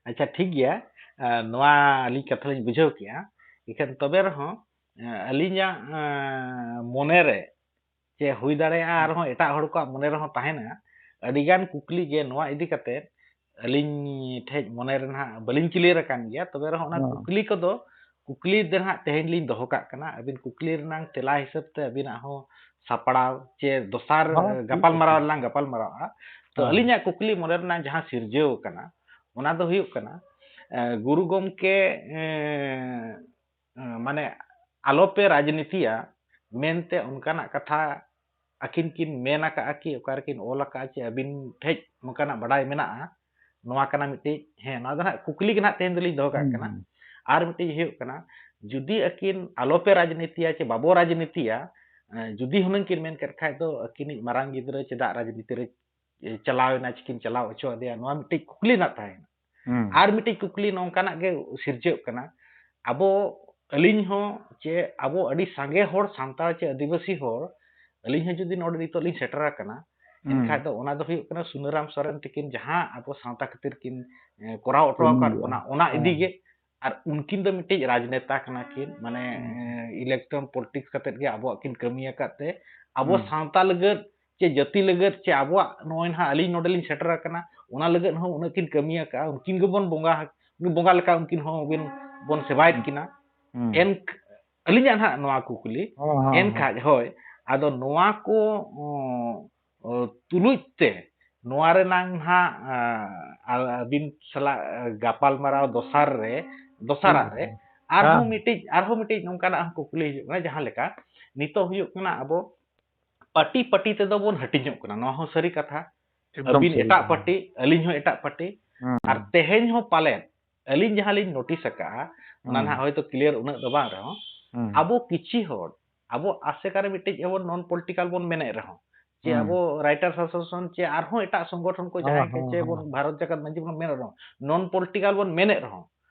ᱟᱪᱪᱷᱟ, ᱴᱷᱤᱠ ᱜᱮᱭᱟ᱾ ᱮ, ᱱᱚᱣᱟ ᱟᱹᱞᱤᱧ ᱠᱟᱛᱷᱟ ᱞᱤᱧ ᱵᱩᱡᱷᱟᱹᱣ ᱠᱮᱜᱼᱟ᱾ ᱤᱠᱷᱟᱹᱱ ᱛᱚᱵᱮ ᱨᱮᱦᱚᱸ, ᱮ, ᱟᱹᱞᱤᱧᱟᱜ, ᱮ, ᱢᱚᱱᱮ ᱨᱮ ᱪᱮ ᱦᱩᱭ ᱫᱟᱲᱮᱭᱟᱜᱼᱟ ᱟᱨᱦᱚᱸ ᱮᱴᱟᱜ ᱦᱚᱲ ᱠᱚᱣᱟᱜ ᱢᱚᱱᱮ ᱨᱮᱦᱚᱸ ᱛᱟᱦᱮᱱᱟ, ᱟᱹᱰᱤᱜᱟᱱ ᱠᱩᱠᱞᱤ ᱜᱮ ᱱᱚᱣᱟ ᱤᱫᱤ ᱠᱟᱛᱮ ᱟᱹᱞᱤᱧ ᱴᱷᱮᱡ ᱢᱚᱱᱮ ᱨᱮ ᱱᱟᱦᱟᱜ ᱵᱟᱹᱞᱤᱧ clear ᱟᱠᱟᱱ ᱜᱮᱭᱟ, ᱛᱚᱵᱮ ᱨᱮᱦᱚᱸ ᱚᱱᱟ ᱦᱮᱸ᱾ ᱠᱩᱠᱞᱤ ᱠᱚᱫᱚ, ᱠᱩᱠᱞᱤ ᱫᱚ ᱱᱟᱦᱟᱜ ᱛᱮᱦᱮᱧ ᱞᱤᱧ ᱫᱚᱦᱚ ᱠᱟᱜ ᱠᱟᱱᱟ᱾ ᱟᱹᱵᱤᱱ ᱠᱩᱠᱞᱤ ᱨᱮᱱᱟᱝ ᱛᱮᱞᱟ ᱦᱤᱥᱟᱹᱵ ᱛᱮ ᱟᱹᱵᱤᱱᱟᱜ ᱦᱚᱸ ᱥᱟᱯᱲᱟᱣ ᱪᱮ ᱫᱚᱥᱟᱨ, ᱦᱮᱸ, ᱮ, ᱴᱷᱤᱠ ᱜᱟᱯᱟᱞᱢᱟᱨᱟᱣ ᱟᱪᱷᱮ᱾ ᱨᱮᱞᱟᱝ ᱜᱟᱯᱟᱞᱢᱟᱨᱟᱣᱟ᱾ ᱛᱚ, ᱦᱮᱸ᱾ ᱟᱹᱞᱤᱧᱟᱜ ᱠᱩᱠᱞᱤ ᱢᱚᱱᱮ ᱨᱮᱱᱟᱜ ᱡᱟᱦᱟᱸ ᱥᱤᱨᱡᱟᱹᱣ ᱠᱟᱱᱟ, ᱚᱱᱟ ᱫᱚ ᱦᱩᱭᱩᱜ ᱠᱟᱱᱟ, ᱮ, ᱜᱩᱨᱩ ᱜᱚᱢᱠᱮ, ᱮ, ᱮ, ᱢᱟᱱᱮ, ᱟᱞᱚᱯᱮ ᱨᱟᱡᱽᱱᱤᱛᱤᱭᱟ ᱢᱮᱱᱛᱮ ᱚᱱᱠᱟᱱᱟᱜ ᱠᱟᱛᱷᱟ ᱟᱹᱠᱤᱱ ᱠᱤᱱ ᱢᱮᱱ ᱟᱠᱟᱫᱼᱟ ᱠᱤ, ᱚᱠᱟ ᱨᱮᱠᱤᱱ ᱚᱞ ᱟᱠᱟᱫᱼᱟ ᱪᱮ ᱟᱹᱵᱤᱱ ᱴᱷᱮᱡ ᱱᱚᱝᱠᱟᱱᱟᱜ ᱵᱟᱰᱟᱭ ᱢᱮᱱᱟᱜᱼᱟ? ᱱᱚᱣᱟ ᱠᱟᱱᱟ ᱢᱤᱫᱴᱤᱡ, ᱦᱮᱸ, ᱱᱚᱣᱟ ᱫᱚ ᱱᱟᱦᱟᱜ ᱠᱩᱠᱞᱤ ᱜᱮ ᱱᱟᱦᱟᱜ ᱛᱮᱦᱮᱧ ᱫᱚᱞᱤᱧ ᱫᱚᱦᱚ ᱠᱟᱜ ᱦᱩᱸ, ᱠᱟᱱᱟ᱾ ᱦᱩᱸ᱾ ᱟᱨ ᱢᱤᱫᱴᱤᱡ ᱦᱩᱭᱩᱜ ᱠᱟᱱᱟ, ᱡᱩᱫᱤ ᱟᱹᱠᱤᱱ ᱟᱞᱚᱯᱮ ᱨᱟᱡᱽᱱᱤᱛᱤᱭᱟ ᱪᱮ ᱵᱟᱵᱚ ᱨᱟᱡᱽᱱᱤᱛᱤᱭᱟ, ᱮ, ᱡᱩᱫᱤ ᱦᱩᱱᱟᱹᱝ ᱠᱤᱱ ᱢᱮᱱ ᱠᱮᱫ ᱠᱷᱟᱡ ᱫᱚ ᱟᱹᱠᱤᱱᱤᱡ ᱢᱟᱨᱟᱝ ᱜᱤᱫᱽᱨᱟᱹ ᱪᱮᱫᱟᱜ ᱨᱟᱡᱽᱱᱤᱛᱤ ᱨᱮ, ᱮ, ᱪᱟᱞᱟᱣ ᱮᱱᱟ, ᱪᱤᱠᱤᱱ ᱪᱟᱞᱟᱣ ᱦᱚᱪᱚ ᱟᱫᱮᱭᱟ, ᱱᱚᱣᱟ ᱢᱤᱫᱴᱤᱡ ᱠᱩᱠᱞᱤ ᱨᱮᱱᱟᱜ ᱛᱟᱦᱮᱸᱭᱮᱱᱟ᱾ ᱦᱩᱸ᱾ ᱟᱨ ᱢᱤᱫᱴᱤᱡ ᱠᱩᱠᱞᱤ ᱱᱚᱝᱠᱟᱱᱟᱜ ᱜᱮ ᱥᱤᱨᱡᱟᱹᱜ ᱠᱟᱱᱟ, ᱟᱵᱚ, ᱟᱹᱞᱤᱧ ᱦᱚᱸ ᱪᱮ ᱟᱵᱚ ᱟᱹᱰᱤ ᱥᱟᱸᱜᱮ ᱦᱚᱲ ᱥᱟᱱᱛᱟᱲ ᱪᱮ ᱟᱹᱫᱤᱵᱟᱹᱥᱤ ᱦᱚᱲ, ᱟᱹᱞᱤᱧ ᱦᱚᱸ ᱡᱩᱫᱤ ᱱᱚᱰᱮ ᱱᱤᱛᱚᱜ ᱞᱤᱧ ᱥᱮᱴᱮᱨ ᱟᱠᱟᱱᱟ, ᱦᱩᱸ᱾ ᱮᱱᱠᱷᱟᱡ ᱫᱚ ᱚᱱᱟ ᱫᱚ ᱦᱩᱭᱩᱜ ᱠᱟᱱᱟ ᱥᱩᱱᱟᱹᱨᱟᱢ ᱥᱚᱨᱮᱱ ᱛᱤᱠᱤᱱ ᱡᱟᱦᱟᱸ ᱟᱵᱚ ᱥᱟᱶᱛᱟ ᱠᱷᱟᱹᱛᱤᱨ ᱠᱤᱱ, ᱮ, ᱠᱚᱨᱟᱣ ᱦᱚᱴᱚ ᱠᱟᱹᱢᱤ ᱟᱠᱟᱫ ᱞᱮᱫᱟ᱾ ᱵᱚᱱᱟ, ᱚᱱᱟ ᱤᱫᱤ ᱦᱮᱸ᱾ ᱜᱮ᱾ ᱟᱨ ᱩᱱᱠᱤᱱ ᱫᱚ ᱢᱤᱫᱴᱤᱡ ᱨᱟᱡᱽᱱᱮᱛᱟ ᱠᱟᱱᱟ ᱠᱤᱱ, ᱢᱟᱱᱮ, ᱦᱩᱸ᱾ ᱮ, electoral politics ᱠᱟᱛᱮᱫ ᱜᱮ ᱟᱵᱚᱣᱟᱜ ᱠᱤᱱ ᱠᱟᱹᱢᱤ ᱟᱠᱟᱫ ᱛᱮ ᱟᱵᱚ ᱦᱩᱸ᱾ ᱥᱟᱶᱛᱟ ᱞᱟᱹᱜᱤᱫ ᱪᱮ ᱡᱟᱹᱛᱤ ᱞᱟᱹᱜᱤᱫ ᱪᱮ ᱟᱵᱚᱣᱟᱜ ᱱᱚᱜᱼᱚᱭ ᱱᱟᱦᱟᱜ ᱟᱹᱞᱤᱧ ᱱᱚᱰᱮ ᱞᱤᱧ ᱥᱮᱴᱮᱨ ᱟᱠᱟᱱᱟ, ᱚᱱᱟ ᱞᱟᱹᱜᱤᱫ ᱦᱚᱸ ᱩᱱᱟᱹᱜ ᱠᱤᱱ ᱠᱟᱹᱢᱤ ᱟᱠᱟᱫᱼᱟ, ᱩᱱᱠᱤᱱ ᱜᱮᱵᱚᱱ ᱵᱚᱸᱜᱟ, ᱵᱚᱸᱜᱟ ᱞᱮᱠᱟ ᱩᱱᱠᱤᱱ ᱦᱚᱸ ᱵᱚᱱ, ᱵᱚᱱ ᱥᱮᱵᱟᱭᱮᱫ ᱠᱤᱱᱟ᱾ ᱦᱩᱸ᱾ ᱮᱱ, ᱟᱹᱞᱤᱧᱟᱜ ᱱᱟᱦᱟᱜ ᱱᱚᱣᱟ ᱠᱩᱠᱞᱤ᱾ ᱦᱚᱸ, ᱦᱚᱸ, ᱦᱚᱸ᱾ ᱮᱱᱠᱷᱟᱡ, ᱦᱳᱭ, ᱟᱫᱚ ᱱᱚᱣᱟ ᱠᱚ, ᱚ, ᱚ, ᱛᱩᱞᱩᱡ ᱛᱮ ᱱᱚᱣᱟ ᱨᱮᱱᱟᱝ ᱱᱟᱦᱟᱜ, ᱟ, ᱟ-, ᱟᱹᱵᱤᱱ ᱥᱟᱞᱟᱜ, ᱟ, ᱜᱟᱯᱟᱞᱢᱟᱨᱟᱣ ᱫᱚᱥᱟᱨ ᱨᱮ, ᱫᱚᱥᱟᱨᱟᱜ ᱨᱮ, ᱦᱩᱸ᱾ ᱟᱨᱦᱚᱸ ᱦᱮᱸ᱾ ᱢᱤᱫᱴᱤᱡ, ᱟᱨᱦᱚᱸ ᱢᱤᱫᱴᱤᱡ ᱱᱚᱝᱠᱟᱱᱟᱜ ᱦᱚᱸ ᱠᱩᱠᱞᱤ ᱦᱤᱡᱩᱜ ᱠᱟᱱᱟ, ᱡᱟᱦᱟᱸ ᱞᱮᱠᱟ ᱱᱤᱛᱚᱜ ᱦᱩᱭᱩᱜ ᱠᱟᱱᱟ ᱟᱵᱚ ᱯᱟᱹᱴᱤ ᱯᱟᱹᱴᱤ ᱛᱮᱫᱚ ᱵᱚᱱ ᱦᱟᱹᱴᱤᱧᱚᱜ ᱠᱟᱱᱟ, ᱱᱚᱣᱟ ᱦᱚᱸ ᱥᱟᱹᱨᱤ ᱠᱟᱛᱷᱟ᱾ ᱮᱠᱫᱚᱢ ᱟᱹᱵᱤᱱ ᱥᱟᱹᱨᱤ ᱮᱴᱟᱜ ᱠᱟᱛᱷᱟ᱾ ᱯᱟᱹᱴᱤ, ᱟᱹᱞᱤᱧ ᱦᱚᱸ ᱮᱴᱟᱜ ᱯᱟᱹᱴᱤ, ᱦᱩᱸ᱾ ᱟᱨ ᱛᱮᱦᱮᱧ ᱦᱚᱸ ᱯᱟᱞᱮᱱ ᱟᱹᱞᱤᱧ ᱡᱟᱦᱟᱸ ᱞᱤᱧ notice ᱟᱠᱟᱜᱼᱟ, ᱚᱱᱟ ᱦᱩᱸ᱾ ᱱᱟᱦᱟᱜ ᱦᱚᱭᱛᱳ clear ᱩᱱᱟᱹᱜ ᱫᱚ ᱵᱟᱝ ᱨᱮᱦᱚᱸ, ᱦᱩᱸ᱾ ᱟᱵᱚ ᱠᱤᱪᱷᱤ ᱦᱚᱲ, ᱟᱵᱚ ᱟᱥᱮᱠᱟ ᱨᱮ ᱢᱤᱫᱴᱤᱡ ᱮᱵᱚᱱ non political ᱵᱚᱱ ᱢᱮᱱᱮᱫ ᱨᱮᱦᱚᱸ, ᱪᱮ ᱦᱩᱸ᱾ ᱟᱵᱚ Writers Association ᱪᱮ ᱟᱨᱦᱚᱸ ᱮᱴᱟᱜ ᱥᱚᱝᱜᱚᱴᱷᱚᱱ ᱠᱚ ᱦᱚᱸ, ᱡᱟᱦᱟᱸᱭ ᱠᱚ ᱦᱚᱸ, ᱪᱮ ᱦᱚᱸ᱾ ᱵᱚᱱ ᱵᱷᱟᱨᱚᱛ ᱡᱟᱠᱟᱛ ᱢᱟᱹᱡᱷᱤ ᱵᱚᱱ ᱢᱮᱱᱮᱫ ᱨᱮᱦᱚᱸ, non political ᱵᱚᱱ ᱢᱮᱱᱮᱫ ᱨᱮᱦᱚᱸ,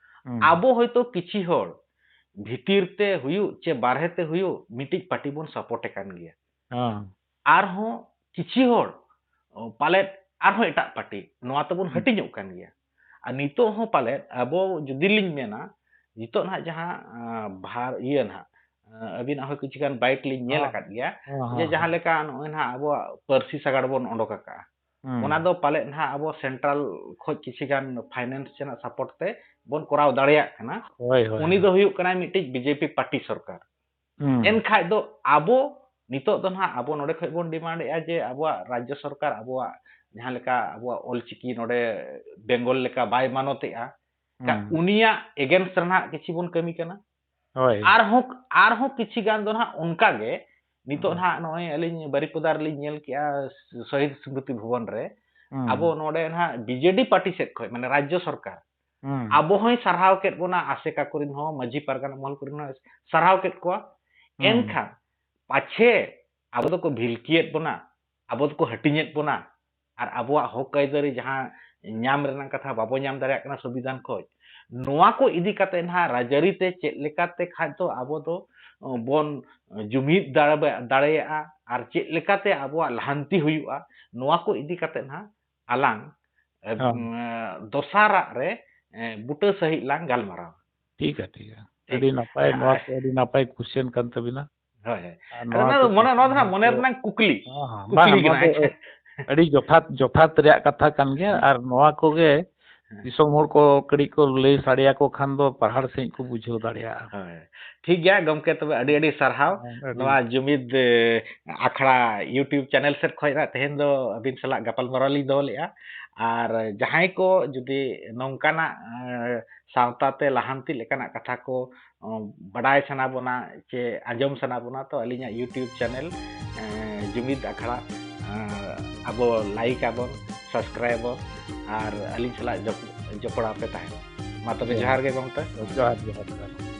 ᱦᱩᱸ᱾ ᱟᱵᱚ ᱦᱚᱭᱛᱳ ᱠᱤᱪᱷᱤ ᱦᱚᱲ ᱵᱷᱤᱛᱤᱨ ᱛᱮ ᱦᱩᱭᱩᱜ ᱪᱮ ᱵᱟᱨᱦᱮ ᱛᱮ ᱦᱩᱭᱩᱜ ᱢᱤᱫᱴᱤᱡ ᱯᱟᱹᱴᱤ ᱵᱚᱱ support ᱮ ᱠᱟᱱ ᱜᱮᱭᱟ᱾ ᱦᱚᱸ᱾ ᱟᱨᱦᱚᱸ ᱠᱤᱪᱷᱤ ᱦᱚᱲ ᱚ, ᱯᱟᱞᱮᱫ ᱟᱨᱦᱚᱸ ᱮᱴᱟᱜ ᱯᱟᱨᱴᱤ ᱱᱚᱣᱟ ᱛᱮᱵᱚᱱ ᱦᱩᱸ᱾ ᱦᱟᱹᱴᱤᱧᱚᱜ ᱠᱟᱱ ᱜᱮᱭᱟ᱾ ᱟᱨ ᱱᱤᱛᱚᱜ ᱦᱚᱸ ᱯᱟᱞᱮᱫ ᱟᱵᱚ ᱡᱩᱫᱤ ᱞᱤᱧ ᱢᱮᱱᱟ, ᱱᱤᱛᱚᱜ ᱱᱟᱦᱟᱜ ᱡᱟᱦᱟᱸ, ᱟᱸ, ᱵᱷᱟᱨ-, ᱤᱭᱟᱹ ᱱᱟᱦᱟᱜ, ᱟᱸ, ᱟᱹᱵᱤᱱᱟᱜ ᱦᱚᱸ ᱠᱤᱪᱷᱩ ᱜᱟᱱ ᱵᱟᱭᱤᱴ ᱞᱤᱧ ᱧᱮᱞ ᱦᱚᱸ᱾ ᱟᱠᱟᱫ ᱜᱮᱭᱟ, ᱦᱚᱸ, ᱡᱮ ᱦᱚᱸ, ᱡᱟᱦᱟᱸ ᱦᱚᱸ᱾ ᱞᱮᱠᱟ ᱱᱚᱜᱼᱚᱭ ᱱᱟᱦᱟᱜ ᱟᱵᱚᱣᱟᱜ ᱯᱟᱹᱨᱥᱤ ᱥᱟᱜᱟᱲ ᱵᱚᱱ ᱚᱰᱚᱠ ᱟᱠᱟᱜᱼᱟ, ᱦᱩᱸ᱾ ᱚᱱᱟ ᱫᱚ ᱯᱟᱞᱮᱫ ᱱᱟᱦᱟᱜ ᱟᱵᱚ ᱥᱮᱱᱴᱨᱟᱞ ᱠᱷᱚᱡ ᱠᱤᱪᱷᱩ ᱜᱟᱱ ᱯᱷᱟᱭᱱᱮᱱᱥ ᱨᱮᱱᱟᱜ ᱥᱟᱯᱳᱨᱴ ᱛᱮ ᱵᱚᱱ ᱠᱚᱨᱟᱣ ᱫᱟᱲᱮᱭᱟᱜ ᱠᱟᱱᱟ᱾ ᱦᱳᱭ, ᱦᱳᱭ, ᱩᱱᱤ ᱦᱳᱭ᱾ ᱫᱚ ᱦᱩᱭᱩᱜ ᱠᱟᱱᱟᱭ ᱢᱤᱫᱴᱤᱡ ᱵᱤᱡᱮᱯᱤ ᱯᱟᱨᱴᱤ ᱥᱚᱨᱠᱟᱨ᱾ ᱦᱩᱸ᱾ ᱮᱱᱠᱷᱟᱡ ᱫᱚ ᱟᱵᱚ ᱱᱤᱛᱚᱜ ᱫᱚ ᱱᱟᱦᱟᱜ ᱟᱵᱚ ᱱᱚᱰᱮ ᱠᱷᱚᱡ ᱵᱚᱱ ᱰᱤᱢᱟᱱᱰᱮᱜᱼᱟ ᱡᱮ ᱟᱵᱚᱣᱟᱜ ᱨᱟᱡᱽᱡᱚ ᱥᱚᱨᱠᱟᱨ ᱟᱵᱚᱣᱟᱜ ᱡᱟᱦᱟᱸ ᱞᱮᱠᱟ ᱟᱵᱚᱣᱟᱜ ᱚᱞᱪᱤᱠᱤ ᱱᱚᱰᱮ ᱵᱮᱝᱜᱚᱞ ᱞᱮᱠᱟ ᱵᱟᱭ ᱢᱟᱱᱚᱛᱮᱜᱼᱟ, ᱠᱟ-, ᱦᱩᱸ᱾ ᱩᱱᱤᱭᱟᱜ against ᱨᱮ ᱱᱟᱦᱟᱜ ᱠᱤᱪᱷᱩ ᱵᱚᱱ ᱠᱟᱹᱢᱤ ᱠᱟᱱᱟ᱾ ᱦᱳᱭ᱾ ᱟᱨᱦᱚᱸ, ᱟᱨᱦᱚᱸ ᱠᱤᱪᱷᱤ ᱜᱟᱱ ᱫᱚ ᱱᱟᱦᱟᱜ ᱚᱱᱠᱟ ᱜᱮ ᱱᱤᱛᱚᱜ ᱦᱩᱸ᱾ ᱱᱟᱦᱟᱜ ᱱᱚᱜᱼᱚᱭ ᱟᱹᱞᱤᱧ ᱵᱟᱨᱤᱯᱚᱫᱟ ᱨᱮᱞᱤᱧ ᱧᱮᱞ ᱠᱮᱜᱼᱟ, ᱥᱚᱦᱤᱫ ᱥᱢᱨᱤᱛᱤ ᱵᱷᱚᱵᱚᱱ ᱨᱮ ᱦᱩᱸ᱾ ᱟᱵᱚ ᱱᱚᱰᱮ ᱱᱟᱦᱟᱜ ᱵᱤᱡᱮᱰᱤ ᱯᱟᱨᱴᱤ ᱥᱮᱫ ᱠᱷᱚᱡ, ᱢᱟᱱᱮ ᱨᱟᱡᱽᱡᱚ ᱥᱚᱨᱠᱟᱨ, ᱦᱩᱸ᱾ ᱟᱵᱚ ᱦᱚᱸᱭ ᱥᱟᱨᱦᱟᱣ ᱠᱮᱫ ᱵᱚᱱᱟ, ᱟᱥᱮᱠᱟ ᱠᱚᱨᱮᱱ ᱦᱚᱸ, ᱢᱟᱹᱡᱷᱤ ᱯᱟᱨᱜᱟᱱᱟ ᱢᱚᱦᱚᱞ ᱠᱚᱨᱮᱱ ᱦᱚᱸ ᱥᱟᱨᱦᱟᱣ ᱠᱮᱫ ᱠᱚᱣᱟ᱾ ᱦᱩᱸ᱾ ᱮᱱᱠᱷᱟᱱ ᱯᱟᱪᱷᱮ ᱟᱵᱚ ᱫᱚᱠᱚ ᱵᱷᱤᱞᱠᱤᱭᱮᱫ ᱵᱚᱱᱟ, ᱟᱵᱚ ᱫᱚᱠᱚ ᱦᱟᱹᱴᱤᱧᱮᱫ ᱵᱚᱱᱟ, ᱟᱨ ᱟᱵᱚᱣᱟᱜ ᱦᱚᱠ ᱟᱹᱭᱫᱟᱹᱨᱤ ᱡᱟᱦᱟᱸ ᱧᱟᱢ ᱨᱮᱱᱟᱜ ᱠᱟᱛᱷᱟ ᱵᱟᱵᱚ ᱧᱟᱢ ᱫᱟᱲᱮᱭᱟᱜ ᱠᱟᱱᱟ ᱥᱚᱝᱵᱤᱫᱷᱟᱱ ᱠᱷᱚᱡ, ᱱᱚᱣᱟ ᱠᱚ ᱤᱫᱤ ᱠᱟᱛᱮ ᱱᱟᱦᱟᱜ ᱨᱟᱡᱽᱟᱹᱨᱤ ᱛᱮ ᱪᱮᱫ ᱞᱮᱠᱟᱛᱮ ᱠᱷᱟᱡ ᱫᱚ ᱟᱵᱚ ᱫᱚ, ᱚ, ᱵᱚᱱ ᱡᱩᱢᱤᱫ ᱫᱟᱲᱮ-, ᱫᱟᱲᱮᱭᱟᱜᱼᱟ ᱟᱨ ᱪᱮᱫ ᱞᱮᱠᱟᱛᱮ ᱟᱵᱚᱣᱟᱜ ᱞᱟᱦᱟᱱᱛᱤ ᱦᱩᱭᱩᱜᱼᱟ, ᱱᱚᱣᱟ ᱠᱚ ᱤᱫᱤ ᱠᱟᱛᱮ ᱱᱟᱦᱟᱜ ᱟᱞᱟᱝ, ᱮ, ᱦᱚᱸ᱾ ᱮ, ᱫᱚᱥᱟᱨᱟᱜ ᱨᱮ, ᱮ, ᱵᱩᱴᱟᱹ ᱥᱟᱺᱦᱤᱡ ᱞᱟᱝ ᱜᱟᱞᱢᱟᱨᱟᱣᱟ᱾ ᱴᱷᱤᱠᱟ, ᱴᱷᱤᱠᱟ᱾ ᱴᱷᱤᱠ᱾ ᱟᱹᱰᱤ ᱱᱟᱯᱟᱭ, ᱱᱚᱣᱟ ᱟᱨ ᱠᱚ ᱟᱹᱰᱤ ᱱᱟᱯᱟᱭ question ᱠᱟᱱ ᱛᱟᱵᱤᱱᱟ᱾ ᱦᱳᱭ, ᱦᱳᱭ᱾ ᱟᱨ ᱟᱫᱚ ᱱᱚᱣᱟ ᱱᱚᱣᱟ ᱫᱚ, ᱠᱚ ᱱᱚᱣᱟ ᱫᱚ ᱱᱟᱦᱟᱜ ᱢᱚᱱᱮ ᱠᱚ ᱨᱮᱱᱟᱜ ᱠᱩᱠᱞᱤ᱾ ᱦᱚᱸ, ᱦᱚᱸ᱾ ᱠᱩᱠᱞᱤ ᱵᱟᱝ, ᱠᱟᱱᱟ, ᱱᱚᱣᱟ ᱫᱚ ᱟᱪᱪᱷᱟ᱾ ᱟᱹᱰᱤ ᱡᱚᱛᱷᱟᱛ, ᱡᱚᱛᱷᱟᱛ ᱨᱮᱭᱟᱜ ᱠᱟᱛᱷᱟ ᱠᱟᱱ ᱜᱮᱭᱟ᱾ ᱦᱮᱸ᱾ ᱟᱨ ᱱᱚᱣᱟ ᱠᱚᱜᱮ ᱦᱮᱸ᱾ ᱫᱤᱥᱚᱢ ᱦᱚᱲ ᱠᱚ ᱠᱟᱹᱴᱤᱡ ᱠᱚ ᱞᱟᱹᱭ ᱥᱟᱰᱮᱭᱟᱠᱚ ᱠᱷᱟᱱ ᱫᱚ ᱯᱟᱲᱦᱟᱲ ᱥᱟᱺᱦᱤᱡ ᱠᱚ ᱵᱩᱡᱷᱟᱹᱣ ᱫᱟᱲᱮᱭᱟᱜᱼᱟ᱾ ᱦᱳᱭ᱾ ᱴᱷᱤᱠ ᱜᱮᱭᱟ ᱜᱚᱢᱠᱮ, ᱛᱚᱵᱮ ᱟᱹᱰᱤ ᱟᱹᱰᱤ ᱥᱟᱨᱦᱟᱣ᱾ ᱦᱮᱸ, ᱟᱹᱰᱤ ᱱᱚᱣᱟ ᱡᱩᱢᱤᱫ, ᱮ, ᱟᱠᱷᱲᱟ YouTube channel ᱥᱮᱫ ᱠᱷᱚᱱ ᱱᱟᱜ ᱛᱮᱦᱮᱧ ᱫᱚ ᱟᱹᱵᱤᱱ ᱥᱟᱞᱟᱜ ᱜᱟᱯᱟᱞᱢᱟᱨᱟᱣ ᱞᱤᱧ ᱫᱚᱦᱚ ᱞᱮᱫᱼᱟ᱾ ᱟᱨ ᱡᱟᱦᱟᱸᱭ ᱠᱚ ᱡᱩᱫᱤ ᱱᱚᱝᱠᱟᱱᱟᱜ, ᱮ, ᱥᱟᱶᱛᱟ ᱛᱮ ᱞᱟᱦᱟᱱᱛᱤ ᱞᱮᱠᱟᱱᱟᱜ ᱠᱟᱛᱷᱟ ᱠᱚ, ᱚ, ᱵᱟᱰᱟᱭ ᱥᱟᱱᱟ ᱵᱚᱱᱟ ᱪᱮ ᱟᱸᱡᱚᱢ ᱥᱟᱱᱟ ᱵᱚᱱᱟ, ᱛᱚ ᱟᱹᱞᱤᱧᱟᱜ YouTube channel, ᱮ, ᱡᱩᱢᱤᱫ ᱟᱠᱷᱲᱟ, ᱮ, ᱟᱵᱚ like ᱟᱵᱚᱱ, subscribe ᱟᱵᱚᱱ ᱟᱨ ᱟᱹᱞᱤᱧ ᱥᱟᱞᱟᱜ ᱡᱚᱯ-, ᱡᱚᱯᱲᱟᱣ ᱯᱮ ᱛᱟᱦᱮᱱᱟ᱾ ᱢᱟ ᱛᱚᱵᱮ ᱦᱮᱸ᱾ ᱡᱚᱦᱟᱨ ᱜᱮ ᱜᱚᱢᱠᱮ᱾ ᱡᱚᱦᱟᱨ, ᱡᱚᱦᱟᱨ, ᱡᱚᱦᱟᱨ᱾